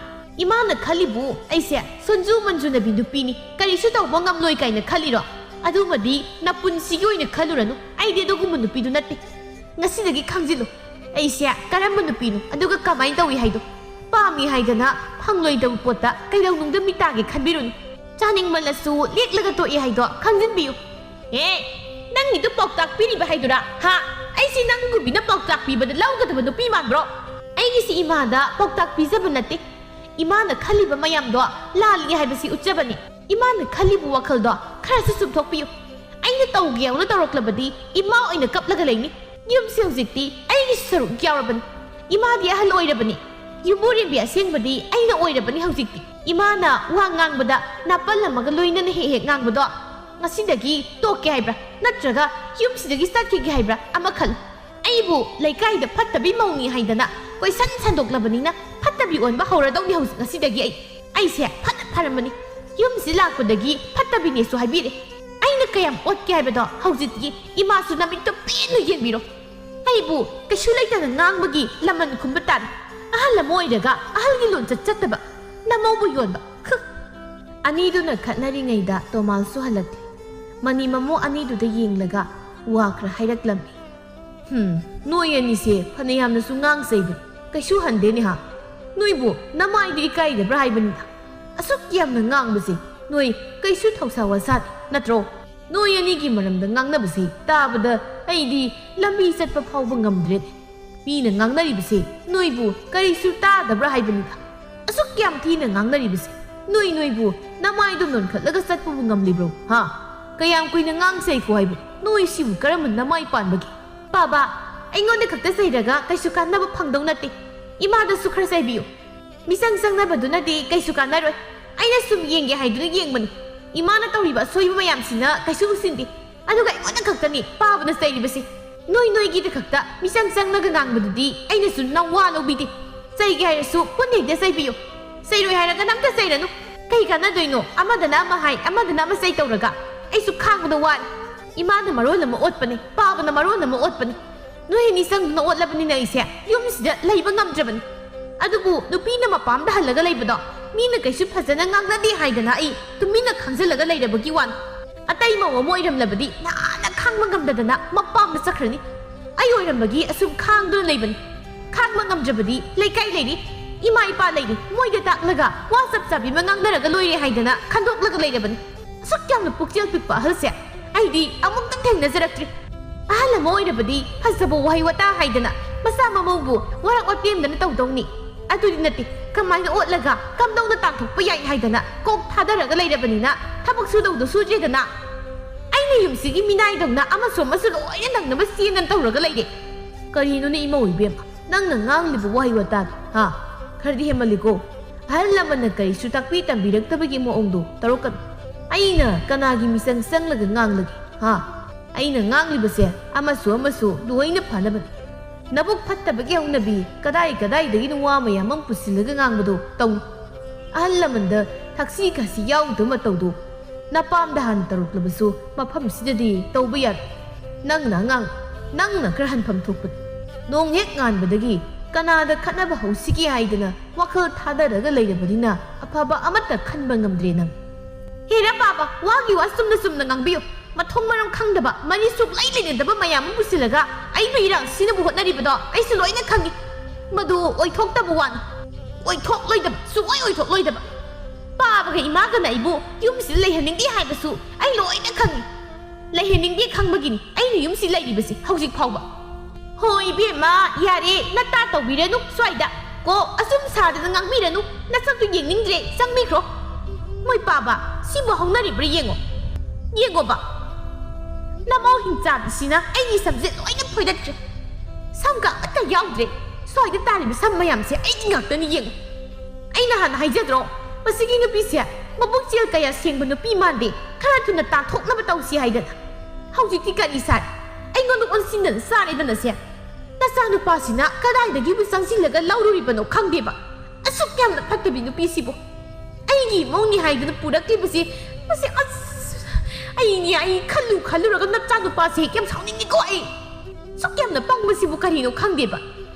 ꯏꯃꯥꯅ ꯈꯜꯂꯤꯕꯨ ꯑꯩꯁꯦ ꯁꯣꯟꯖꯨ ꯃꯟꯖꯨꯅꯕꯤ ꯅꯨꯄꯤꯅꯤ, ꯀꯔꯤꯁꯨ ꯇꯧꯕ ꯉꯝꯂꯣꯏ ꯀꯥꯏꯅ ꯈꯜꯂꯤꯔꯣ? ꯑꯗꯨꯃꯗꯤ ꯅꯄꯨꯟꯁꯤꯒꯤ ꯑꯣꯏꯅ ꯈꯜꯂꯨꯔꯅꯨ꯫ ꯑꯩꯗꯤ ꯑꯗꯨꯒꯨꯝꯕ ꯅꯨꯄꯤꯗꯨ ꯅꯠꯇꯦ꯫ ꯉꯁꯤꯗꯒꯤ ꯈꯪꯖꯤꯜꯂꯨ, ꯑꯩꯁꯦ ꯀꯔꯝꯕ ꯅꯨꯄꯤꯅꯣ, ꯑꯗꯨꯒ ꯀꯃꯥꯏꯅ ꯇꯧꯏ ꯍꯥꯏꯗꯣ꯫ ꯄꯥꯝꯃꯤ ꯍꯥꯏꯗꯅ ꯐꯪꯂꯣꯏꯗꯕ ꯄꯣꯠꯇ ꯀꯩꯗꯧꯅꯨꯡꯗ ꯃꯤꯠ ꯇꯥꯒꯦ ꯈꯟꯕꯤꯔꯨꯅꯨ꯫ ꯆꯥꯅꯤꯡꯃꯜꯂꯁꯨ ꯂꯦꯛꯂꯒ ꯇꯣꯛꯏ ꯍꯥꯏꯗꯣ ꯈꯪꯖꯤꯟꯕꯤꯌꯨ꯫ ꯑꯦ, ꯅꯪꯒꯤꯗꯨ ꯄꯥꯎꯇꯥꯛ ꯄꯤꯔꯤꯕ ꯍꯥꯏꯗꯨꯔꯥ? ꯍꯥ? ꯑꯩꯁꯤ ꯅꯪꯒꯨꯝꯕꯤꯅ ꯄꯥꯎꯇꯥꯛ ꯄꯤꯕꯗ ꯂꯧꯒꯗꯕ ꯅꯨꯄꯤ ꯃꯥꯟꯕ꯭ꯔꯣ? ꯑꯩꯒꯤꯁꯤ ꯏꯃꯥꯗ ꯄꯥꯎꯇꯥꯛ ꯄꯤꯖꯕ ꯅꯠꯇꯦ꯫ ꯏꯃꯥꯅ ꯈꯜꯂꯤꯕ ꯃꯌꯥꯝꯗꯣ ꯂꯥꯜꯂꯤ ꯍꯥꯏꯕꯁꯤ ꯎꯠꯆꯕꯅꯤ꯫ ꯏꯃꯥꯅ ꯈꯜꯂꯤꯕ ꯋꯥꯈꯜꯗꯣ ꯈꯔꯁꯨ ꯆꯨꯝꯊꯣꯛꯄꯤꯌꯨ꯫ ꯑꯩꯅ ꯇꯧꯒꯦ ꯌꯥꯎꯅ ꯇꯧꯔꯛꯂꯕꯗꯤ ꯏꯃꯥ ꯑꯣꯏꯅ ꯀꯞꯂꯒ ꯂꯩꯅꯤ꯫ ꯌꯨꯝꯁꯦ ꯍꯧꯖꯤꯛꯇꯤ ꯑꯩꯒꯤ ꯁꯔꯨꯛ ꯌꯥꯎꯔꯕꯅꯤ꯫ ꯏꯃꯥꯗꯤ ꯑꯍꯜ ꯑꯣꯏꯔꯕꯅꯤ꯫ ꯌꯨꯝꯕꯨꯔꯦꯝꯕꯤ ꯑꯁꯦꯡꯕꯗꯤ ꯑꯩꯅ ꯑꯣꯏꯔꯕꯅꯤ ꯍꯧꯖꯤꯛꯇꯤ꯫ ꯏꯃꯥꯅ ꯋꯥ ꯉꯥꯡꯕꯗ ꯅꯥꯄꯜ ꯑꯃꯒ ꯂꯣꯏꯅꯅ ꯍꯦꯛ ꯍꯦꯛ ꯉꯥꯡꯕꯗꯣ ꯉꯁꯤꯗꯒꯤ ꯇꯣꯛꯀꯦ ꯍꯥꯏꯕ꯭ꯔꯥ, ꯅꯠꯇ꯭ꯔꯒ ꯌꯨꯝꯁꯤꯗꯒꯤ ꯆꯠꯈꯤꯒꯦ ꯍꯥꯏꯕ꯭ꯔꯥ ꯑꯃ ꯈꯜꯂꯨ꯫ ꯑꯩꯕꯨ ꯂꯩꯀꯥꯏꯗ ꯐꯠꯇꯕꯤ ꯃꯧꯅꯤ ꯍꯥꯏꯗꯅ ꯀꯣꯏꯁꯟ ꯁꯟꯗꯣꯛꯂꯕꯅꯤꯅ ꯐꯠꯇꯕꯤ ꯑꯣꯟꯕ ꯍꯧꯔꯗꯧꯅꯤ ꯍꯧꯖꯤꯛ ꯉꯁꯤꯗꯒꯤ ꯑꯩ꯫ ꯑꯩꯁꯦ ꯐꯅ ꯐꯔꯝꯕꯅꯤ꯫ ꯌꯨꯝꯁꯤ ꯂꯥꯛꯄꯗꯒꯤ ꯐꯠꯇꯕꯤꯅꯦꯁꯨ ꯍꯥꯏꯕꯤꯔꯦ꯫ ꯑꯩꯅ ꯀꯌꯥꯝ ꯑꯣꯠꯀꯦ ꯍꯥꯏꯕꯗꯣ ꯍꯧꯖꯤꯛꯇꯤ ꯏꯃꯥꯁꯨ ꯅꯃꯤꯠꯇꯣ ꯄꯦꯟꯅ ꯌꯦꯡꯕꯤꯔꯣ꯫ ꯑꯩꯕꯨ ꯀꯩꯁꯨ ꯂꯩꯇꯅ ꯉꯥꯡꯕꯒꯤ ꯂꯃꯟ ꯈꯨꯝꯕ ꯇꯥꯔꯦ꯫ ꯑꯍꯜ ꯑꯃ ꯑꯣꯏꯔꯒ ꯑꯍꯜꯒꯤ ꯂꯣꯟꯆꯠ ꯆꯠꯇꯕ, ꯅꯃꯧꯕꯨ ꯌꯣꯟꯕ꯫ ꯍꯨ! ꯑꯅꯤꯗꯨꯅ ꯈꯠꯅꯔꯤꯉꯩꯗ ꯇꯣꯃꯥꯜꯁꯨ ꯍꯜꯂꯛꯂꯦ꯫ ꯃꯅꯤ ꯃꯃꯧ ꯑꯅꯤꯗꯨꯗ ꯌꯦꯡꯂꯒ ꯋꯥ ꯈꯔ ꯍꯥꯏꯔꯛꯂꯝꯃꯤ꯫ ꯍꯨꯝ, ꯅꯣꯏ ꯑꯅꯤꯁꯦ ꯐꯅꯌꯥꯝꯅꯁꯨ ꯉꯥꯡ ꯆꯩꯕꯅꯤ, ꯀꯩꯁꯨ ꯍꯟꯗꯦꯅꯦ ꯍꯥ? ꯅꯣꯏꯕꯨ ꯅꯃꯥꯏꯗꯨ ꯏꯀꯥꯏꯗꯕ꯭ꯔꯥ ꯍꯥꯏꯕꯅꯤꯗ꯫ ꯑꯁꯨꯛ ꯌꯥꯝꯅ ꯉꯥꯡꯕꯁꯦ ꯅꯣꯏ ꯀꯩꯁꯨ ꯊꯧꯁꯥ ꯋꯥꯁꯥꯗꯦ ꯅꯠꯇ꯭ꯔꯣ? ꯅꯣꯏ ꯑꯅꯤꯒꯤ ꯃꯔꯝꯗ ꯉꯥꯡꯅꯕꯁꯤ ꯇꯥꯕꯗ ꯑꯩꯗꯤ ꯂꯝꯕꯤ ꯆꯠꯄ ꯐꯥꯎꯕ ꯉꯝꯗ꯭ꯔꯦꯅꯦ꯫ ꯃꯤꯅ ꯉꯥꯡꯅꯔꯤꯕꯁꯦ ꯅꯣꯏꯕꯨ ꯀꯔꯤꯁꯨ ꯇꯥꯗꯕ꯭ꯔꯥ ꯍꯥꯏꯕꯅꯤꯗ꯫ ꯑꯁꯨꯛ ꯌꯥꯝ ꯊꯤꯅ ꯉꯥꯡꯅꯔꯤꯕꯁꯦ ꯅꯣꯏ, ꯅꯣꯏꯕꯨ ꯅꯃꯥꯏꯗꯨ ꯅꯣꯟꯈꯠꯂꯒ ꯆꯠꯄꯕꯨ ꯉꯝꯂꯤꯕ꯭ꯔꯣ? ꯍꯥ? ꯀꯌꯥꯝ ꯀꯨꯏꯅ ꯉꯥꯡ ꯆꯩꯀꯣ ꯍꯥꯏꯕꯅꯣ? ꯅꯣꯏ ꯁꯤꯕꯨ ꯀꯔꯝꯕ ꯅꯃꯥꯏ ꯄꯥꯟꯕꯒꯦ? ꯕꯥꯕꯥ, ꯑꯩꯉꯣꯟꯗ ꯈꯛꯇ ꯆꯩꯔꯒ ꯀꯩꯁꯨ ꯀꯥꯟꯅꯕ ꯐꯪꯗꯧ ꯅꯠꯇꯦ꯫ ꯏꯃꯥꯗꯁꯨ ꯈꯔ ꯆꯩꯕꯤꯌꯨ꯫ ꯃꯤꯆꯪ ꯆꯪꯅꯕꯗꯨꯅꯗꯤ ꯀꯩꯁꯨ ꯀꯥꯟꯅꯔꯣꯏ꯫ ꯑꯩꯅ ꯁꯨꯝ ꯌꯦꯡꯒꯦ ꯍꯥꯏꯗꯨꯅ ꯌꯦꯡꯕꯅꯤ꯫ ꯏꯃꯥꯅ ꯇꯧꯔꯤꯕ ꯑꯁꯣꯏꯕ ꯃꯌꯥꯝꯁꯤꯅ ꯀꯩꯁꯨ ꯎꯁꯤꯟꯗꯦ꯫ ꯑꯗꯨꯒ ꯑꯩꯉꯣꯟꯗ ꯈꯛꯇꯅꯤ ꯄꯥꯕꯅ ꯆꯩꯔꯤꯕꯁꯦ꯫ ꯅꯣꯏ ꯅꯣꯏꯒꯤꯗ ꯈꯛꯇ ꯃꯤꯆꯪ ꯆꯪꯂꯒ ꯉꯥꯡꯕꯗꯨꯗꯤ ꯑꯩꯅꯁꯨ ꯅꯋꯥ ꯂꯧꯕꯤꯗꯦ꯫ ꯆꯩꯒꯦ ꯍꯥꯏꯔꯁꯨ ꯄꯨꯟꯅ ꯍꯦꯛꯇ ꯆꯩꯕꯤꯌꯨ꯫ ꯆꯩꯔꯣꯏ ꯍꯥꯏꯔꯒ ꯅꯝꯇ ꯆꯩꯔꯅꯨ꯫ ꯀꯩ ꯀꯥꯟꯅꯗꯣꯏꯅꯣ? ꯑꯃꯗꯅ ꯑꯃ ꯍꯥꯏ, ꯑꯃꯗꯅ ꯑꯃ ꯆꯩ ꯇꯧꯔꯒ ꯑꯩꯁꯨ ꯈꯥꯡꯕꯗ ꯋꯥꯔꯦ꯫ ꯏꯃꯥꯅ ꯃꯔꯣꯜ ꯑꯃ ꯑꯣꯠꯄꯅꯦ, ꯄꯥꯕꯅ ꯃꯔꯣꯜ ꯑꯃ ꯑꯣꯠꯄꯅꯦ꯫ ꯅꯣꯏ ꯑꯅꯤ ꯆꯪꯗꯨꯅ ꯑꯣꯠꯂꯕꯅꯤꯅ ꯑꯩꯁꯦ ꯌꯨꯝꯁꯤꯗ ꯂꯩꯕ ꯉꯝꯗ꯭ꯔꯕꯅꯤ꯫ ꯑꯗꯨꯕꯨ ꯅꯨꯄꯤꯅ ꯃꯄꯥꯝꯗ ꯍꯜꯂꯒ ꯂꯩꯕꯗꯣ ꯃꯤꯅ ꯀꯩꯁꯨ ꯐꯖꯅ ꯉꯥꯡꯅꯗꯦ ꯍꯥꯏꯗꯅ ꯑꯩ ꯇꯨꯃꯤꯟꯅ ꯈꯥꯡꯖꯤꯜꯂꯒ ꯂꯩꯔꯕꯒꯤ ꯋꯥꯅꯤ꯫ ꯑꯇꯩ ꯃꯧ ꯑꯃ ꯑꯣꯏꯔꯝꯂꯕꯗꯤ ꯅꯍꯥꯟꯅ ꯈꯥꯡꯕ ꯉꯝꯗꯗꯅ ꯃꯄꯥꯝꯗ ꯆꯠꯈ꯭ꯔꯅꯤ꯫ ꯑꯩ ꯑꯣꯏꯔꯝꯕꯒꯤ ꯑꯁꯨꯝ ꯈꯥꯡꯗꯨꯅ ꯂꯩꯕꯅꯤ꯫ ꯈꯥꯡꯕ ꯉꯝꯗ꯭ꯔꯕꯗꯤ ꯂꯩꯀꯥꯏ ꯂꯩꯔꯤ, ꯏꯃꯥ ꯏꯄꯥ ꯂꯩꯔꯤ, ꯃꯣꯏꯗ ꯇꯥꯛꯂꯒ ꯋꯥ ꯆꯞ ꯆꯥꯕꯤ ꯑꯃ ꯉꯥꯡꯅꯔꯒ ꯂꯣꯏꯔꯦ ꯍꯥꯏꯗꯅ ꯈꯟꯗꯣꯛꯂꯒ ꯂꯩꯔꯕꯅꯤ꯫ ꯑꯁꯨꯛ ꯌꯥꯝꯅ ꯄꯨꯛꯆꯦꯜ ꯄꯤꯛꯄ ꯑꯍꯜꯁꯦ ꯑꯩꯗꯤ ꯑꯃꯨꯛꯇ ꯊꯦꯡꯅꯖꯔꯛꯇ꯭ꯔꯤ꯫ ꯑꯍꯜ ꯑꯃ ꯑꯣꯏꯔꯕꯗꯤ ꯐꯖꯕ ꯋꯥꯍꯩ ꯋꯥꯇꯥ ꯍꯥꯏꯗꯅ ꯃꯆꯥ ꯃꯃꯧꯕꯨ ꯋꯥꯔꯛ ꯋꯥꯇꯦꯝꯗꯅ ꯇꯧꯗꯧꯅꯤ꯫ ꯑꯗꯨꯗꯤ ꯅꯠꯇꯦ, ꯀꯃꯥꯏꯅ ꯑꯣꯠꯂꯒ ꯀꯝꯗꯧꯅ ꯇꯥꯟꯊꯣꯛꯄ ꯌꯥꯏ ꯍꯥꯏꯗꯅ ꯀꯣꯛ ꯊꯥꯗꯔꯒ ꯂꯩꯔꯕꯅꯤꯅ ꯊꯕꯛ ꯁꯨꯗꯧꯗꯣ ꯁꯨꯗ꯭ꯔꯦꯗꯅ꯫ ꯑꯩꯅ ꯌꯨꯝꯁꯤꯒꯤ ꯃꯤꯅꯥꯏꯗꯧꯅ ꯑꯃꯁꯨ ꯑꯃꯁꯨ ꯂꯣꯏꯅ ꯅꯪꯅꯕ ꯆꯦꯟꯗꯅ ꯇꯧꯔꯒ ꯂꯩꯔꯦ꯫ ꯀꯔꯤꯅꯣꯅꯦ ꯏꯃꯧ ꯏꯕꯦꯝꯃ, ꯅꯪꯅ ꯉꯥꯡꯂꯤꯕ ꯋꯥꯍꯩ ꯋꯥꯇꯥꯗꯣ, ꯍꯥ? ꯈꯔꯗꯤ ꯍꯦꯟꯃꯜꯂꯤꯀꯣ꯫ ꯑꯍꯜ ꯂꯃꯟꯅ ꯀꯔꯤꯁꯨ ꯇꯥꯛꯄꯤ ꯇꯝꯕꯤꯔꯛꯇꯕꯒꯤ ꯃꯑꯣꯡꯗꯣ ꯇꯧꯔꯛꯀꯅꯨ꯫ ꯑꯩꯅ ꯀꯅꯥꯒꯤ ꯃꯤꯆꯪ ꯆꯪꯂꯒ ꯉꯥꯡꯂꯒꯦ, ꯍꯥ? ꯑꯩꯅ ꯉꯥꯡꯂꯤꯕꯁꯦ ꯑꯃꯁꯨ ꯑꯃꯁꯨ ꯂꯣꯏꯅ ꯐꯅꯕꯅꯤ꯫ ꯅꯕꯨꯛ ꯐꯠꯇꯕꯒꯤ ꯍꯧꯅꯕꯤ ꯀꯗꯥꯏ ꯀꯗꯥꯏꯗꯒꯤꯅꯣ ꯋꯥ ꯃꯌꯥꯝ ꯑꯃ ꯄꯨꯁꯤꯜꯂꯒ ꯉꯥꯡꯕꯗꯣ ꯇꯧꯅꯨ꯫ ꯑꯍꯜ ꯂꯃꯟꯗ ꯊꯛꯁꯤ ꯈꯥꯁꯤ ꯌꯥꯎꯗꯕ ꯃꯇꯧꯗꯣ ꯅꯄꯥꯝꯗ ꯍꯥꯟꯅ ꯇꯧꯔꯛꯂꯕꯁꯨ ꯃꯐꯝꯁꯤꯗꯗꯤ ꯇꯧꯕ ꯌꯥꯔꯣꯏ꯫ ꯅꯪꯅ ꯑꯉꯥꯡ, ꯅꯪꯅ ꯈꯔ ꯍꯟꯐꯝ ꯊꯣꯛꯄꯅꯤ꯫ ꯅꯣꯡ ꯍꯦꯛ ꯉꯥꯟꯕꯗꯒꯤ ꯀꯅꯥꯗ ꯈꯠꯅꯕ ꯍꯧꯁꯤꯒꯦ ꯍꯥꯏꯗꯅ ꯋꯥꯈꯜ ꯊꯥꯗꯔꯒ ꯂꯩꯔꯕꯅꯤꯅ ꯑꯐꯕ ꯑꯃꯠꯇ ꯈꯟꯕ ꯉꯝꯗ꯭ꯔꯦ ꯅꯪ꯫ ꯍꯦꯔꯥ ꯄꯥꯕ, ꯋꯥꯒꯤ ꯋꯥ ꯆꯨꯝꯅ ꯆꯨꯝꯅ ꯉꯥꯡꯕꯤꯌꯨ꯫ ꯃꯊꯣꯡ ꯃꯔꯝ ꯈꯪꯗꯕ, ꯃꯔꯤ ꯁꯨꯛꯂꯩ ꯂꯩꯅꯗꯕ ꯃꯌꯥꯝ ꯑꯃ ꯄꯨꯁꯤꯜꯂꯒ ꯑꯩꯕꯨ ꯏꯔꯥꯡ ꯁꯤꯅꯕ ꯍꯣꯠꯅꯔꯤꯕꯗꯣ ꯑꯩꯁꯨ ꯂꯣꯏꯅ ꯈꯪꯉꯤ꯫ ꯃꯗꯨ ꯑꯣꯏꯊꯣꯛꯇꯕ ꯋꯥꯅꯤ꯫ ꯑꯣꯏꯊꯣꯛꯂꯣꯏꯗꯕ, ꯁꯨꯡꯑꯣꯏ ꯑꯣꯏꯊꯣꯛꯂꯣꯏꯗꯕ꯫ ꯄꯥꯕꯒ ꯏꯃꯥꯒꯅ ꯑꯩꯕꯨ ꯌꯨꯝꯁꯤꯗ ꯂꯩꯍꯟꯅꯤꯡꯗꯦ ꯍꯥꯏꯕꯁꯨ ꯑꯩ ꯂꯣꯏꯅ ꯈꯪꯉꯤ꯫ ꯂꯩꯍꯟꯅꯤꯡꯗꯦ ꯈꯪꯕꯒꯤꯅꯤ ꯑꯩꯅ ꯌꯨꯝꯁꯤ ꯂꯩꯔꯤꯕꯁꯤ ꯍꯧꯖꯤꯛ ꯐꯥꯎꯕ꯫ ꯍꯣ ꯏꯕꯦꯝꯃ, ꯌꯥꯔꯦ, ꯅꯇꯥ ꯇꯧꯕꯤꯔꯅꯨ ꯁ꯭ꯋꯥꯏꯗ꯫ ꯀꯣ, ꯑꯁꯨꯝ ꯁꯥꯗꯅ ꯉꯥꯡꯕꯤꯔꯅꯨ, ꯅꯁꯛꯇꯨ ꯌꯦꯡꯅꯤꯡꯗ꯭ꯔꯦ, ꯆꯪꯕꯤꯈ꯭ꯔꯣ꯫ ꯃꯣꯏ ꯄꯥꯕ, ꯁꯤꯕꯨ ꯍꯧꯅꯔꯤꯕ꯭ꯔꯥ ꯌꯦꯡꯉꯣ꯫ ꯌꯦꯡꯉꯣꯕ, ꯅꯃꯧ ꯍꯤꯡꯆꯥꯕꯤꯁꯤꯅ ꯑꯩꯒꯤ ꯁꯝꯁꯦ ꯂꯣꯏꯅ ꯐꯣꯏꯗꯠꯈ꯭ꯔꯦ꯫ ꯁꯝꯒ ꯑꯃꯠꯇ ꯌꯥꯎꯗ꯭ꯔꯦ꯫ ꯁ꯭ꯋꯥꯏꯗ ꯇꯥꯔꯤꯕ ꯁꯝ ꯃꯌꯥꯝꯁꯦ ꯑꯩꯒꯤ ꯉꯥꯛꯇꯅꯤ ꯌꯦꯡꯉꯨ꯫ ꯑꯩ ꯅꯍꯥꯟ ꯍꯥꯏꯖꯗ꯭ꯔꯣ, ꯃꯁꯤꯒꯤ ꯅꯨꯄꯤꯁꯦ ꯃꯕꯨꯛꯆꯦꯜ ꯀꯌꯥ ꯁꯦꯡꯕ ꯅꯨꯄꯤ ꯃꯥꯟꯗꯦ, ꯈꯔ ꯊꯨꯅ ꯇꯥꯟꯊꯣꯛꯅꯕ ꯇꯧꯁꯤ ꯍꯥꯏꯗꯅ꯫ ꯍꯧꯖꯤꯛꯇꯤ ꯀꯔꯤ ꯁꯥꯏ? ꯑꯣꯟꯗ ꯑꯣꯟꯁꯤꯟꯗꯅ ꯆꯥꯔꯦꯗꯅ ꯁꯦ꯫ ꯅꯆꯥꯅꯨꯄꯥꯁꯤꯅ ꯀꯗꯥꯏꯗꯒꯤꯕꯨ ꯆꯪꯁꯤꯜꯂꯒ ꯂꯧꯔꯨꯔꯤꯕꯅꯣ ꯈꯪꯗꯦꯕ꯫ ꯑꯁꯨꯛ ꯌꯥꯝꯅ ꯐꯠꯇꯕꯤ ꯅꯨꯄꯤꯁꯤꯕꯨ꯫ ꯑꯩꯒꯤ ꯏꯃꯧꯅꯤ ꯍꯥꯏꯗꯨꯅ ꯄꯨꯔꯛꯂꯤꯕꯁꯤ꯫ ꯃꯁꯤ ꯑꯁ, ꯑꯩꯅꯤ, ꯑꯩ ꯈꯜꯂꯨ ꯈꯜꯂꯨꯔꯒ ꯅꯆꯥꯅꯨꯄꯥꯁꯦ ꯌꯥꯝ ꯁꯥꯎꯅꯤꯡꯉꯤꯀꯣ ꯑꯩ꯫ ꯑꯁꯨꯛ ꯌꯥꯝꯅ ꯄꯪꯕꯁꯤꯕꯨ ꯀꯔꯤꯅꯣ ꯈꯪꯗꯦꯕ꯫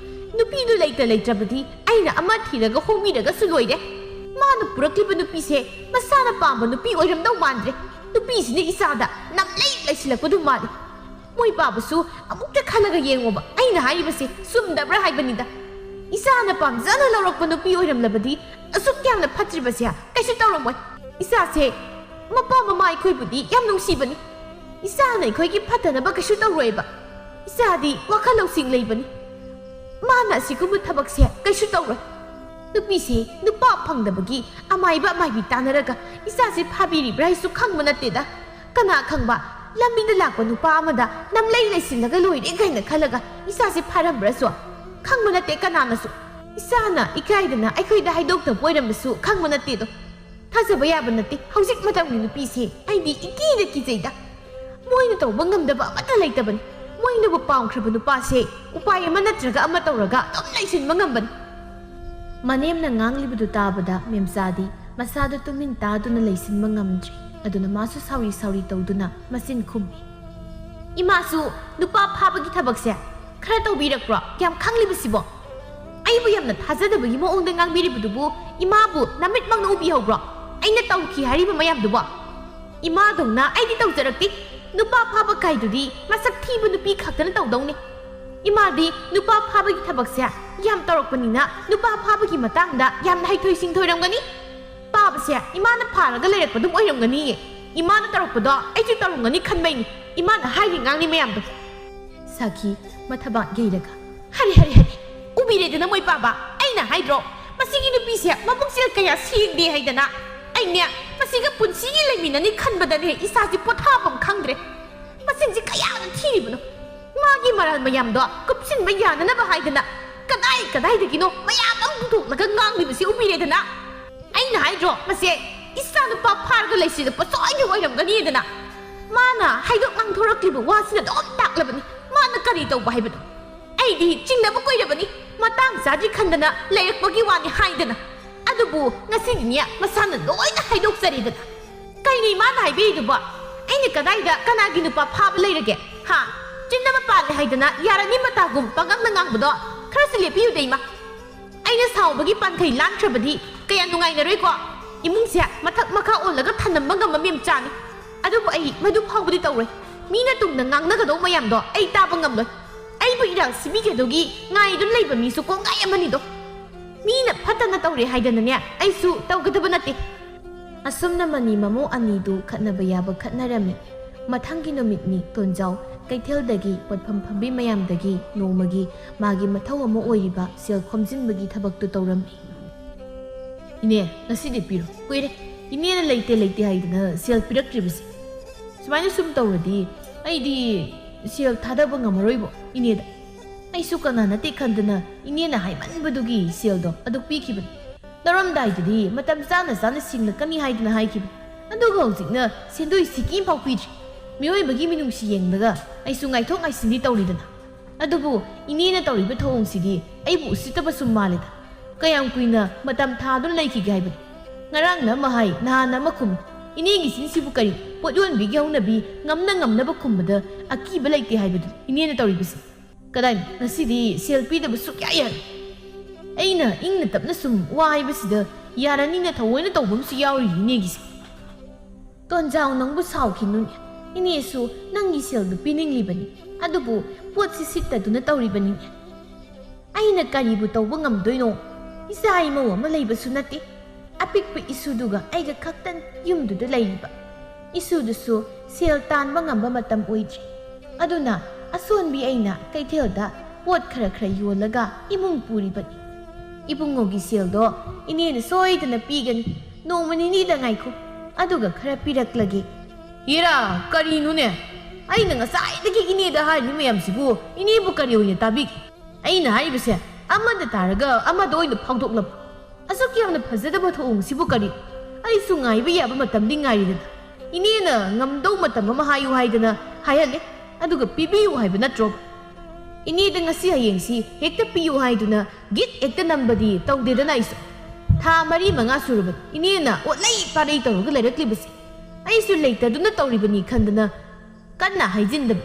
ꯅꯨꯄꯤꯗꯨ ꯂꯩꯇ ꯂꯩꯇ꯭ꯔꯕꯗꯤ ꯑꯩꯅ ꯑꯃ ꯊꯤꯔꯒ ꯍꯣꯡꯕꯤꯔꯒꯁꯨ ꯂꯣꯏꯔꯦ꯫ ꯃꯥꯅ ꯄꯨꯔꯛꯂꯤꯕ ꯅꯨꯄꯤꯁꯦ ꯃꯁꯥꯅ ꯄꯥꯝꯕ ꯅꯨꯄꯤ ꯑꯣꯏꯔꯝꯗꯧ ꯃꯥꯟꯗ꯭ꯔꯦ꯫ ꯅꯨꯄꯤꯁꯤꯅ ꯏꯆꯥꯗ ꯅꯝꯂꯩ ꯂꯩꯁꯤꯜꯂꯛꯄꯗꯨ ꯃꯥꯜꯂꯤ꯫ ꯃꯣꯏ ꯄꯥꯕꯁꯨ ꯑꯃꯨꯛꯇ ꯈꯜꯂꯒ ꯌꯦꯡꯉꯣꯕ, ꯑꯩꯅ ꯍꯥꯏꯔꯤꯕꯁꯦ ꯆꯨꯝꯗꯕ꯭ꯔꯥ ꯍꯥꯏꯕꯅꯤꯗ꯫ ꯏꯆꯥꯅ ꯄꯥꯝꯖꯅ ꯂꯧꯔꯛꯄ ꯅꯨꯄꯤ ꯑꯣꯏꯔꯝꯂꯕꯗꯤ ꯑꯁꯨꯛ ꯌꯥꯝꯅ ꯐꯠꯇ꯭ꯔꯤꯕꯁꯦ ꯀꯩꯁꯨ ꯇꯧꯔꯝꯃꯣꯏ꯫ ꯏꯆꯥꯁꯦ ꯃꯄꯥ ꯃꯃꯥ ꯑꯩꯈꯣꯏꯕꯨꯗꯤ ꯌꯥꯝ ꯅꯨꯡꯁꯤꯕꯅꯤ꯫ ꯏꯆꯥꯅ ꯑꯩꯈꯣꯏꯒꯤ ꯐꯠꯇꯅꯕ ꯀꯩꯁꯨ ꯇꯧꯔꯣꯏꯕ꯫ ꯏꯆꯥꯗꯤ ꯋꯥꯈꯜ ꯂꯧꯁꯤꯡ ꯂꯩꯕꯅꯤ꯫ ꯃꯥꯅ ꯑꯁꯤꯒꯨꯝꯕ ꯊꯕꯛꯁꯦ ꯀꯩꯁꯨ ꯇꯧꯔꯣꯏ꯫ ꯅꯨꯄꯤꯁꯦ ꯅꯨꯄꯥ ꯐꯪꯗꯕꯒꯤ ꯑꯃꯥꯏꯕ ꯑꯃꯥꯏꯕꯤ ꯇꯥꯟꯅꯔꯒ ꯏꯆꯥꯁꯦ ꯐꯥꯕꯤꯔꯤꯕ꯭ꯔꯥ ꯍꯥꯏꯁꯨ ꯈꯪꯕ ꯅꯠꯇꯦꯗ꯫ ꯀꯅꯥ ꯈꯪꯕ, ꯂꯝꯕꯤꯗ ꯂꯥꯛꯄ ꯅꯨꯄꯥ ꯑꯃꯗ ꯅꯝꯂꯩ ꯂꯩꯁꯤꯜꯂꯒ ꯂꯣꯏꯔꯦ ꯀꯥꯏꯅ ꯈꯜꯂꯒ ꯏꯆꯥꯁꯦ ꯐꯥꯔꯝꯕ꯭ꯔꯁꯨ ꯈꯪꯕ ꯅꯠꯇꯦ ꯀꯅꯥꯅꯁꯨ꯫ ꯏꯆꯥꯅ ꯏꯀꯥꯏꯗꯅ ꯑꯩꯈꯣꯏꯗ ꯍꯥꯏꯗꯣꯛꯇꯕ ꯑꯣꯏꯔꯝꯕꯁꯨ ꯈꯪꯕ ꯅꯠꯇꯦꯗꯣ꯫ ꯊꯥꯖꯕ ꯌꯥꯕ ꯅꯠꯇꯦ꯫ ꯍꯧꯖꯤꯛ ꯃꯇꯝꯒꯤ ꯅꯨꯄꯤꯁꯦ ꯑꯩꯗꯤ ꯏꯀꯤꯗ ꯀꯤꯖꯩꯗ꯫ ꯃꯣꯏꯅ ꯇꯧꯕ ꯉꯝꯗꯕ ꯑꯃꯠꯇ ꯂꯩꯇꯕꯅꯤ꯫ ꯃꯣꯏꯅꯕꯨ ꯄꯥꯝꯈ꯭ꯔꯕ ꯅꯨꯄꯥꯁꯦ ꯎꯄꯥꯏ ꯑꯃ ꯅꯠꯇ꯭ꯔꯒ ꯑꯃ ꯇꯧꯔꯒ ꯑꯗꯨꯝ ꯂꯩꯁꯤꯟꯕ ꯉꯝꯕꯅꯤ꯫ ꯃꯅꯦꯝꯅ ꯉꯥꯡꯂꯤꯕꯗꯨ ꯇꯥꯕꯗ ꯃꯦꯝꯆꯥꯗꯤ ꯃꯁꯥꯗꯨ ꯇꯨꯃꯤꯟ ꯇꯥꯗꯨꯅ ꯂꯩꯁꯤꯟꯕ ꯉꯝꯗ꯭ꯔꯦ꯫ ꯑꯗꯨꯅ ꯃꯥꯁꯨ ꯁꯥꯎꯔꯤ ꯁꯥꯎꯔꯤ ꯇꯧꯗꯨꯅ ꯃꯆꯤꯟ ꯈꯨꯝꯃꯤ꯫ ꯏꯃꯥꯁꯨ ꯅꯨꯄꯥ ꯐꯥꯕꯒꯤ ꯊꯕꯛꯁꯦ ꯈꯔ ꯇꯧꯕꯤꯔꯛꯄ꯭ꯔꯣ? ꯌꯥꯝ ꯈꯪꯂꯤꯕꯁꯤꯕꯣ꯫ ꯑꯩꯕꯨ ꯌꯥꯝꯅ ꯊꯥꯖꯗꯕꯒꯤ ꯃꯑꯣꯡꯗ ꯉꯥꯡꯕꯤꯔꯤꯕꯗꯨꯕꯨ ꯏꯃꯥꯕꯨ ꯅꯃꯤꯠꯃꯛꯅ ꯎꯕꯤꯍꯧꯕ꯭ꯔꯣ? ꯑꯩꯅ ꯇꯧꯈꯤ ꯍꯥꯏꯔꯤꯕ ꯃꯌꯥꯝꯗꯨꯕꯣ꯫ ꯏꯃꯥꯗꯧꯅ ꯑꯩꯗꯤ ꯇꯧꯖꯔꯛꯇꯦ꯫ ꯅꯨꯄꯥ ꯐꯥꯕ ꯀꯥꯏꯗꯨꯗꯤ ꯃꯁꯛ ꯊꯤꯕ ꯅꯨꯄꯤ ꯈꯛꯇꯅ ꯇꯧꯗꯧꯅꯤ꯫ ꯏꯃꯥꯗꯤ ꯅꯨꯄꯥ ꯐꯥꯕꯒꯤ ꯊꯕꯛꯁꯦ ꯌꯥꯝ ꯇꯧꯔꯛꯄꯅꯤꯅ ꯅꯨꯄꯥ ꯐꯥꯕꯒꯤ ꯃꯇꯥꯡꯗ ꯌꯥꯝꯅ ꯍꯩꯊꯣꯏ ꯁꯤꯡꯊꯣꯏꯔꯝꯒꯅꯤ꯫ ꯄꯥꯕꯁꯦ ꯏꯃꯥꯅ ꯐꯥꯔꯒ ꯂꯩꯔꯛꯄ ꯑꯗꯨꯝ ꯑꯣꯏꯔꯝꯒꯅꯤꯌꯦ꯫ ꯏꯃꯥꯅ ꯇꯧꯔꯛꯄꯗꯣ ꯑꯩꯁꯨ ꯇꯧꯔꯝꯒꯅꯤ ꯈꯟꯕꯩꯅꯤ꯫ ꯏꯃꯥꯅ ꯍꯥꯏꯔꯤ ꯉꯥꯡꯂꯤ ꯃꯌꯥꯝꯗꯣ꯫ ꯁꯥꯈꯤ ꯃꯊꯕꯥꯛ ꯌꯩꯔꯒ, "ꯍꯔꯦ, ꯍꯔꯦ, ꯍꯔꯦ, ꯎꯕꯤꯔꯦꯗꯅ ꯃꯣꯏ ꯄꯥꯕ, ꯑꯩꯅ ꯍꯥꯏꯗ꯭ꯔꯣ? ꯃꯁꯤꯒꯤ ꯅꯨꯄꯤꯁꯦ ꯃꯕꯨꯛꯁꯦ ꯀꯌꯥ ꯁꯦꯡꯗꯦ ꯍꯥꯏꯗꯅ꯫ ꯑꯩꯅꯦ ꯃꯁꯤꯒ ꯄꯨꯟꯁꯤꯒꯤ ꯂꯩꯃꯤꯟꯅꯅꯤ ꯈꯟꯕꯗꯅꯦ ꯏꯁꯥꯁꯦ ꯄꯣꯊꯥꯐꯝ ꯈꯪꯗ꯭ꯔꯦ꯫ ꯃꯆꯤꯟꯁꯦ ꯀꯌꯥꯗ ꯊꯤꯔꯤꯕꯅꯣ꯫ ꯃꯥꯒꯤ ꯃꯔꯥꯜ ꯃꯌꯥꯝꯗꯣ ꯀꯨꯞꯁꯤꯟꯕ ꯌꯥꯅꯅꯕ ꯍꯥꯏꯗꯅ ꯀꯗꯥꯏ ꯀꯗꯥꯏꯗꯒꯤꯅꯣ ꯃꯌꯥꯝ ꯑꯃ ꯄꯨꯊꯣꯛꯂꯒ ꯉꯥꯡꯂꯤꯕꯁꯤ ꯎꯕꯤꯔꯦꯗꯅ꯫ ꯑꯩꯅ ꯍꯥꯏꯗ꯭ꯔꯣ ꯃꯁꯦ ꯏꯆꯥ ꯅꯨꯄꯥ ꯐꯥꯔꯒ ꯂꯩꯁꯤꯗ ꯄꯣꯠꯁꯣꯏꯒꯤ ꯑꯣꯏꯔꯝꯒꯅꯤꯗꯅ꯫ ꯃꯥꯅ ꯍꯥꯏꯗꯣꯛ ꯉꯥꯡꯊꯣꯔꯛꯂꯤꯕ ꯋꯥꯁꯤꯅ ꯑꯗꯨꯝ ꯇꯥꯛꯂꯕꯅꯤ꯫ ꯃꯥꯅ ꯀꯔꯤ ꯇꯧꯕ ꯍꯥꯏꯕꯅꯣ? ꯑꯩꯗꯤ ꯆꯤꯡꯅꯕ ꯀꯨꯏꯔꯕꯅꯤ, ꯃꯇꯥꯡ ꯆꯥꯗ꯭ꯔꯤ ꯈꯟꯗꯅ ꯂꯩꯔꯛꯄꯒꯤ ꯋꯥꯅꯤ ꯍꯥꯏꯗꯅ꯫ ꯑꯗꯨꯕꯨ ꯉꯁꯤꯗꯤꯅꯦ, ꯃꯁꯥꯅ ꯂꯣꯏꯅ ꯍꯥꯏꯗꯣꯛꯆꯔꯦꯗꯅ꯫ ꯀꯩꯅꯣ ꯏꯃꯥꯅ ꯍꯥꯏꯕꯤꯔꯤꯗꯨꯕꯣ? ꯑꯩꯅ ꯀꯗꯥꯏꯗ ꯀꯅꯥꯒꯤ ꯅꯨꯄꯥ ꯐꯥꯕ ꯂꯩꯔꯒꯦ? ꯍꯥ? ꯆꯤꯟꯅꯕ ꯄꯥꯜꯂꯦ ꯍꯥꯏꯗꯅ ꯌꯥꯔꯅꯤ ꯃꯇꯥꯒꯨꯝ ꯄꯉꯥꯡꯗ ꯉꯥꯡꯕꯗꯣ ꯈꯔꯁꯨ ꯂꯦꯞꯄꯤꯌꯨꯗ ꯏꯃꯥ꯫ ꯑꯩꯅ ꯁꯥꯎꯕꯒꯤ ꯄꯥꯟꯈꯩ ꯂꯥꯟꯈ꯭ꯔꯕꯗꯤ ꯀꯌꯥ ꯅꯨꯡꯉꯥꯏꯅꯔꯣꯏꯀꯣ? ꯏꯃꯨꯡꯁꯦ ꯃꯊꯛ ꯃꯈꯥ ꯑꯣꯜꯂꯒ ꯊꯅꯝꯕ ꯉꯝꯕ ꯃꯦꯝꯆꯥꯅꯤ꯫ ꯑꯗꯨꯕꯨ ꯑꯩ ꯃꯗꯨ ꯐꯥꯎꯕꯗꯤ ꯇꯧꯔꯣꯏ꯫ ꯃꯤꯅ ꯇꯨꯡꯗ ꯉꯥꯡꯅꯒꯗꯧ ꯃꯌꯥꯝꯗꯣ ꯑꯩ ꯇꯥꯕ ꯉꯝꯂꯣꯏ꯫ ꯑꯩꯕꯨ ꯏꯔꯥꯜ ꯁꯤꯕꯤꯒꯗꯧꯒꯤ ꯉꯥꯏꯗꯨꯅ ꯂꯩꯕ ꯃꯤꯁꯨ ꯀꯣꯡꯒꯥꯏ ꯑꯃꯅꯤꯗꯣ꯫ ꯃꯤꯅ ꯐꯠꯇꯅ ꯇꯧꯔꯦ ꯍꯥꯏꯗꯅꯅꯦ, ꯑꯩꯁꯨ ꯇꯧꯒꯗꯕ ꯅꯠꯇꯦ꯫ ꯑꯁꯨꯝꯅ ꯃꯅꯤ ꯃꯃꯧ ꯑꯅꯤꯗꯨ ꯈꯠꯅꯕ ꯌꯥꯕ ꯈꯠꯅꯔꯝꯃꯤ꯫ ꯃꯊꯪꯒꯤ ꯅꯨꯃꯤꯠꯅꯤ ꯇꯣꯟꯖꯥꯎ ꯀꯩꯊꯦꯜꯗꯒꯤ ꯄꯣꯠꯐꯝ ꯐꯝꯕꯤ ꯃꯌꯥꯝꯗꯒꯤ ꯅꯣꯡꯃꯒꯤ ꯃꯥꯒꯤ ꯃꯊꯧ ꯑꯃ ꯑꯣꯏꯔꯤꯕ ꯁꯦꯜ ꯈꯣꯝꯖꯤꯟꯕꯒꯤ ꯊꯕꯛꯇꯨ ꯇꯧꯔꯝꯃꯤ꯫ "ꯏꯅꯦ, ꯉꯁꯤꯗꯤ ꯄꯤꯔꯣ꯫ ꯀꯨꯏꯔꯦ ꯏꯅꯦꯅ ꯂꯩꯇꯦ ꯂꯩꯇꯦ ꯍꯥꯏꯗꯅ ꯁꯦꯜ ꯄꯤꯔꯛꯇ꯭ꯔꯤꯕꯁꯦ꯫ ꯁꯨꯃꯥꯏꯅ ꯁꯨꯝ ꯇꯧꯔꯗꯤ ꯑꯩꯗꯤ ꯁꯦꯜ ꯊꯥꯗꯕ ꯉꯝꯃꯔꯣꯏꯕꯣ ꯏꯅꯦꯗ꯫ ꯑꯩꯁꯨ ꯀꯅꯥ ꯅꯠꯇꯦ ꯈꯟꯗꯅ ꯏꯅꯦꯅ ꯍꯥꯏꯃꯟꯕꯗꯨꯒꯤ ꯁꯦꯜꯗꯣ ꯑꯗꯨ ꯄꯤꯈꯤꯕꯅꯤ꯫ ꯂꯧꯔꯝꯗꯥꯏꯗꯗꯤ ꯃꯇꯝ ꯆꯥꯅ ꯆꯥꯅ ꯁꯤꯡꯂꯛꯀꯅꯤ ꯍꯥꯏꯗꯅ ꯍꯥꯏꯈꯤꯕꯅꯤ꯫ ꯑꯗꯨꯒ ꯍꯧꯖꯤꯛꯅ ꯁꯦꯟꯗꯣꯏ ꯁꯤꯀꯤ ꯑꯃꯐꯥꯎ ꯄꯤꯗ꯭ꯔꯤ꯫ ꯃꯤꯑꯣꯏꯕꯒꯤ ꯃꯤꯅꯨꯡꯁꯤ ꯌꯦꯡꯂꯒ ꯑꯩꯁꯨ ꯉꯥꯏꯊꯣꯛ ꯉꯥꯏꯁꯤꯟꯗꯤ ꯇꯧꯔꯤꯗꯅ꯫ ꯑꯗꯨꯕꯨ ꯏꯅꯦꯅ ꯇꯧꯔꯤꯕ ꯊꯧꯑꯣꯡꯁꯤꯗꯤ ꯑꯩꯕꯨ ꯎꯁꯤꯠꯇꯕ ꯁꯨꯝ ꯃꯥꯜꯂꯦꯗ꯫ ꯀꯌꯥꯝ ꯀꯨꯏꯅ ꯃꯇꯝ ꯊꯥꯗꯨꯅ ꯂꯩꯈꯤꯒꯦ ꯍꯥꯏꯕꯅꯤ? ꯉꯔꯥꯡꯅ ꯑꯃ ꯍꯥꯏ, ꯅꯍꯥꯟꯅ ꯑꯃ ꯈꯨꯝ꯫ ꯏꯅꯦꯒꯤ ꯆꯤꯟꯁꯤꯕꯨ ꯀꯔꯤ? ꯄꯣꯠ ꯌꯣꯟꯕꯤꯒꯤ ꯍꯧꯅꯕꯤ ꯉꯝꯅ ꯉꯝꯅꯕ ꯈꯨꯝꯕꯗ ꯑꯀꯤꯕ ꯂꯩꯇꯦ ꯍꯥꯏꯕꯗꯨ ꯏꯅꯦꯅ ꯇꯧꯔꯤꯕꯁꯤ꯫ ꯀꯗꯥꯏꯅꯣ? ꯉꯁꯤꯗꯤ ꯁꯦꯜ ꯄꯤꯗꯕ ꯁꯨꯛꯌꯥ ꯌꯥꯔꯣꯏ꯫ ꯑꯩꯅ ꯏꯪꯅ ꯇꯞꯅ ꯁꯨꯝ ꯋꯥ ꯍꯥꯏꯕꯁꯤꯗ ꯌꯥꯔꯅꯤꯅ ꯊꯑꯣꯏꯅ ꯇꯧꯕ ꯑꯃꯁꯨ ꯌꯥꯎꯔꯤ ꯏꯅꯦꯒꯤꯁꯦ꯫ ꯇꯣꯟꯖꯥꯎ, ꯅꯪꯕꯨ ꯁꯥꯎꯈꯤꯅꯨꯅꯦ꯫ ꯏꯅꯦꯁꯨ ꯅꯪꯒꯤ ꯁꯦꯜꯗꯨ ꯄꯤꯅꯤꯡꯂꯤꯕꯅꯤ꯫ ꯑꯗꯨꯕꯨ ꯄꯣꯠꯁꯤ ꯁꯤꯠꯇꯗꯨꯅ ꯇꯧꯔꯤꯕꯅꯤꯅꯦ꯫ ꯑꯩꯅ ꯀꯔꯤꯕꯨ ꯇꯧꯕ ꯉꯝꯗꯣꯏꯅꯣ? ꯏꯆꯥ ꯏꯃꯧ ꯑꯃ ꯂꯩꯕꯁꯨ ꯅꯠꯇꯦ꯫ ꯑꯄꯤꯛꯄ ꯏꯁꯨꯗꯨꯒ ꯑꯩꯒ ꯈꯛꯇꯅꯤ ꯌꯨꯝꯗꯨꯗ ꯂꯩꯔꯤꯕ꯫ ꯏꯁꯨꯗꯨꯁꯨ ꯁꯦꯜ ꯇꯥꯟꯕ ꯉꯝꯕ ꯃꯇꯝ ꯑꯣꯏꯗ꯭ꯔꯤ꯫ ꯑꯗꯨꯅ ꯑꯁꯣꯟꯕꯤ ꯑꯩꯅ ꯀꯩꯊꯦꯜꯗ ꯄꯣꯠ ꯈꯔ ꯈꯔ ꯌꯣꯜꯂꯒ ꯏꯃꯨꯡ ꯄꯨꯔꯤꯕꯅꯤ꯫ ꯏꯕꯨꯡꯉꯣꯒꯤ ꯁꯦꯜꯗꯣ ꯏꯅꯦꯅ ꯁꯣꯏꯗꯅ ꯄꯤꯒꯅꯤ꯫ ꯅꯣꯡꯃ ꯅꯤꯅꯤꯗ ꯉꯥꯏꯈꯣ, ꯑꯗꯨꯒ ꯈꯔ ꯄꯤꯔꯛꯂꯒꯦ꯫ ꯍꯤꯔꯥ, ꯀꯔꯤꯅꯣꯅꯦ? ꯑꯩꯅ ꯉꯁꯥꯏꯗꯒꯤ ꯏꯅꯦꯗ ꯍꯥꯏꯔꯤ ꯃꯌꯥꯝꯁꯤꯕꯨ ꯏꯅꯦꯕꯨ ꯀꯔꯤ ꯑꯣꯏꯅ ꯇꯥꯕꯤꯒꯦ? ꯑꯩꯅ ꯍꯥꯏꯔꯤꯕꯁꯦ ꯑꯃꯗ ꯇꯥꯔꯒ ꯑꯃꯗ ꯑꯣꯏꯅ ꯐꯥꯎꯗꯣꯛꯂꯕ꯫ ꯑꯁꯨꯛ ꯌꯥꯝꯅ ꯐꯖꯗꯕ ꯊꯧꯑꯣꯡꯁꯤꯕꯨ ꯀꯔꯤ? ꯑꯩꯁꯨ ꯉꯥꯏꯕ ꯌꯥꯕ ꯃꯇꯝꯗꯤ ꯉꯥꯏꯔꯤꯗꯅ꯫ ꯏꯅꯦꯅ ꯉꯝꯗꯧ ꯃꯇꯝ ꯑꯃ ꯍꯥꯏꯌꯨ ꯍꯥꯏꯗꯅ ꯍꯥꯏꯍꯜꯂꯦ, ꯑꯗꯨꯒ ꯄꯤꯕꯤꯌꯨ ꯍꯥꯏꯕ ꯅꯠꯇ꯭ꯔꯣ? ꯏꯅꯦꯗ ꯉꯁꯤ ꯍꯌꯦꯡꯁꯤ ꯍꯦꯛꯇ ꯄꯤꯌꯨ ꯍꯥꯏꯗꯨꯅ ꯒꯤꯠ ꯍꯦꯛꯇ ꯅꯝꯕꯗꯤ ꯇꯧꯗꯦꯗꯅ ꯑꯩꯁꯨ꯫ ꯊꯥ ꯃꯔꯤ ꯃꯉꯥ ꯁꯨꯔꯕꯅꯤ ꯏꯅꯦꯅ ꯑꯣꯠꯂꯩ ꯄꯥꯔꯩ ꯇꯧꯔꯒ ꯂꯩꯔꯛꯂꯤꯕꯁꯦ꯫ ꯑꯩꯁꯨ ꯂꯩꯇꯗꯨꯅ ꯇꯧꯔꯤꯕꯅꯤ ꯈꯟꯗꯅ ꯀꯟꯅ ꯍꯥꯏꯖꯤꯟꯗꯕ꯫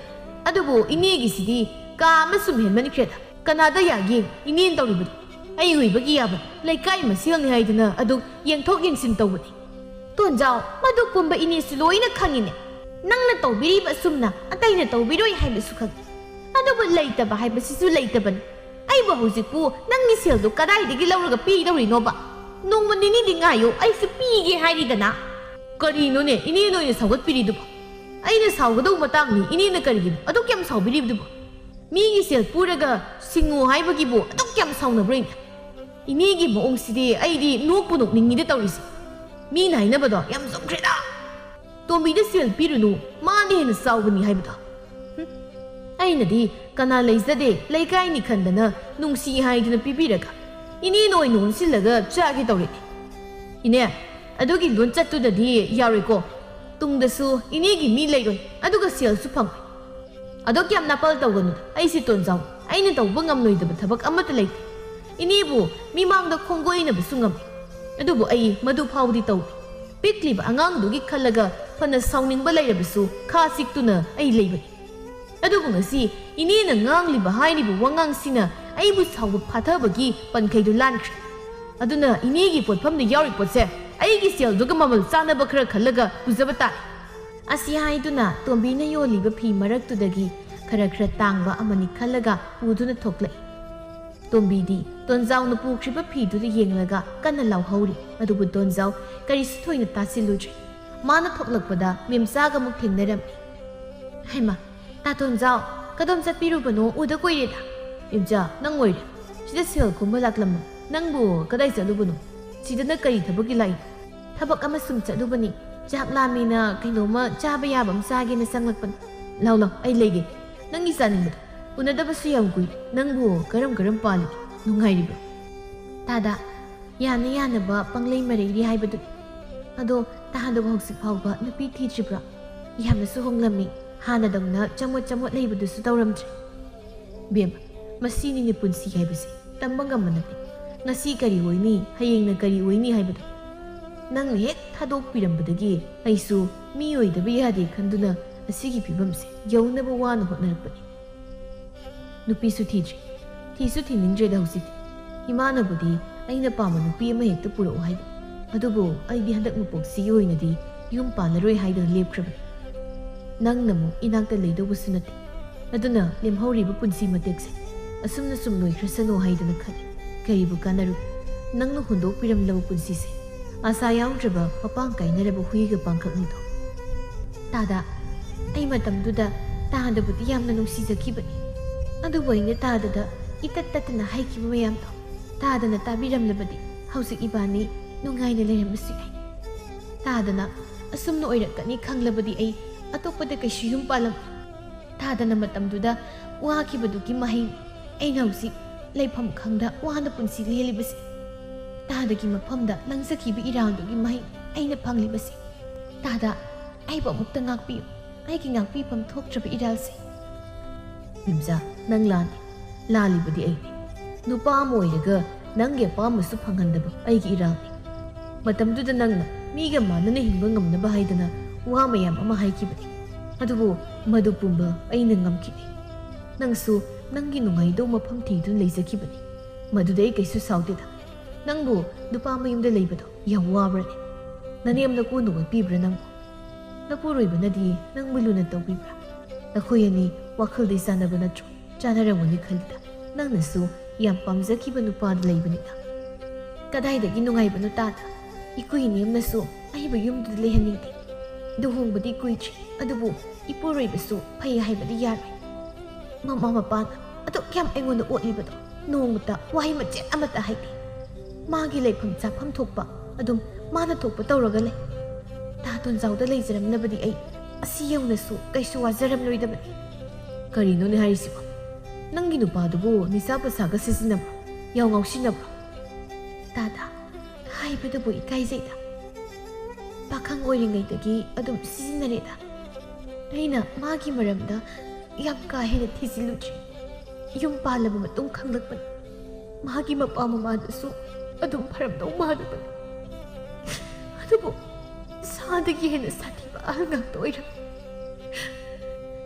ꯑꯗꯨꯕꯨ ꯏꯅꯦꯒꯤꯁꯤꯗꯤ ꯀꯥ ꯑꯃ ꯁꯨꯝ ꯍꯦꯟꯃꯟꯈ꯭ꯔꯦꯗ꯫ ꯀꯅꯥꯗ ꯌꯥꯒꯦ ꯏꯅꯦꯅ ꯇꯧꯔꯤꯕꯗꯣ? ꯑꯩ ꯑꯣꯏꯕꯒꯤ ꯌꯥꯕꯅꯤ, ꯂꯩꯀꯥꯏ ꯃꯁꯦꯜꯅꯤ ꯍꯥꯏꯗꯨꯅ ꯑꯗꯨꯝ ꯌꯦꯡꯊꯣꯛ ꯌꯦꯡꯁꯤꯟ ꯇꯧꯕꯅꯤ꯫ ꯇꯣꯟꯖꯥꯎ, ꯃꯗꯨ ꯄꯨꯝꯕ ꯏꯅꯦꯁꯨ ꯂꯣꯏꯅ ꯈꯪꯉꯤꯅꯦ꯫ ꯅꯪꯅ ꯇꯧꯕꯤꯔꯤꯕ ꯑꯁꯨꯝꯅ ꯑꯇꯩꯅ ꯇꯧꯕꯤꯔꯣꯏ ꯍꯥꯏꯕꯁꯨ ꯈꯪꯉꯤ꯫ ꯑꯗꯨꯕꯨ ꯂꯩꯇꯕ ꯍꯥꯏꯕꯁꯤꯁꯨ ꯂꯩꯇꯕꯅꯤ꯫ ꯑꯩꯕꯨ ꯍꯧꯖꯤꯛꯄꯨ ꯅꯪꯒꯤ ꯁꯦꯜꯗꯨ ꯀꯗꯥꯏꯗꯒꯤ ꯂꯧꯔꯒ ꯄꯤꯗꯧꯔꯤꯅꯣꯕ? ꯅꯣꯡꯃ ꯅꯤꯅꯤꯗꯤ ꯉꯥꯏꯌꯨ, ꯑꯩꯁꯨ ꯄꯤꯒꯦ ꯍꯥꯏꯔꯤꯗꯅ꯫ ꯀꯔꯤꯅꯣꯅꯦ ꯏꯅꯦ ꯅꯣꯏꯅ ꯁꯥꯎꯒꯠꯄꯤꯔꯤꯗꯨꯕꯣ? ꯑꯩꯅ ꯁꯥꯎꯒꯗꯧꯕ ꯃꯇꯥꯡꯅꯤ ꯏꯅꯦꯅ ꯀꯔꯤꯒꯤꯅꯣ ꯑꯗꯨꯛ ꯌꯥꯝ ꯁꯥꯎꯕꯤꯔꯤꯕꯗꯨꯕꯣ? ꯃꯤꯒꯤ ꯁꯦꯜ ꯄꯨꯔꯒ ꯁꯤꯡꯉꯨ ꯍꯥꯏꯕꯒꯤꯕꯨ ꯑꯗꯨꯛ ꯌꯥꯝ ꯁꯥꯎꯅꯕ꯭ꯔꯣ ꯏꯅꯦ? ꯏꯅꯦꯒꯤ ꯃꯑꯣꯡꯁꯤꯗꯤ ꯑꯩꯗꯤ ꯅꯣꯛꯄꯨ ꯅꯣꯛꯅꯤꯡꯉꯤꯗ ꯇꯧꯔꯤꯁꯦ꯫ ꯃꯤꯅ ꯍꯥꯏꯅꯕꯗꯣ ꯌꯥꯝ ꯆꯨꯝꯈ꯭ꯔꯦꯗ꯫ ꯇꯣꯝꯕꯤꯗ ꯁꯦꯜ ꯄꯤꯔꯨꯅꯨ, ꯃꯥꯅ ꯍꯦꯟꯅ ꯆꯥꯎꯕꯅꯤ ꯍꯥꯏꯕꯗꯣ꯫ ꯍꯨꯝ, ꯑꯩꯅꯗꯤ ꯀꯅꯥ ꯂꯩꯖꯗꯦ, ꯂꯩꯀꯥꯏꯅꯤ ꯈꯟꯗꯅ ꯅꯨꯡꯁꯤ ꯍꯥꯏꯗꯨꯅ ꯄꯤꯕꯤꯔꯒ ꯏꯅꯦꯅ ꯑꯣꯏꯅ ꯑꯣꯟꯁꯤꯜꯂꯒ ꯆꯥꯒꯦ ꯇꯧꯔꯛꯏ꯫ ꯏꯅꯦ, ꯑꯗꯨꯒꯤ ꯂꯣꯟꯆꯠꯇꯨꯗꯗꯤ ꯌꯥꯔꯣꯏꯀꯣ꯫ ꯇꯨꯡꯗꯁꯨ ꯏꯅꯦꯒꯤ ꯃꯤ ꯂꯩꯔꯣꯏ, ꯑꯗꯨꯒ ꯁꯦꯜꯁꯨ ꯐꯪꯉꯣꯏ꯫ ꯑꯗꯨꯛ ꯌꯥꯝ ꯅꯥꯄꯜ ꯇꯧꯒꯅꯨ, ꯑꯩꯁꯦ ꯇꯣꯟꯖꯥꯎ꯫ ꯑꯩꯅ ꯇꯧꯕ ꯉꯝꯂꯣꯏꯗꯕ ꯊꯕꯛ ꯑꯃꯠꯇ ꯂꯩꯇꯦ꯫ ꯏꯅꯦꯕꯨ ꯃꯤꯃꯥꯡꯗ ꯈꯣꯡꯒꯣꯏꯅꯕꯁꯨ ꯉꯝꯃꯤ, ꯑꯗꯨꯕꯨ ꯑꯩ ꯃꯗꯨ ꯐꯥꯎꯕꯗꯤ ꯇꯧꯗꯦ꯫ ꯄꯤꯛꯂꯤꯕ ꯑꯉꯥꯡꯗꯨꯒꯤ ꯈꯜꯂꯒ ꯐꯅ ꯁꯥꯎꯅꯤꯡꯕ ꯂꯩꯔꯕꯁꯨ ꯈꯥ ꯆꯤꯛꯇꯨꯅ ꯑꯩ ꯂꯩꯕꯅꯤ꯫ ꯑꯗꯨꯕꯨ ꯉꯁꯤ ꯏꯅꯦꯅ ꯉꯥꯡꯂꯤꯕ ꯍꯥꯏꯔꯤꯕ ꯋꯥꯉꯥꯡꯁꯤꯅ ꯑꯩꯕꯨ ꯁꯥꯎꯕ ꯐꯥꯊꯕꯒꯤ ꯄꯟꯈꯩꯗꯨ ꯂꯥꯟꯈ꯭ꯔꯦ꯫ ꯑꯗꯨꯅ ꯏꯅꯦꯒꯤ ꯄꯣꯠꯐꯝꯗ ꯌꯥꯎꯔꯤ ꯄꯣꯠꯁꯦ ꯑꯩꯒꯤ ꯁꯦꯜꯗꯨꯒ ꯃꯃꯜ ꯆꯥꯅꯕ ꯈꯔ ꯈꯜꯂꯒ ꯄꯨꯖꯕ ꯇꯥꯔꯦ꯫ ꯑꯁꯤ ꯍꯥꯏꯗꯨꯅ ꯇꯣꯝꯕꯤꯅ ꯌꯣꯜꯂꯤꯕ ꯐꯤ ꯃꯔꯛꯇꯨꯗꯒꯤ ꯈꯔ ꯈꯔ ꯇꯥꯡꯕ ꯑꯃꯅꯤ ꯈꯜꯂꯒ ꯄꯨꯗꯨꯅ ꯊꯣꯛꯂꯛꯏ꯫ ꯇꯣꯝꯕꯤꯗꯤ ꯇꯣꯟꯖꯥꯎꯅ ꯄꯨꯈ꯭ꯔꯤꯕ ꯐꯤꯗꯨꯗ ꯌꯦꯡꯂꯒ ꯀꯟꯅ ꯂꯥꯎꯍꯧꯔꯤ꯫ ꯑꯗꯨꯕꯨ ꯇꯣꯟꯖꯥꯎ ꯀꯔꯤꯁꯨ ꯊꯣꯏꯅ ꯇꯥꯁꯤꯜꯂꯨꯗ꯭ꯔꯦ꯫ ꯃꯥꯅ ꯊꯣꯛꯂꯛꯄꯗ ꯃꯦꯝꯆꯥꯒ ꯑꯃꯨꯛ ꯊꯦꯡꯅꯔꯝꯃꯤ꯫ ꯍꯩꯃꯥ, ꯇꯥ ꯇꯣꯟꯖꯥꯎ, ꯀꯗꯣꯝ ꯆꯠꯄꯤꯔꯨꯕꯅꯣ? ꯎꯗ ꯀꯨꯏꯔꯦꯗ꯫ ꯃꯦꯝꯆꯥ, ꯅꯪ ꯑꯣꯏꯔꯦ꯫ ꯁꯤꯗ ꯁꯦꯜ ꯈꯣꯝꯕ ꯂꯥꯛꯂꯝꯃꯣ꯫ ꯅꯪꯕꯨ ꯀꯗꯥꯏ ꯆꯠꯂꯨꯕꯅꯣ? ꯁꯤꯗꯅ ꯀꯔꯤ ꯊꯕꯛꯀꯤ ꯂꯥꯛꯏꯅꯣ? ꯊꯕꯛ ꯑꯃ ꯁꯨꯝ ꯆꯠꯂꯨꯕꯅꯤ꯫ ꯆꯥꯛ ꯂꯥꯝꯃꯦꯅ ꯀꯩꯅꯣꯝꯃ ꯆꯥꯕ ꯌꯥꯕ ꯑꯃ ꯆꯥꯒꯦꯅ ꯆꯪꯂꯛꯄꯅꯤ꯫ ꯂꯥꯎ ꯂꯥꯎ, ꯑꯩ ꯂꯩꯒꯦ꯫ ꯅꯪꯒꯤ ꯆꯥꯅꯤꯡꯕꯗꯣ꯫ ꯎꯅꯗꯕꯁꯨ ꯌꯥꯝ ꯀꯨꯏꯔꯦ꯫ ꯅꯪꯕꯨ ꯀꯔꯝ ꯀꯔꯝ ꯄꯥꯜꯂꯤꯒꯦ? ꯅꯨꯡꯉꯥꯏꯔꯤꯕ꯭ꯔꯣ? ꯇꯥꯗ, ꯌꯥꯅ ꯌꯥꯅꯕ ꯄꯪꯂꯩ ꯃꯔꯩꯔꯤ ꯍꯥꯏꯕꯗꯨꯅꯤ꯫ ꯑꯗꯣ ꯇꯥꯗꯕ ꯍꯧꯖꯤꯛ ꯐꯥꯎꯕ ꯅꯨꯄꯤ ꯊꯤꯗ꯭ꯔꯤꯕ꯭ꯔꯣ? ꯌꯥꯝꯅꯁꯨ ꯍꯣꯡꯂꯝꯃꯤ꯫ ꯍꯥꯟꯅꯗꯧꯅ ꯆꯃꯣꯠ ꯆꯃꯣꯠ ꯂꯩꯕꯗꯨꯁꯨ ꯇꯧꯔꯝꯗ꯭ꯔꯦ꯫ ꯕꯦꯝꯃ, ꯃꯁꯤꯅꯤꯅꯦ ꯄꯨꯟꯁꯤ ꯍꯥꯏꯕꯁꯦ꯫ ꯇꯝꯕ ꯉꯝꯕ ꯅꯠꯇꯦ꯫ ꯉꯁꯤ ꯀꯔꯤ ꯑꯣꯏꯅꯤ, ꯍꯌꯦꯡꯅ ꯀꯔꯤ ꯑꯣꯏꯅꯤ ꯍꯥꯏꯕꯗꯣ꯫ ꯅꯪꯅ ꯍꯦꯛ ꯊꯥꯗꯣꯛꯄꯤꯔꯝꯕꯗꯒꯤ ꯑꯩꯁꯨ ꯃꯤ ꯑꯣꯏꯗꯕ ꯌꯥꯗꯦ ꯈꯟꯗꯨꯅ ꯑꯁꯤꯒꯤ ꯐꯤꯕꯝꯁꯦ ꯌꯧꯅꯕ ꯋꯥꯅ ꯍꯣꯠꯅꯔꯛꯄꯅꯤ꯫ ꯅꯨꯄꯤꯁꯨ ꯊꯤꯗ꯭ꯔꯤ, ꯊꯤꯁꯨ ꯊꯤꯅꯤꯡꯗ꯭ꯔꯦꯗ ꯍꯧꯖꯤꯛꯇꯤ꯫ ꯏꯃꯥꯅꯕꯨꯗꯤ ꯑꯩꯅ ꯄꯥꯝꯕ ꯅꯨꯄꯤ ꯑꯃ ꯍꯦꯛꯇ ꯄꯨꯔꯛꯑꯣ ꯍꯥꯏꯕ, ꯑꯗꯨꯕꯨ ꯑꯩꯗꯤ ꯍꯟꯗꯛ ꯃꯄꯣꯛꯁꯤꯒꯤ ꯑꯣꯏꯅꯗꯤ ꯌꯨꯝ ꯄꯥꯜꯂꯔꯣꯏ ꯍꯥꯏꯗꯅ ꯂꯦꯞꯈ꯭ꯔꯕꯅꯤ꯫ ꯅꯪꯅ ꯑꯃꯨꯛ ꯏꯅꯥꯛꯇ ꯂꯩꯗꯧꯕꯁꯨ ꯅꯠꯇꯦ꯫ ꯑꯗꯨꯅ ꯂꯦꯝꯍꯧꯔꯤꯕ ꯄꯨꯟꯁꯤ ꯃꯇꯦꯛꯁꯦ ꯑꯁꯨꯝꯅ ꯁꯨꯝ ꯂꯣꯏꯈ꯭ꯔꯁꯅꯨ ꯍꯥꯏꯗꯅ ꯈꯜꯂꯤ꯫ ꯀꯔꯤꯕꯨ ꯀꯥꯟꯅꯔꯨ? ꯅꯪꯅ ꯍꯨꯟꯗꯣꯛꯄꯤꯔꯝꯂꯕ ꯄꯨꯟꯁꯤꯁꯦ ꯑꯁꯥ ꯌꯥꯎꯗ꯭ꯔꯕ ꯃꯄꯥꯡ ꯀꯥꯏꯅꯔꯕ ꯍꯨꯏꯒ ꯄꯥꯡꯈꯛꯅꯤꯗꯣ꯫ ꯇꯥꯗ, ꯑꯩ ꯃꯇꯝꯗꯨꯗ ꯇꯥꯗꯕꯨꯗꯤ ꯌꯥꯝꯅ ꯅꯨꯡꯁꯤꯖꯈꯤꯕꯅꯤ꯫ ꯑꯗꯨꯕꯨ ꯑꯩꯅ ꯇꯥꯗꯗ ꯏꯇꯠ ꯇꯠꯇꯅ ꯍꯥꯏꯈꯤꯕ ꯃꯌꯥꯝꯗꯣ ꯇꯥꯗꯅ ꯇꯥꯕꯤꯔꯝꯂꯕꯗꯤ ꯍꯧꯖꯤꯛ ꯏꯕꯥꯅꯤ ꯅꯨꯡꯉꯥꯏꯅ ꯂꯩꯔꯝꯕꯁꯨ ꯌꯥꯏ꯫ ꯇꯥꯗꯅ ꯑꯁꯨꯝꯅ ꯑꯣꯏꯔꯛꯀꯅꯤ ꯈꯪꯂꯕꯗꯤ ꯑꯩ ꯑꯇꯣꯞꯄꯗ ꯀꯩꯁꯨ ꯌꯨꯝ ꯄꯥꯜꯂꯝ ꯇꯥꯗꯅ ꯃꯇꯝꯗꯨꯗ ꯋꯥꯈꯤꯕꯗꯨꯒꯤ ꯃꯍꯩ ꯑꯩꯅ ꯍꯧꯖꯤꯛ ꯂꯩꯐꯝ ꯈꯪꯗ ꯋꯥꯅ ꯄꯨꯟꯁꯤ ꯂꯦꯜꯂꯤꯕꯁꯦ꯫ ꯇꯥꯗꯒꯤ ꯃꯐꯝꯗ ꯂꯪꯖꯈꯤꯕ ꯏꯔꯥꯜꯗꯨꯒꯤ ꯃꯍꯩ ꯑꯩꯅ ꯐꯪꯂꯤꯕꯁꯦ꯫ ꯇꯥꯗ, ꯑꯩꯕꯨ ꯑꯃꯨꯛꯇ ꯉꯥꯛꯄꯤꯌꯨ꯫ ꯑꯩꯒꯤ ꯉꯥꯛꯄꯤꯐꯝ ꯊꯣꯛꯇ꯭ꯔꯕ ꯏꯔꯥꯜꯁꯦ꯫ ꯏꯝꯆꯥ, ꯅꯪ ꯂꯥꯜꯂꯤ꯫ ꯂꯥꯜꯂꯤꯕꯗꯤ ꯑꯩꯅꯤ꯫ ꯅꯨꯄꯥ ꯑꯃ ꯑꯣꯏꯔꯒ ꯅꯪꯒꯤ ꯑꯄꯥꯝꯕꯁꯨ ꯐꯪꯍꯟꯗꯕ ꯑꯩꯒꯤ ꯏꯔꯥꯜꯅꯤ꯫ ꯃꯇꯝꯗꯨꯗ ꯅꯪꯅ ꯃꯤꯒ ꯃꯥꯟꯅꯅ ꯍꯤꯡꯕ ꯉꯝꯅꯕ ꯍꯥꯏꯗꯅ ꯋꯥ ꯃꯌꯥꯝ ꯑꯃ ꯍꯥꯏꯈꯤꯕꯅꯤ꯫ ꯑꯗꯨꯕꯨ ꯃꯗꯨ ꯄꯨꯝꯕ ꯑꯩꯅ ꯉꯝꯈꯤꯗꯦ꯫ ꯅꯪꯁꯨ ꯅꯪꯒꯤ ꯅꯨꯡꯉꯥꯏꯗꯧ ꯃꯐꯝ ꯊꯤꯗꯨꯅ ꯂꯩꯖꯈꯤꯕꯅꯤ꯫ ꯃꯗꯨꯗ ꯑꯩ ꯀꯩꯁꯨ ꯁꯥꯎꯗꯦꯗ꯫ ꯅꯪꯕꯨ ꯅꯨꯄꯥ ꯃꯌꯨꯝꯗ ꯂꯩꯕꯗꯣ ꯌꯥꯝ ꯋꯥꯕ꯭ꯔꯅꯦ? ꯅꯅꯦꯝ ꯅꯀꯨꯅ ꯑꯣꯠꯄꯤꯕ꯭ꯔꯥ ꯅꯪꯕꯨ? ꯅꯄꯨꯔꯣꯏꯕꯅꯗꯤ ꯅꯪꯕꯨ ꯂꯨꯅ ꯇꯧꯕꯤꯕ꯭ꯔꯥ? ꯅꯈꯣꯏ ꯑꯅꯤ ꯋꯥꯈꯜꯗꯤ ꯆꯥꯟꯅꯕ ꯅꯠꯇ꯭ꯔꯣ? ꯆꯥꯟꯅꯔꯝꯒꯅꯤ ꯈꯜꯂꯤꯗ꯫ ꯅꯪꯅꯁꯨ ꯌꯥꯝ ꯄꯥꯝꯖꯈꯤꯕ ꯅꯨꯄꯥꯗꯨ ꯂꯩꯕꯅꯤꯅ꯫ ꯀꯗꯥꯏꯗꯒꯤ ꯅꯨꯡꯉꯥꯏꯕꯅꯣ ꯇꯥꯗ? ꯏꯀꯨꯏ ꯏꯅꯦꯝꯅꯁꯨ ꯑꯩꯕꯨ ꯌꯨꯝꯗꯨꯗ ꯂꯩꯍꯟꯅꯤꯡꯗꯦ꯫ ꯂꯨꯍꯣꯡꯕꯗꯤ ꯀꯨꯏꯗ꯭ꯔꯤ, ꯑꯗꯨꯕꯨ ꯏꯄꯨꯔꯣꯏꯕꯁꯨ ꯐꯩ ꯍꯥꯏꯕꯗꯤ ꯌꯥꯔꯣꯏ꯫ ꯃꯃꯥ ꯃꯄꯥꯅ ꯑꯗꯨꯛ ꯌꯥꯝ ꯑꯩꯉꯣꯟꯗ ꯑꯣꯠꯂꯤꯕꯗꯣ ꯅꯣꯡꯃꯇ ꯋꯥꯍꯩ ꯃꯆꯦꯠ ꯑꯃꯠꯇ ꯍꯥꯏꯗꯦ꯫ ꯃꯥꯒꯤ ꯂꯩꯐꯝ ꯆꯥꯐꯝ ꯊꯣꯛꯄ ꯑꯗꯨꯝ ꯃꯥꯅ ꯊꯣꯛꯄ ꯇꯧꯔꯒ ꯂꯩ꯫ ꯇꯥ ꯇꯣꯟꯖꯥꯎꯗ ꯂꯩꯖꯔꯝꯂꯕꯗꯤ ꯑꯩ ꯑꯁꯤ ꯌꯧꯅꯁꯨ ꯀꯩꯁꯨ ꯋꯥꯖꯔꯝꯂꯣꯏꯗꯕꯅꯤ꯫ ꯀꯔꯤꯅꯣꯅꯦ ꯍꯥꯏꯔꯤꯁꯤꯕꯣ? ꯅꯪꯒꯤ ꯅꯨꯄꯥꯗꯨꯕꯨ ꯅꯤꯁꯥ ꯄꯁꯥꯒ ꯁꯤꯖꯤꯟꯅꯕ꯭ꯔꯣ? ꯌꯥꯎ ꯉꯥꯎꯁꯤꯟꯅꯕ꯭ꯔꯣ? ꯇꯥꯗ, ꯍꯥꯏꯕꯗꯨꯕꯨ ꯏꯀꯥꯏꯖꯩꯗ꯫ ꯄꯥꯈꯪ ꯑꯣꯏꯔꯤꯉꯩꯗꯒꯤ ꯑꯗꯨꯝ ꯁꯤꯖꯤꯟꯅꯔꯦꯗ꯫ ꯑꯩꯅ ꯃꯥꯒꯤ ꯃꯔꯝꯗ ꯌꯥꯝ ꯀꯥ ꯍꯦꯟꯅ ꯊꯤꯖꯤꯜꯂꯨꯗ꯭ꯔꯦ꯫ ꯌꯨꯝ ꯄꯥꯜꯂꯕ ꯃꯇꯨꯡ ꯈꯪꯂꯛꯄꯅꯤ꯫ ꯃꯍꯥꯛꯀꯤ ꯃꯄꯥ ꯃꯃꯥꯗꯨꯁꯨ ꯑꯗꯨꯝ ꯐꯔꯝꯗꯧ ꯃꯥꯜꯂꯨꯕꯅꯤ꯫ ꯑꯗꯨꯕꯨ ꯁꯥꯗꯒꯤ ꯍꯦꯟꯅ ꯁꯥꯊꯤꯕ ꯑꯍꯜ ꯉꯥꯛꯇ ꯑꯣꯏꯔꯝꯃꯤ꯫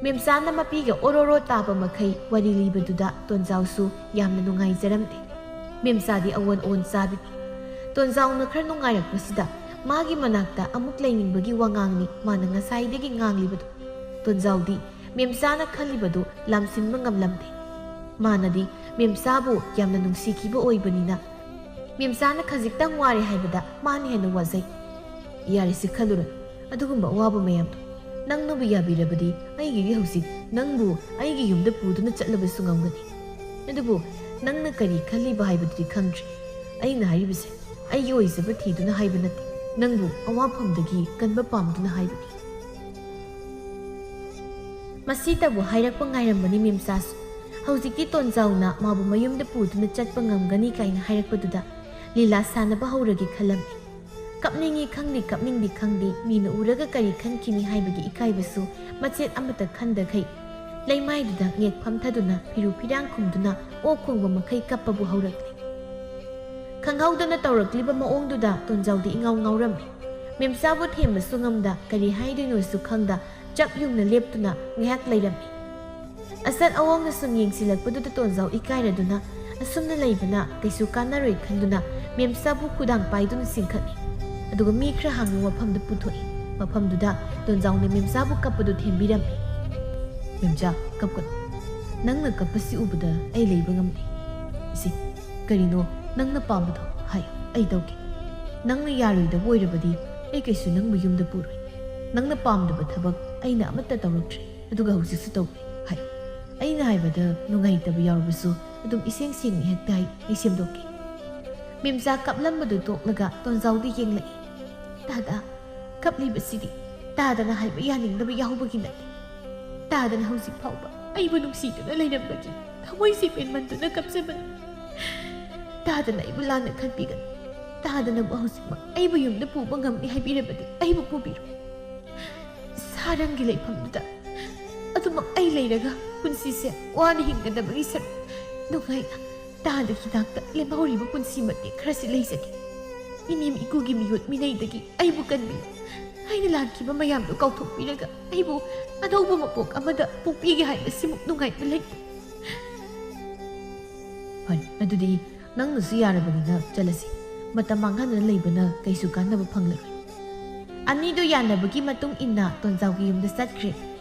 ꯃꯦꯝꯆꯥꯅ ꯃꯄꯤꯒ ꯑꯣꯔꯣꯔꯣ ꯇꯥꯕ ꯃꯈꯩ ꯋꯥꯔꯤ ꯂꯤꯕꯗꯨꯗ ꯇꯣꯟꯖꯥꯎꯁꯨ ꯌꯥꯝꯅ ꯅꯨꯡꯉꯥꯏꯖꯔꯝꯗꯦ꯫ ꯃꯦꯝꯆꯥꯗꯤ ꯑꯑꯣꯟ ꯑꯑꯣꯟ ꯆꯥꯕꯤꯅꯤ꯫ ꯇꯣꯟꯖꯥꯎꯅ ꯈꯔ ꯅꯨꯡꯉꯥꯏꯔꯛꯄꯁꯤꯗ ꯃꯥꯒꯤ ꯃꯅꯥꯛꯇ ꯑꯃꯨꯛ ꯂꯩꯅꯤꯡꯕꯒꯤ ꯋꯥꯉꯥꯡꯅꯤ ꯃꯥꯅ ꯉꯁꯥꯏꯗꯒꯤ ꯉꯥꯡꯂꯤꯕꯗꯨ꯫ ꯇꯣꯟꯖꯥꯎꯗꯤ ꯃꯦꯝꯆꯥꯅ ꯈꯜꯂꯤꯕꯗꯨ ꯂꯥꯝꯁꯤꯟꯕ ꯉꯝꯂꯝꯗꯦ꯫ ꯃꯥꯅꯗꯤ ꯃꯦꯝꯆꯥꯕꯨ ꯌꯥꯝꯅ ꯅꯨꯡꯁꯤꯈꯤꯕ ꯑꯣꯏꯕꯅꯤꯅ ꯃꯦꯝꯆꯥꯅ ꯈꯖꯤꯛꯇꯪ ꯋꯥꯔꯦ ꯍꯥꯏꯕꯗ ꯃꯥꯅ ꯍꯦꯟꯅ ꯋꯥꯖꯩ꯫ ꯌꯥꯔꯦꯁꯦ, ꯈꯜꯂꯨꯔꯅꯨ ꯑꯗꯨꯒꯨꯝꯕ ꯑꯋꯥꯕ ꯃꯌꯥꯝꯗꯣ꯫ ꯅꯪꯅꯕꯨ ꯌꯥꯕꯤꯔꯕꯗꯤ ꯑꯩꯒꯤꯗꯤ ꯍꯧꯖꯤꯛ ꯅꯪꯕꯨ ꯑꯩꯒꯤ ꯌꯨꯝꯗ ꯄꯨꯗꯨꯅ ꯆꯠꯂꯕꯁꯨ ꯉꯝꯒꯅꯤ꯫ ꯑꯗꯨꯕꯨ ꯅꯪꯅ ꯀꯔꯤ ꯈꯜꯂꯤꯕ ꯍꯥꯏꯕꯗꯨꯗꯤ ꯈꯪꯗ꯭ꯔꯤ꯫ ꯑꯩꯅ ꯍꯥꯏꯔꯤꯕꯁꯦ ꯑꯩꯒꯤ ꯑꯣꯏꯖꯕ ꯊꯤꯗꯨꯅ ꯍꯥꯏꯕ ꯅꯠꯇꯦ, ꯅꯪꯕꯨ ꯑꯋꯥꯐꯝꯗꯒꯤ ꯀꯟꯕ ꯄꯥꯝꯗꯨꯅ ꯍꯥꯏꯕꯅꯤ꯫ ꯃꯁꯤꯇꯕꯨ ꯍꯥꯏꯔꯛꯄ ꯉꯥꯏꯔꯝꯕꯅꯤ ꯃꯦꯝꯆꯥꯁꯨ꯫ ꯍꯧꯖꯤꯛꯇꯤ ꯇꯣꯟꯖꯥꯎꯅ ꯃꯥꯕꯨ ꯃꯌꯨꯝꯗ ꯄꯨꯗꯨꯅ ꯆꯠꯄ ꯉꯝꯒꯅꯤ ꯀꯥꯏꯅ ꯍꯥꯏꯔꯛꯄꯗꯨꯗ ꯂꯤꯂꯥ ꯁꯥꯟꯅꯕ ꯍꯧꯔꯒꯦ ꯈꯜꯂꯝꯃꯤ꯫ ꯀꯞꯅꯤꯡꯏ ꯈꯪꯗꯦ, ꯀꯞꯅꯤꯡꯗꯦ ꯈꯪꯗꯦ, ꯃꯤꯅ ꯎꯔꯒ ꯀꯔꯤ ꯈꯟꯈꯤꯅꯤ ꯍꯥꯏꯕꯒꯤ ꯏꯀꯥꯏꯕꯁꯨ ꯃꯆꯦꯠ ꯑꯃꯠꯇ ꯈꯟꯗꯈꯩ ꯂꯩꯃꯥꯏꯗꯨꯗ ꯉꯦꯛ ꯐꯝꯊꯗꯨꯅ ꯐꯤꯔꯨ ꯐꯤꯔꯥꯡ ꯈꯨꯝꯗꯨꯅ ꯑꯣꯛ ꯈꯣꯡꯕ ꯃꯈꯩ ꯀꯞꯄꯕꯨ ꯍꯧꯔꯛꯂꯦ꯫ ꯈꯪꯍꯧꯗꯅ ꯇꯧꯔꯛꯂꯤꯕ ꯃꯑꯣꯡꯗꯨꯗ ꯇꯣꯟꯖꯥꯎꯗꯤ ꯏꯉꯥꯎ ꯉꯥꯎꯔꯝꯃꯤ꯫ ꯃꯦꯝꯆꯥꯕꯨ ꯊꯦꯝꯕꯁꯨ ꯉꯝꯗ, ꯀꯔꯤ ꯍꯥꯏꯗꯣꯏꯅꯣꯁꯨ ꯈꯪꯗ ꯆꯞ ꯌꯨꯡꯅ ꯂꯦꯞꯇꯨꯅ ꯉꯥꯏꯍꯥꯛ ꯂꯩꯔꯝꯃꯤ꯫ ꯑꯆꯠ ꯑꯋꯣꯡꯅ ꯁꯨꯝ ꯌꯦꯡꯁꯤꯜꯂꯛꯄꯗꯨꯗ ꯇꯣꯟꯖꯥꯎ ꯏꯀꯥꯏꯔꯗꯨꯅ ꯑꯁꯨꯝꯅ ꯂꯩꯕꯅ ꯀꯩꯁꯨ ꯀꯥꯟꯅꯔꯣꯏ ꯈꯟꯗꯨꯅ ꯃꯦꯝꯆꯥꯕꯨ ꯈꯨꯗꯥꯡ ꯄꯥꯏꯗꯨꯅ ꯆꯤꯡꯈꯠꯂꯤ꯫ ꯑꯗꯨꯒ ꯃꯤ ꯈꯔ ꯍꯥꯡꯕ ꯃꯐꯝꯗ ꯄꯨꯊꯣꯛꯏ꯫ ꯃꯐꯝꯗꯨꯗ ꯇꯣꯟꯖꯥꯎꯅ ꯃꯦꯝꯆꯥꯕꯨ ꯀꯞꯄꯗꯨ ꯊꯦꯝꯕꯤꯔꯝꯃꯤ꯫ "ꯃꯦꯝꯆꯥ, ꯀꯞꯀꯅꯨ꯫ ꯅꯪꯅ ꯀꯞꯄꯁꯤ ꯎꯕꯗ ꯑꯩ ꯂꯩꯕ ꯉꯝꯗꯦ꯫ ꯏꯆꯦ, ꯀꯔꯤꯅꯣ ꯅꯪꯅ ꯄꯥꯝꯕꯗꯣ ꯍꯥꯏꯌꯨ, ꯑꯩ ꯇꯧꯒꯦ꯫ ꯅꯪꯅ ꯌꯥꯔꯣꯏꯗꯕ ꯑꯣꯏꯔꯕꯗꯤ ꯑꯩ ꯀꯩꯁꯨ ꯅꯪꯕꯨ ꯌꯨꯝꯗ ꯄꯨꯔꯣꯏ꯫ ꯅꯪꯅ ꯄꯥꯝꯗꯕ ꯊꯕꯛ ꯑꯩꯅ ꯑꯃꯠꯇ ꯇꯧꯔꯛꯇ꯭ꯔꯦ, ꯑꯗꯨꯒ ꯍꯧꯖꯤꯛꯁꯨ ꯇꯧꯔꯣꯏ ꯍꯥꯏ꯫ ꯑꯩꯅ ꯍꯥꯏꯕꯗ ꯅꯨꯡꯉꯥꯏꯇꯕ ꯌꯥꯎꯔꯕꯁꯨ ꯑꯗꯨꯝ ꯏꯁꯦꯡ ꯁꯦꯡꯅ ꯍꯦꯛꯇ ꯍꯥꯏ, ꯑꯩ ꯁꯦꯝꯗꯣꯛꯀꯦ꯫" ꯃꯦꯝꯆꯥ ꯀꯞꯂꯝꯕꯗꯨ ꯇꯣꯛꯂꯒ ꯇꯣꯟꯖꯥꯎꯗ ꯌꯦꯡꯂꯛꯏ꯫ "ꯇꯥꯗ, ꯀꯞꯂꯤꯕꯁꯤꯗꯤ ꯇꯥꯗꯅ ꯍꯥꯏꯕ ꯌꯥꯅꯤꯡꯗꯕ ꯌꯥꯎꯕꯒꯤ ꯅꯠꯇꯦ꯫ ꯇꯥꯗꯅ ꯍꯧꯖꯤꯛ ꯐꯥꯎꯕ ꯑꯩꯕꯨ ꯅꯨꯡꯁꯤꯗꯨꯅ ꯂꯩꯔꯝꯕꯒꯤ ꯊꯃꯣꯏꯁꯤ ꯄꯦꯟꯃꯟꯗꯨꯅ ꯀꯞꯆꯕꯅꯤ꯫ ꯇꯥꯗꯅ ꯑꯩꯕꯨ ꯂꯥꯟꯅ ꯈꯟꯕꯤꯒꯅꯨ꯫ ꯇꯥꯗꯅꯕꯨ ꯍꯧꯖꯤꯛꯃꯛ ꯑꯩꯕꯨ ꯌꯨꯝꯗ ꯄꯨꯕ ꯉꯝꯅꯤ ꯍꯥꯏꯕꯤꯔꯕꯗꯤ ꯑꯩꯕꯨ ꯄꯨꯕꯤꯔꯣ꯫ ꯁꯥꯔꯪꯒꯤ ꯂꯩꯐꯝꯗꯨꯗ ꯑꯗꯨꯃꯛ ꯑꯩ ꯂꯩꯔꯒ ꯄꯨꯟꯁꯤꯁꯦ ꯋꯥꯅ ꯍꯤꯡꯒꯗꯕꯒꯤ ꯁꯔꯨꯛ ꯅꯨꯡꯉꯥꯏꯅ ꯇꯥꯗ ꯍꯤꯗꯥꯛꯇ ꯂꯦꯝꯍꯧꯔꯤꯕ ꯄꯨꯟꯁꯤ ꯃꯇꯦꯛ ꯈꯔꯁꯤ ꯂꯩꯖꯒꯦ꯫ ꯏꯅꯦꯝ ꯏꯀꯨꯒꯤ ꯃꯤꯑꯣꯠ ꯃꯤꯅꯩꯗꯒꯤ ꯑꯩꯕꯨ ꯀꯟꯕꯤꯌꯨ꯫ ꯑꯩꯅ ꯂꯥꯟꯈꯤꯕ ꯃꯌꯥꯝꯗꯨ ꯀꯥꯎꯊꯣꯛꯄꯤꯔꯒ ꯑꯩꯕꯨ ꯑꯅꯧꯕ ꯃꯄꯣꯛ ꯑꯃꯗ ꯄꯣꯛꯄꯤꯒꯦ ꯍꯥꯏꯕꯁꯤꯃꯨꯛ ꯅꯨꯡꯉꯥꯏꯕ ꯂꯩꯇꯦ꯫ ꯐꯔꯦ, ꯑꯗꯨꯗꯤ ꯅꯪꯅꯁꯨ ꯌꯥꯔꯕꯅꯤꯅ ꯆꯠꯂꯁꯤ꯫ ꯃꯇꯝ ꯃꯥꯡꯍꯟꯗꯅ ꯂꯩꯕꯅ ꯀꯩꯁꯨ ꯀꯥꯟꯅꯕ ꯐꯪꯂꯔꯣꯏ꯫ ꯑꯅꯤꯗꯨ ꯌꯥꯅꯕꯒꯤ ꯃꯇꯨꯡ ꯏꯟꯅ ꯇꯣꯟꯖꯥꯎꯒꯤ ꯌꯨꯝꯗ ꯆꯠꯈ꯭ꯔꯦ꯫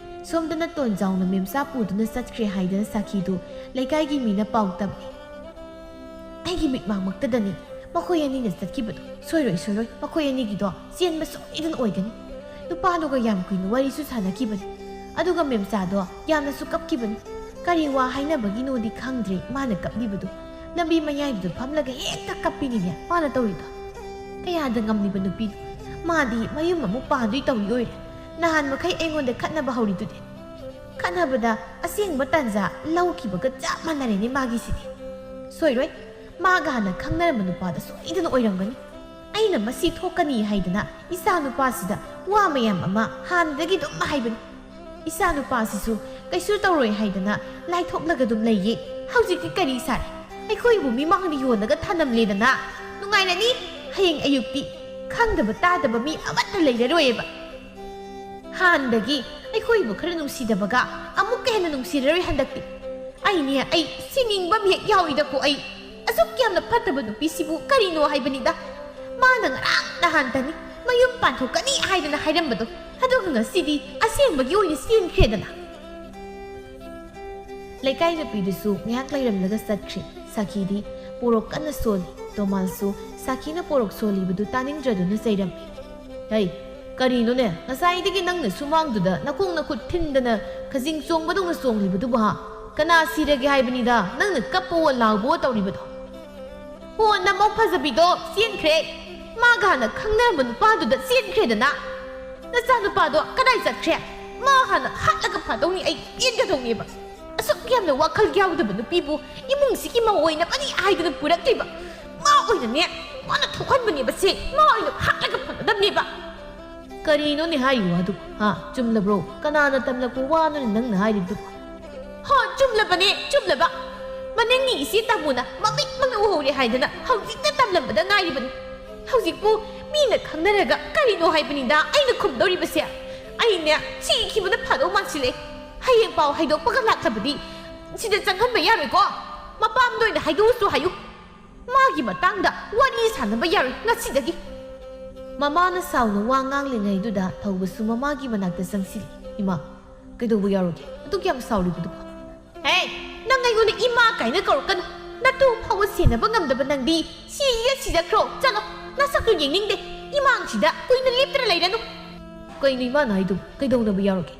ꯁꯣꯝꯗꯅ ꯇꯣꯟꯖꯥꯎꯅ ꯃꯦꯝꯆꯥ ꯄꯨꯗꯨꯅ ꯆꯠꯈ꯭ꯔꯦ ꯍꯥꯏꯗꯅ ꯁꯥꯈꯤꯗꯨ ꯂꯩꯀꯥꯏꯒꯤ ꯃꯤꯅ ꯄꯥꯎ ꯇꯝꯃꯤ꯫ ꯑꯩꯒꯤ ꯃꯤꯠꯃꯥꯡꯃꯛꯇꯗꯅꯤ ꯃꯈꯣꯏ ꯑꯅꯤꯅ ꯆꯠꯈꯤꯕꯗꯣ꯫ ꯁꯣꯏꯔꯣꯏ, ꯁꯣꯏꯔꯣꯏ, ꯃꯈꯣꯏ ꯑꯅꯤꯒꯤꯗꯣ ꯆꯦꯟꯕ ꯁꯣꯏꯗꯅ ꯑꯣꯏꯒꯅꯤ꯫ ꯅꯨꯄꯥꯗꯨꯒ ꯌꯥꯝ ꯀꯨꯏꯅ ꯋꯥꯔꯤꯁꯨ ꯁꯥꯟꯅꯈꯤꯕꯅꯤ꯫ ꯑꯗꯨꯒ ꯃꯦꯝꯆꯥꯗꯣ ꯌꯥꯝꯅꯁꯨ ꯀꯞꯈꯤꯕꯅꯤ꯫ ꯀꯔꯤ ꯋꯥ ꯍꯥꯏꯅꯕꯒꯤꯅꯣꯗꯤ ꯈꯪꯗ꯭ꯔꯦ ꯃꯥꯅ ꯀꯞꯂꯤꯕꯗꯣ꯫ ꯂꯝꯕꯤ ꯃꯌꯥꯏꯗꯨꯗ ꯐꯝꯂꯒ ꯍꯦꯛꯇ ꯀꯞꯄꯤꯅꯤꯅꯦ ꯃꯥꯅ ꯇꯧꯔꯤꯗꯣ꯫ ꯀꯌꯥꯗ ꯉꯝꯂꯤꯕ ꯅꯨꯄꯤꯅꯣ꯫ ꯃꯥꯗꯤ ꯃꯌꯨꯝ ꯑꯃꯨꯛ ꯄꯥꯟꯗꯣꯏ ꯇꯧꯔꯤ ꯑꯣꯏꯔꯦ꯫ ꯅꯍꯥꯟ ꯃꯈꯩ ꯑꯩꯉꯣꯟꯗ ꯈꯠꯅꯕ ꯍꯧꯔꯤꯗꯨꯗꯤ꯫ ꯈꯠꯅꯕꯗ ꯑꯁꯦꯡꯕ ꯇꯥꯟꯖꯥ ꯂꯧꯈꯤꯕꯒ ꯆꯞ ꯃꯥꯟꯅꯔꯦꯅꯦ ꯃꯥꯒꯤꯁꯤꯗꯤ꯫ ꯁꯣꯏꯔꯣꯏ, ꯃꯥꯒ ꯍꯥꯟꯅ ꯈꯪꯅꯔꯝꯕ ꯅꯨꯄꯥꯗꯣ ꯁꯣꯏꯗꯅ ꯑꯣꯏꯔꯝꯒꯅꯤ꯫ ꯑꯩꯅ ꯃꯁꯤ ꯊꯣꯛꯀꯅꯤ ꯍꯥꯏꯗꯅ ꯏꯆꯥ ꯅꯨꯄꯥꯁꯤꯗ ꯋꯥ ꯃꯌꯥꯝ ꯑꯃ ꯍꯥꯟꯅꯗꯒꯤ ꯑꯗꯨꯝ ꯍꯥꯏꯕꯅꯤ꯫ ꯏꯆꯥ ꯅꯨꯄꯥꯁꯤꯁꯨ ꯀꯩꯁꯨ ꯇꯧꯔꯣꯏ ꯍꯥꯏꯗꯅ ꯂꯥꯏꯊꯣꯛꯂꯒ ꯑꯗꯨꯝ ꯂꯩꯌꯦ꯫ ꯍꯧꯖꯤꯛꯇꯤ ꯀꯔꯤ ꯁꯥꯔꯦ? ꯑꯩꯈꯣꯏꯕꯨ ꯃꯤꯃꯥꯡꯗ ꯌꯣꯜꯂꯒ ꯊꯅꯝꯂꯦꯗꯅ꯫ ꯅꯨꯡꯉꯥꯏꯔꯅꯤ꯫ ꯍꯌꯦꯡ ꯑꯌꯨꯛꯇꯤ ꯈꯪꯗꯕ ꯇꯥꯗꯕ ꯃꯤ ꯑꯃꯠꯇ ꯂꯩꯔꯔꯣꯏꯑꯕ꯫ ꯍꯥꯟꯅꯗꯒꯤ ꯑꯩꯈꯣꯏꯕꯨ ꯈꯔ ꯅꯨꯡꯁꯤꯗꯕꯒ ꯑꯃꯨꯛꯀ ꯍꯦꯟꯅ ꯅꯨꯡꯁꯤꯔꯔꯣꯏ ꯍꯟꯗꯛꯇꯤ꯫ ꯑꯩꯅꯦ, ꯑꯩ ꯁꯤꯅꯤꯡꯕ ꯑꯃ ꯍꯦꯛ ꯌꯥꯎꯏꯗꯀꯣ꯫ ꯑꯩ ꯑꯁꯨꯛ ꯌꯥꯝꯅ ꯐꯠꯇꯕ ꯅꯨꯄꯤꯁꯤꯕꯨ ꯀꯔꯤꯅꯣ ꯍꯥꯏꯕꯅꯤꯗ꯫ ꯃꯥꯅ ꯉꯔꯥꯡ ꯅꯍꯥꯟꯇꯅꯤ ꯃꯌꯨꯝ ꯄꯥꯟꯊꯣꯛꯀꯅꯤ ꯍꯥꯏꯗꯅ ꯍꯥꯏꯔꯝꯕꯗꯣ, ꯑꯗꯨꯒ ꯉꯁꯤꯗꯤ ꯑꯁꯦꯡꯕꯒꯤ ꯑꯣꯏꯅ ꯆꯦꯟꯈ꯭ꯔꯦꯗꯅ꯫ ꯂꯩꯀꯥꯏ ꯅꯨꯄꯤꯗꯨꯁꯨ ꯉꯥꯏꯍꯥꯛ ꯂꯩꯔꯝꯂꯒ ꯆꯠꯈ꯭ꯔꯦ꯫ ꯁꯥꯈꯤꯗꯤ ꯄꯣꯔꯣꯛ ꯀꯟꯅ ꯁꯣꯜꯂꯤ꯫ ꯇꯣꯃꯥꯜꯁꯨ ꯁꯥꯈꯤꯅ ꯄꯣꯔꯣꯛ ꯁꯣꯜꯂꯤꯕꯗꯨ ꯇꯥꯅꯤꯡꯗ꯭ꯔꯗꯨꯅ ꯆꯩꯔꯝꯃꯤ꯫ "ꯍꯩ, ꯀꯔꯤꯅꯣꯅꯦ? ꯉꯁꯥꯏꯗꯒꯤ ꯅꯪꯅ ꯁꯨꯃꯥꯡꯗꯨꯗ ꯅꯈꯣꯡ ꯅꯈꯨꯠ ꯊꯤꯟꯗꯅ ꯈꯖꯤꯡ ꯆꯣꯡꯕꯗꯧꯅ ꯆꯣꯡꯂꯤꯕꯗꯨꯕꯨ ꯍꯥ? ꯀꯅꯥ ꯁꯤꯔꯒꯦ ꯍꯥꯏꯕꯅꯤꯗ ꯅꯪꯅ ꯀꯞꯄꯋꯣ ꯂꯥꯎꯕꯋꯣ ꯇꯧꯔꯤꯕꯗꯣ?" "ꯍꯣ, ꯅꯃꯧ ꯐꯖꯕꯤꯗꯣ ꯆꯦꯟꯈ꯭ꯔꯦ꯫ ꯃꯥꯒ ꯍꯥꯟꯅ ꯈꯪꯅꯔꯝꯕ ꯅꯨꯄꯥꯗꯨꯗ ꯆꯦꯟꯈ꯭ꯔꯦꯗꯅ꯫ ꯅꯆꯥꯅꯨꯄꯥꯗꯣ ꯀꯗꯥꯏ ꯆꯠꯈ꯭ꯔꯦ? ꯃꯥ ꯍꯥꯟꯅ ꯍꯥꯠꯂꯒ ꯐꯥꯗꯧꯅꯤ, ꯑꯩ ꯄꯦꯟꯒꯗꯧꯅꯦꯕ꯫ ꯑꯁꯨꯛ ꯌꯥꯝꯅ ꯋꯥꯈꯜ ꯌꯥꯎꯗꯕ ꯅꯨꯄꯤꯕꯨ ꯏꯃꯨꯡꯁꯤꯒꯤ ꯃꯧ ꯑꯣꯏꯅꯕꯅꯤ ꯍꯥꯏꯗꯅ ꯄꯨꯔꯛꯇ꯭ꯔꯤꯕ꯫ ꯃꯥ ꯑꯣꯏꯅꯅꯦ, ꯃꯥꯅ ꯊꯣꯛꯍꯟꯕꯅꯦꯕ ꯁꯦ꯫ ꯃꯥ ꯑꯣꯏꯅ ꯍꯥꯠꯂꯒ ꯐꯒꯗꯕꯅꯦꯕ꯫ ꯀꯔꯤꯅꯣꯅꯦ ꯍꯥꯏꯔꯤ ꯋꯥꯗꯨ? ꯍꯥ? ꯆꯨꯝꯂꯕ꯭ꯔꯣ? ꯀꯅꯥꯅ ꯇꯝꯂꯛꯄ ꯋꯥꯅꯣꯅꯦ ꯅꯪꯅ ꯍꯥꯏꯔꯤꯕꯗꯨ? ꯍꯣ, ꯆꯨꯝꯂꯕꯅꯦ, ꯆꯨꯝꯂꯕ꯫ ꯃꯅꯤꯡꯒꯤ ꯏꯆꯦ ꯇꯥꯃꯣꯅ ꯃꯃꯤꯠ ꯃꯃꯤꯠ ꯎꯍꯧꯔꯦ ꯍꯥꯏꯗꯅ ꯍꯧꯖꯤꯛꯇ ꯇꯝꯂꯝꯕꯗ ꯉꯥꯏꯔꯤꯕꯅꯤ꯫ ꯍꯧꯖꯤꯛꯄꯨ ꯃꯤꯅ ꯈꯪꯅꯔꯒ ꯀꯔꯤꯅꯣ ꯍꯥꯏꯕꯅꯤꯗ ꯑꯩꯅ ꯈꯨꯝꯗꯧꯔꯤꯕꯁꯦ꯫ ꯑꯩꯅꯦ ꯁꯤꯈꯤꯕꯅ ꯐꯗꯧ ꯃꯥꯟꯁꯤꯜꯂꯦ꯫ ꯍꯌꯦꯡ ꯄꯥꯎ ꯍꯥꯏꯗꯣꯛꯄꯒ ꯂꯥꯛꯂꯕꯗꯤ ꯁꯤꯗ ꯆꯪꯍꯟꯕ ꯌꯥꯔꯣꯏꯀꯣ꯫ ꯃꯄꯥꯝꯗ ꯑꯣꯏꯅ ꯍꯥꯏꯗꯣꯛꯎꯁꯨ ꯍꯥꯏꯌꯨ꯫ ꯃꯥꯒꯤ ꯃꯇꯥꯡꯗ ꯋꯥꯔꯤ ꯁꯥꯟꯅꯕ ꯌꯥꯔꯣꯏ ꯉꯁꯤꯗꯒꯤ꯫ ꯃꯃꯥꯅ ꯁꯥꯎꯅ ꯋꯥ ꯉꯥꯡꯂꯤꯉꯩꯗꯨꯗ ꯊꯧꯕꯁꯨ ꯃꯃꯥꯒꯤ ꯃꯅꯥꯛꯇ ꯆꯪꯁꯤꯜꯂꯤ꯫ "ꯏꯃꯥ, ꯀꯩꯗꯧꯕ ꯌꯥꯎꯔꯒꯦ? ꯑꯗꯨꯛ ꯌꯥꯝ ꯁꯥꯎꯔꯤꯕꯗꯨꯕꯨ?" "ꯍꯦ, ꯅꯪ ꯑꯩꯉꯣꯟꯗ ꯏꯃꯥ ꯀꯥꯏꯅ ꯀꯧꯔꯛꯀꯅꯨ꯫ ꯅꯇꯨ ꯐꯥꯎꯕ ꯁꯦꯟꯅꯕ ꯉꯝꯗꯕ ꯅꯪꯗꯤ ꯁꯤꯗ ꯁꯤꯖꯈ꯭ꯔꯣ꯫ ꯆꯠꯂꯣ, ꯅꯁꯛꯇꯨ ꯌꯦꯡꯅꯤꯡꯗꯦ꯫ ꯏꯃꯥꯡꯁꯤꯗ ꯀꯨꯏꯅ ꯂꯦꯞꯇꯅ ꯂꯩꯔꯅꯨ꯫" "ꯀꯩꯅꯣ ꯏꯃꯥꯅ ꯍꯥꯏꯗꯨꯕꯨ? ꯀꯩꯗꯧꯅꯕ ꯌꯥꯎꯔꯒꯦ?"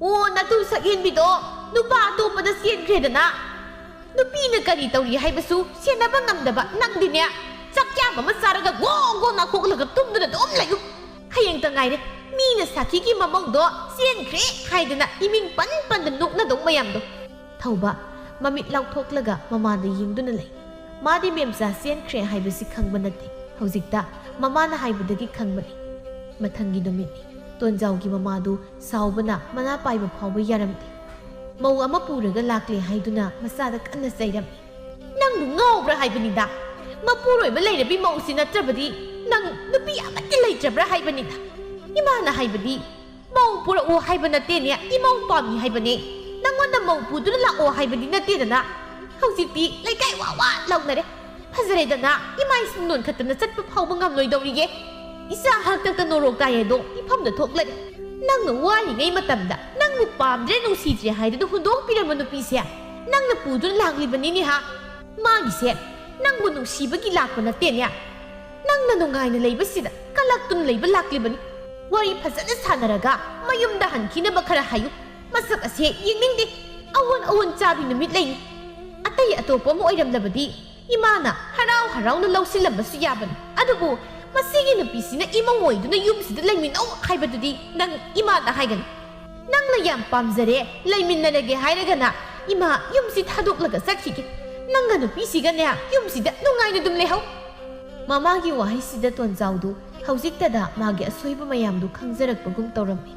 "ꯑꯣ, ꯅꯇꯨ ꯁꯛꯍꯦꯟꯕꯤꯗꯣ ꯅꯨꯄꯥ ꯑꯇꯣꯞꯄꯗ ꯆꯦꯟꯈ꯭ꯔꯦꯗꯅ꯫ ꯅꯨꯄꯤꯅ ꯀꯔꯤ ꯇꯧꯔꯤ ꯍꯥꯏꯕꯁꯨ ꯁꯦꯟꯅꯕ ꯉꯝꯗꯕ ꯅꯪꯗꯤꯅꯦ, ꯆꯥꯛ ꯆꯥꯕ ꯑꯃ ꯆꯥꯔꯒ ꯒꯣ ꯒꯣ ꯅꯥꯈꯣꯛꯂꯒ ꯇꯨꯝꯗꯨꯅ ꯑꯗꯨꯝ ꯂꯩꯌꯨ꯫ ꯍꯌꯦꯡꯇ ꯉꯥꯏꯔꯦ ꯃꯤꯅ ꯁꯥꯈꯤꯒꯤ ꯃꯃꯧꯗꯣ ꯆꯦꯟꯈ꯭ꯔꯦ ꯍꯥꯏꯗꯅ ꯏꯃꯤꯡ ꯄꯟ ꯄꯟꯗ ꯅꯣꯛꯅꯗꯧ ꯃꯌꯥꯝꯗꯣ꯫" ꯊꯧꯕ ꯃꯃꯤꯠ ꯂꯥꯎꯊꯣꯛꯂꯒ ꯃꯃꯥꯗ ꯌꯦꯡꯗꯨꯅ ꯂꯩ꯫ ꯃꯥꯗꯤ ꯃꯦꯝꯆꯥ ꯆꯦꯟꯈ꯭ꯔꯦ ꯍꯥꯏꯕꯁꯤ ꯈꯪꯕ ꯅꯠꯇꯦ꯫ ꯍꯧꯖꯤꯛꯇ ꯃꯃꯥꯅ ꯍꯥꯏꯕꯗꯒꯤ ꯈꯪꯕꯅꯤ꯫ ꯃꯊꯪꯒꯤ ꯅꯨꯃꯤꯠꯅꯤ꯫ ꯇꯣꯟꯖꯥꯎꯒꯤ ꯃꯃꯥꯗꯨ ꯁꯥꯎꯕꯅ ꯃꯅꯥ ꯄꯥꯏꯕ ꯐꯥꯎꯕ ꯌꯥꯔꯝꯗꯦ꯫ ꯃꯧ ꯑꯃ ꯄꯨꯔꯒ ꯂꯥꯛꯂꯦ ꯍꯥꯏꯗꯨꯅ ꯃꯆꯥꯗ ꯀꯟꯅ ꯆꯩꯔꯝꯃꯤ꯫ "ꯅꯪꯕꯨ ꯉꯥꯎꯕ꯭ꯔꯥ ꯍꯥꯏꯕꯅꯤꯗ? ꯃꯄꯨꯔꯣꯏꯕ ꯂꯩꯔꯕꯤ ꯃꯧꯁꯤ ꯅꯠꯇ꯭ꯔꯕꯗꯤ ꯅꯪ ꯅꯨꯄꯤ ꯑꯃꯠꯇ ꯂꯩꯇ꯭ꯔꯕ꯭ꯔꯥ ꯍꯥꯏꯕꯅꯤꯗ? ꯏꯃꯥꯅ ꯍꯥꯏꯕꯗꯤ ꯃꯧ ꯄꯨꯔꯛꯑꯣ ꯍꯥꯏꯕ ꯅꯠꯇꯦꯅꯦ, ꯏꯃꯧ ꯄꯥꯝꯃꯤ ꯍꯥꯏꯕꯅꯦ꯫ ꯅꯪꯉꯣꯟꯗ ꯃꯧ ꯄꯨꯗꯨꯅ ꯂꯥꯛꯑꯣ ꯍꯥꯏꯕꯗꯤ ꯅꯠꯇꯦꯗꯅ꯫ ꯍꯧꯖꯤꯛꯇꯤ ꯂꯩꯀꯥꯏ ꯋꯥ ꯋꯥ ꯂꯥꯎꯅꯔꯦ꯫ ꯐꯖꯔꯦꯗꯅ, ꯏꯃꯥ ꯏꯁꯤꯡ ꯅꯣꯟꯈꯠꯇꯅ ꯆꯠꯄ ꯐꯥꯎꯕ ꯉꯝꯂꯣꯏꯗꯧꯔꯤꯌꯦ꯫ ꯏꯆꯥ ꯍꯥꯛꯇꯛꯇ ꯅꯣꯔꯣꯛ ꯇꯥꯏ ꯍꯥꯏꯗꯣ ꯃꯤꯐꯝꯗ ꯊꯣꯛꯂꯔꯦ꯫ ꯅꯪꯅ ꯋꯥꯔꯤꯉꯩ ꯃꯇꯝꯗ ꯅꯪꯕꯨ ꯄꯥꯝꯗ꯭ꯔꯦ, ꯅꯨꯡꯁꯤꯗ꯭ꯔꯦ ꯍꯥꯏꯗꯨꯅ ꯍꯨꯟꯗꯣꯛꯄꯤꯔꯝꯕ ꯅꯨꯄꯤꯁꯦ ꯅꯪꯅ ꯄꯨꯗꯨꯅ ꯂꯥꯛꯂꯤꯕꯅꯤꯅꯦ ꯍꯥ? ꯃꯥꯒꯤꯁꯦ ꯅꯪꯕꯨ ꯅꯨꯡꯁꯤꯕꯒꯤ ꯂꯥꯛꯄ ꯅꯠꯇꯦꯅꯦ꯫ ꯅꯪꯅ ꯅꯨꯡꯉꯥꯏꯅ ꯂꯩꯕꯁꯤꯗ ꯀꯂꯛꯇꯨꯅ ꯂꯩꯕ ꯂꯥꯛꯂꯤꯕꯅꯤ꯫ ꯋꯥꯔꯤ ꯐꯖꯅ ꯁꯥꯟꯅꯔꯒ ꯃꯌꯨꯝꯗ ꯍꯟꯈꯤꯅꯕ ꯈꯔ ꯍꯥꯏꯌꯨ꯫ ꯃꯁꯛ ꯑꯁꯦ ꯌꯦꯡꯅꯤꯡꯗꯦ꯫ ꯑꯑꯣꯟ ꯑꯑꯣꯟ ꯆꯥꯕꯤ ꯅꯨꯃꯤꯠ ꯂꯩꯅꯤ꯫ ꯑꯇꯩ ꯑꯇꯣꯞꯄ ꯑꯃ ꯑꯣꯏꯔꯝꯂꯕꯗꯤ ꯏꯃꯥꯅ ꯍꯔꯥꯎ ꯍꯔꯥꯎꯅ ꯂꯧꯁꯤꯜꯂꯝꯕꯁꯨ ꯌꯥꯕꯅꯤ꯫ ꯑꯗꯨꯕꯨ ꯃꯁꯤꯒꯤ ꯅꯨꯄꯤꯁꯤꯅ ꯏꯃꯧ ꯑꯣꯏꯗꯨꯅ ꯌꯨꯝꯁꯤꯗ ꯂꯩꯃꯤꯟꯅꯧ ꯍꯥꯏꯕꯗꯨꯗꯤ ꯅꯪ ꯏꯃꯥꯗ ꯍꯥꯏꯒꯅꯨ꯫ ꯅꯪꯅ ꯌꯥꯝ ꯄꯥꯝꯖꯔꯦ, ꯂꯩꯃꯤꯟꯅꯔꯒꯦ ꯍꯥꯏꯔꯒꯅ ꯏꯃꯥ ꯌꯨꯝꯁꯤ ꯊꯥꯗꯣꯛꯂꯒ ꯆꯠꯈꯤꯒꯦ꯫ ꯅꯪꯒ ꯅꯨꯄꯤꯁꯤꯒꯅꯦ ꯌꯨꯝꯁꯤꯗ ꯅꯨꯡꯉꯥꯏꯅ ꯑꯗꯨꯝ ꯂꯩꯍꯧ꯫ ꯃꯃꯥꯒꯤ ꯋꯥꯍꯩꯁꯤꯗ ꯇꯣꯟꯖꯥꯎꯗꯨ ꯍꯧꯖꯤꯛꯇꯗ ꯃꯥꯒꯤ ꯑꯁꯣꯏꯕ ꯃꯌꯥꯝꯗꯨ ꯈꯪꯖꯔꯛꯄꯒꯨꯝ ꯇꯧꯔꯝꯃꯤ꯫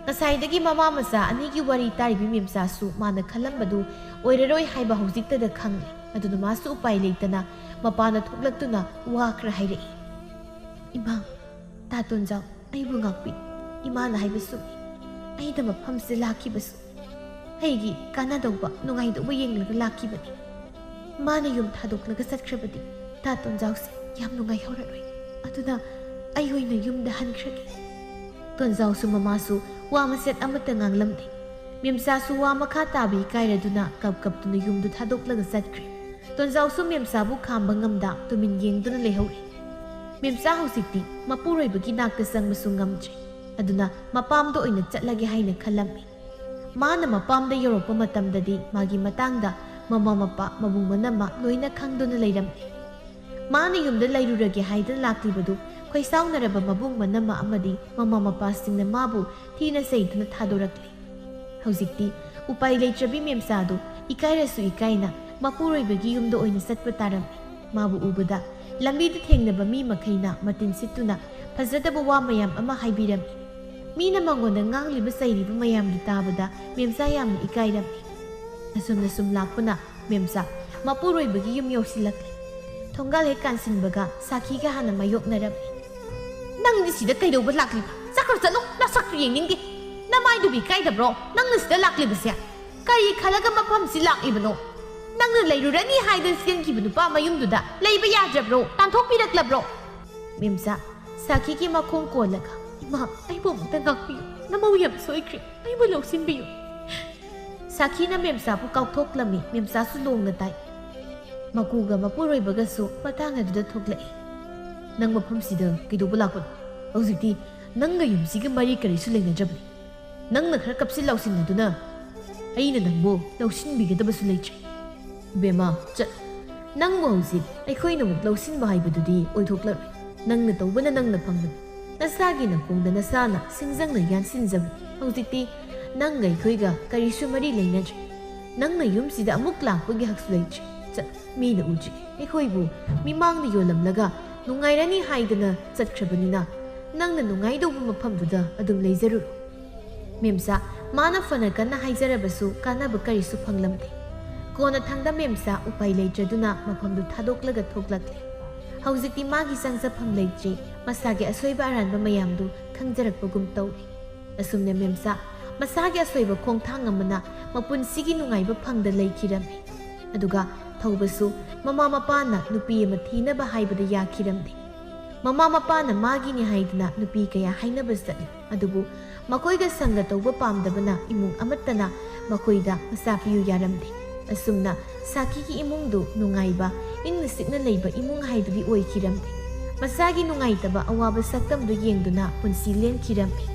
ꯉꯁꯥꯏꯗꯒꯤ ꯃꯃꯥ ꯃꯆꯥ ꯑꯅꯤꯒꯤ ꯋꯥꯔꯤ ꯇꯥꯔꯤꯕꯤ ꯃꯦꯝꯆꯥꯁꯨ ꯃꯥꯅ ꯈꯜꯂꯝꯕꯗꯨ ꯑꯣꯏꯔꯔꯣꯏ ꯍꯥꯏꯕ ꯍꯧꯖꯤꯛꯇꯗ ꯈꯪꯂꯦ꯫ ꯑꯗꯨꯅ ꯃꯥꯁꯨ ꯎꯄꯥꯏ ꯂꯩꯇꯅ ꯃꯄꯥꯟꯗ ꯊꯣꯛꯂꯛꯇꯨꯅ ꯋꯥ ꯈꯔ ꯍꯥꯏꯔꯛꯏ꯫ "ꯏꯃꯥ, ꯇꯥ ꯇꯣꯟꯖꯥꯎ, ꯑꯩꯕꯨ ꯉꯥꯛꯄꯤ꯫ ꯏꯃꯥꯅ ꯍꯥꯏꯕ ꯆꯨꯝꯃꯤ꯫ ꯑꯩꯅ ꯃꯐꯝꯁꯤꯗ ꯂꯥꯛꯈꯤꯕꯁꯨ ꯑꯩꯒꯤ ꯀꯥꯟꯅꯗꯧꯕ, ꯅꯨꯡꯉꯥꯏꯗꯧꯕ ꯌꯦꯡꯂꯒ ꯂꯥꯛꯈꯤꯕꯅꯤ꯫ ꯃꯥꯅ ꯌꯨꯝ ꯊꯥꯗꯣꯛꯂꯒ ꯆꯠꯈ꯭ꯔꯕꯗꯤ ꯇꯥ ꯇꯣꯟꯖꯥꯎꯁꯦ ꯌꯥꯝ ꯅꯨꯡꯉꯥꯏꯍꯧꯔꯔꯣꯏ꯫ ꯑꯗꯨꯅ ꯑꯩ ꯑꯣꯏꯅ ꯌꯨꯝꯗ ꯍꯟꯈ꯭ꯔꯒꯦ꯫" ꯇꯣꯟꯖꯥꯎꯁꯨ ꯃꯃꯥꯁꯨ ꯋꯥ ꯃꯆꯦꯠ ꯑꯃꯠꯇ ꯉꯥꯡꯂꯝꯗꯦ꯫ ꯃꯦꯝꯆꯥꯁꯨ ꯋꯥ ꯃꯈꯥ ꯇꯥꯕ ꯏꯀꯥꯏꯔꯗꯨꯅ ꯀꯞ ꯀꯞꯇꯨꯅ ꯌꯨꯝꯗꯨ ꯊꯥꯗꯣꯛꯂꯒ ꯆꯠꯈ꯭ꯔꯦ꯫ ꯇꯣꯟꯖꯥꯎꯁꯨ ꯃꯦꯝꯆꯥꯕꯨ ꯈꯥꯝꯕ ꯉꯝꯗ ꯇꯨꯃꯤꯟ ꯌꯦꯡꯗꯨꯅ ꯂꯩꯍꯧꯔꯦ꯫ ꯃꯦꯝꯆꯥ ꯍꯧꯖꯤꯛꯇꯤ ꯃꯄꯨꯔꯣꯏꯕꯒꯤ ꯅꯥꯛꯇ ꯆꯪꯕꯁꯨ ꯉꯝꯗ꯭ꯔꯦ꯫ ꯑꯗꯨꯅ ꯃꯄꯥꯝꯗ ꯑꯣꯏꯅ ꯆꯠꯂꯒꯦ ꯍꯥꯏꯅ ꯈꯜꯂꯝꯃꯤ꯫ ꯃꯥꯅ ꯃꯄꯥꯝꯗ ꯌꯧꯔꯛꯄ ꯃꯇꯝꯗꯗꯤ ꯃꯥꯒꯤ ꯃꯇꯥꯡꯗ ꯃꯃꯥ ꯃꯄꯥ, ꯃꯕꯨꯡ ꯃꯅꯝꯃ ꯂꯣꯏꯅ ꯈꯪꯗꯨꯅ ꯂꯩꯔꯝꯃꯤ꯫ ꯃꯥꯅ ꯌꯨꯝꯗ ꯂꯩꯔꯨꯔꯒꯦ ꯍꯥꯏꯗꯨꯅ ꯂꯥꯛꯂꯤꯕꯗꯨ ꯈꯣꯏꯁꯥꯎꯅꯔꯕ ꯃꯕꯨꯡ ꯃꯅꯝꯃ ꯑꯃꯗꯤ ꯃꯃꯥ ꯃꯄꯥꯁꯤꯡꯅ ꯃꯥꯕꯨ ꯊꯤꯅ ꯆꯩꯗꯨꯅ ꯊꯥꯗꯣꯔꯛꯂꯤ꯫ ꯍꯧꯖꯤꯛꯇꯤ ꯎꯄꯥꯏ ꯂꯩꯇ꯭ꯔꯕꯤ ꯃꯦꯝꯆꯥꯗꯨ ꯏꯀꯥꯏꯔꯁꯨ ꯏꯀꯥꯏꯅ ꯃꯄꯨꯔꯣꯏꯕꯒꯤ ꯌꯨꯝꯗ ꯑꯣꯏꯅ ꯆꯠꯄ ꯇꯥꯔꯝꯃꯤ꯫ ꯃꯥꯕꯨ ꯎꯕꯗ ꯂꯝꯕꯤꯗ ꯊꯦꯡꯅꯕ ꯃꯤ ꯃꯈꯩꯅ ꯃꯇꯤꯟ ꯁꯤꯠꯇꯨꯅ ꯐꯖꯗꯕ ꯋꯥ ꯃꯌꯥꯝ ꯑꯃ ꯍꯥꯏꯕꯤꯔꯝꯃꯤ꯫ ꯃꯤꯅ ꯃꯉꯣꯟꯗ ꯉꯥꯡꯂꯤꯕ ꯆꯩꯔꯤꯕ ꯃꯌꯥꯝꯗꯨ ꯇꯥꯕꯗ ꯃꯦꯝꯆꯥ ꯌꯥꯝꯅ ꯏꯀꯥꯏꯔꯝꯃꯤ꯫ ꯑꯁꯨꯝꯅ ꯁꯨꯝ ꯂꯥꯛꯄꯅ ꯃꯦꯝꯆꯥ ꯃꯄꯨꯔꯣꯏꯕꯒꯤ ꯌꯨꯝ ꯌꯧꯁꯤꯜꯂꯛꯂꯦ꯫ ꯊꯣꯡꯒꯥꯜ ꯍꯦꯛ ꯀꯥꯟꯁꯤꯟꯕꯒ ꯁꯥꯈꯤꯒ ꯍꯥꯟꯅ ꯃꯥꯌꯣꯛꯅꯔꯝꯃꯤ꯫ "ꯅꯪꯗꯤ ꯁꯤꯗ ꯀꯩꯗꯧꯕ ꯂꯥꯛꯂꯤꯕ? ꯆꯠꯈ꯭ꯔꯣ, ꯆꯠꯂꯣ, ꯅꯁꯛꯇꯨ ꯌꯦꯡꯅꯤꯡꯗꯦ꯫ ꯅꯃꯥꯏꯗꯨꯕꯨ ꯏꯀꯥꯏꯗꯕ꯭ꯔꯣ ꯅꯪꯅ ꯁꯤꯗ ꯂꯥꯛꯂꯤꯕꯁꯦ? ꯀꯔꯤ ꯈꯜꯂꯒ ꯃꯐꯝꯁꯤ ꯂꯥꯛꯂꯤꯕꯅꯣ? ꯅꯪꯅ ꯂꯩꯔꯨꯔꯅꯤ ꯍꯥꯏꯗꯨꯅ ꯆꯦꯟꯈꯤꯕ ꯅꯨꯄꯥ ꯃꯌꯨꯝꯗꯨꯗ ꯂꯩꯕ ꯌꯥꯗ꯭ꯔꯕ꯭ꯔꯣ? ꯇꯥꯟꯊꯣꯛꯄꯤꯔꯛꯂꯕ꯭ꯔꯣ?" ꯃꯦꯝꯆꯥ ꯁꯥꯈꯤꯒꯤ ꯃꯈꯣꯡ ꯀꯣꯜꯂꯒ, "ꯏꯃꯥ, ꯑꯩꯕꯨ ꯑꯃꯨꯛꯇ ꯉꯥꯛꯄꯤꯌꯨ꯫ ꯅꯃꯧ ꯌꯥꯝ ꯁꯣꯏꯈ꯭ꯔꯦ꯫ ꯑꯩꯕꯨ ꯂꯧꯁꯤꯟꯕꯤꯌꯨ꯫" ꯁꯥꯈꯤꯅ ꯃꯦꯝꯆꯥꯕꯨ ꯀꯥꯎꯊꯣꯛꯂꯝꯃꯤ꯫ ꯃꯦꯝꯆꯥꯁꯨ ꯂꯣꯡꯅ ꯇꯥꯏ꯫ ꯃꯀꯨꯒ ꯃꯄꯨꯔꯣꯏꯕꯒꯁꯨ ꯃꯇꯥꯡ ꯑꯗꯨꯗ ꯊꯣꯛꯂꯛꯏ꯫ "ꯅꯪ ꯃꯐꯝꯁꯤꯗ ꯀꯩꯗꯧꯕ ꯂꯥꯛꯄꯅꯣ? ꯍꯧꯖꯤꯛꯇꯤ ꯅꯪꯒ ꯌꯨꯝꯁꯤꯒ ꯃꯔꯤ ꯀꯔꯤꯁꯨ ꯂꯩꯅꯗ꯭ꯔꯕꯅꯤ꯫ ꯅꯪꯅ ꯈꯔ ꯀꯞꯁꯤꯟ ꯂꯥꯎꯁꯤꯟꯅꯗꯨꯅ ꯑꯩꯅ ꯅꯪꯕꯨ ꯂꯧꯁꯤꯟꯕꯤꯒꯗꯕꯁꯨ ꯂꯩꯇ꯭ꯔꯦ꯫ ꯏꯕꯦꯝꯃ, ꯆꯠ꯫ ꯅꯪꯕꯨ ꯍꯧꯖꯤꯛ ꯑꯩꯈꯣꯏꯅ ꯑꯃꯨꯛ ꯂꯧꯁꯤꯟꯕ ꯍꯥꯏꯕꯗꯨꯗꯤ ꯑꯣꯏꯊꯣꯛꯂꯔꯣꯏ꯫ ꯅꯪꯅ ꯇꯧꯕꯅ ꯅꯪꯅ ꯐꯪꯕꯅꯤ꯫ ꯅꯁꯥꯒꯤ ꯅꯈꯣꯡꯗ ꯅꯁꯥꯅ ꯁꯤꯡꯖꯪꯅ ꯌꯥꯟꯁꯤꯟꯖꯕꯅꯤ꯫ ꯍꯧꯖꯤꯛꯇꯤ ꯅꯪꯒ ꯑꯩꯈꯣꯏꯒ ꯀꯔꯤꯁꯨ ꯃꯔꯤ ꯂꯩꯅꯗ꯭ꯔꯦ꯫ ꯅꯪꯅ ꯌꯨꯝꯁꯤꯗ ꯑꯃꯨꯛ ꯂꯥꯛꯄꯒꯤ ꯍꯛꯁꯨ ꯂꯩꯇ꯭ꯔꯦ꯫ ꯆꯠ, ꯃꯤꯅ ꯎꯗ꯭ꯔꯤ꯫ ꯑꯩꯈꯣꯏꯕꯨ ꯃꯤꯃꯥꯡꯗ ꯌꯣꯜꯂꯝꯂꯒ ꯅꯨꯡꯉꯥꯏꯔꯅꯤ ꯍꯥꯏꯗꯅ ꯆꯠꯈ꯭ꯔꯕꯅꯤꯅ, ꯅꯪꯅ ꯅꯨꯡꯉꯥꯏꯗꯧꯕ ꯃꯐꯝꯗꯨꯗ ꯑꯗꯨꯝ ꯂꯩꯖꯔꯨꯔꯣ꯫ ꯃꯦꯝꯆꯥ, ꯃꯥꯅ ꯐꯅ ꯀꯟꯅ ꯍꯥꯏꯖꯔꯕꯁꯨ ꯀꯥꯟꯅꯕ ꯀꯔꯤꯁꯨ ꯐꯪꯂꯝꯗꯦ꯫ ꯀꯣꯟꯅꯊꯪꯗ ꯃꯦꯝꯆꯥ ꯎꯄꯥꯏ ꯂꯩꯇ꯭ꯔꯗꯨꯅ ꯃꯐꯝꯗꯨ ꯊꯥꯗꯣꯛꯂꯒ ꯊꯣꯛꯂꯛꯂꯦ꯫ ꯍꯧꯖꯤꯛꯇꯤ ꯃꯥꯒꯤ ꯆꯪꯖꯐꯝ ꯂꯩꯇ꯭ꯔꯦ, ꯃꯁꯥꯒꯤ ꯑꯁꯣꯏꯕ ꯑꯔꯥꯟꯕ ꯃꯌꯥꯝꯗꯨ ꯈꯪꯖꯔꯛꯄꯒꯨꯝ ꯇꯧꯔꯦ꯫ ꯑꯁꯨꯝꯅ ꯃꯦꯝꯆꯥ ꯃꯁꯥꯒꯤ ꯑꯁꯣꯏꯕ ꯈꯣꯡꯊꯥꯡ ꯑꯃꯅ ꯃꯄꯨꯟꯁꯤꯒꯤ ꯅꯨꯡꯉꯥꯏꯕ ꯐꯪꯗ ꯂꯩꯈꯤꯔꯝꯃꯤ꯫ ꯑꯗꯨꯒ ꯊꯧꯕꯁꯨ ꯃꯃꯥ ꯃꯄꯥꯅ ꯅꯨꯄꯤ ꯑꯃ ꯊꯤꯅꯕ ꯍꯥꯏꯕꯗ ꯌꯥꯈꯤꯔꯝꯗꯦ꯫ ꯃꯃꯥ ꯃꯄꯥꯅ ꯃꯥꯒꯤꯅꯤ ꯍꯥꯏꯗꯅ ꯅꯨꯄꯤ ꯀꯌꯥ ꯍꯥꯏꯅꯕ ꯆꯠꯂꯤ, ꯑꯗꯨꯕꯨ ꯃꯈꯣꯏꯒ ꯁꯪꯒ ꯇꯧꯕ ꯄꯥꯝꯗꯕꯅ ꯏꯃꯨꯡ ꯑꯃꯠꯇꯅ ꯃꯈꯣꯏꯗ ꯃꯆꯥ ꯄꯤꯌꯨ ꯌꯥꯔꯝꯗꯦ꯫ ꯑꯁꯨꯝꯅ ꯁꯥꯈꯤꯒꯤ ꯏꯃꯨꯡꯗꯨ ꯅꯨꯡꯉꯥꯏꯕ, ꯏꯪꯅ ꯆꯤꯛꯅ ꯂꯩꯕ ꯏꯃꯨꯡ ꯍꯥꯏꯗꯨꯗꯤ ꯑꯣꯏꯈꯤꯔꯝꯗꯦ꯫ ꯃꯁꯥꯒꯤ ꯅꯨꯡꯉꯥꯏꯇꯕ ꯑꯋꯥꯕ ꯁꯛꯇꯝꯗꯨ ꯌꯦꯡꯗꯨꯅ ꯄꯨꯟꯁꯤ ꯂꯦꯟꯈꯤꯔꯝꯃꯤ꯫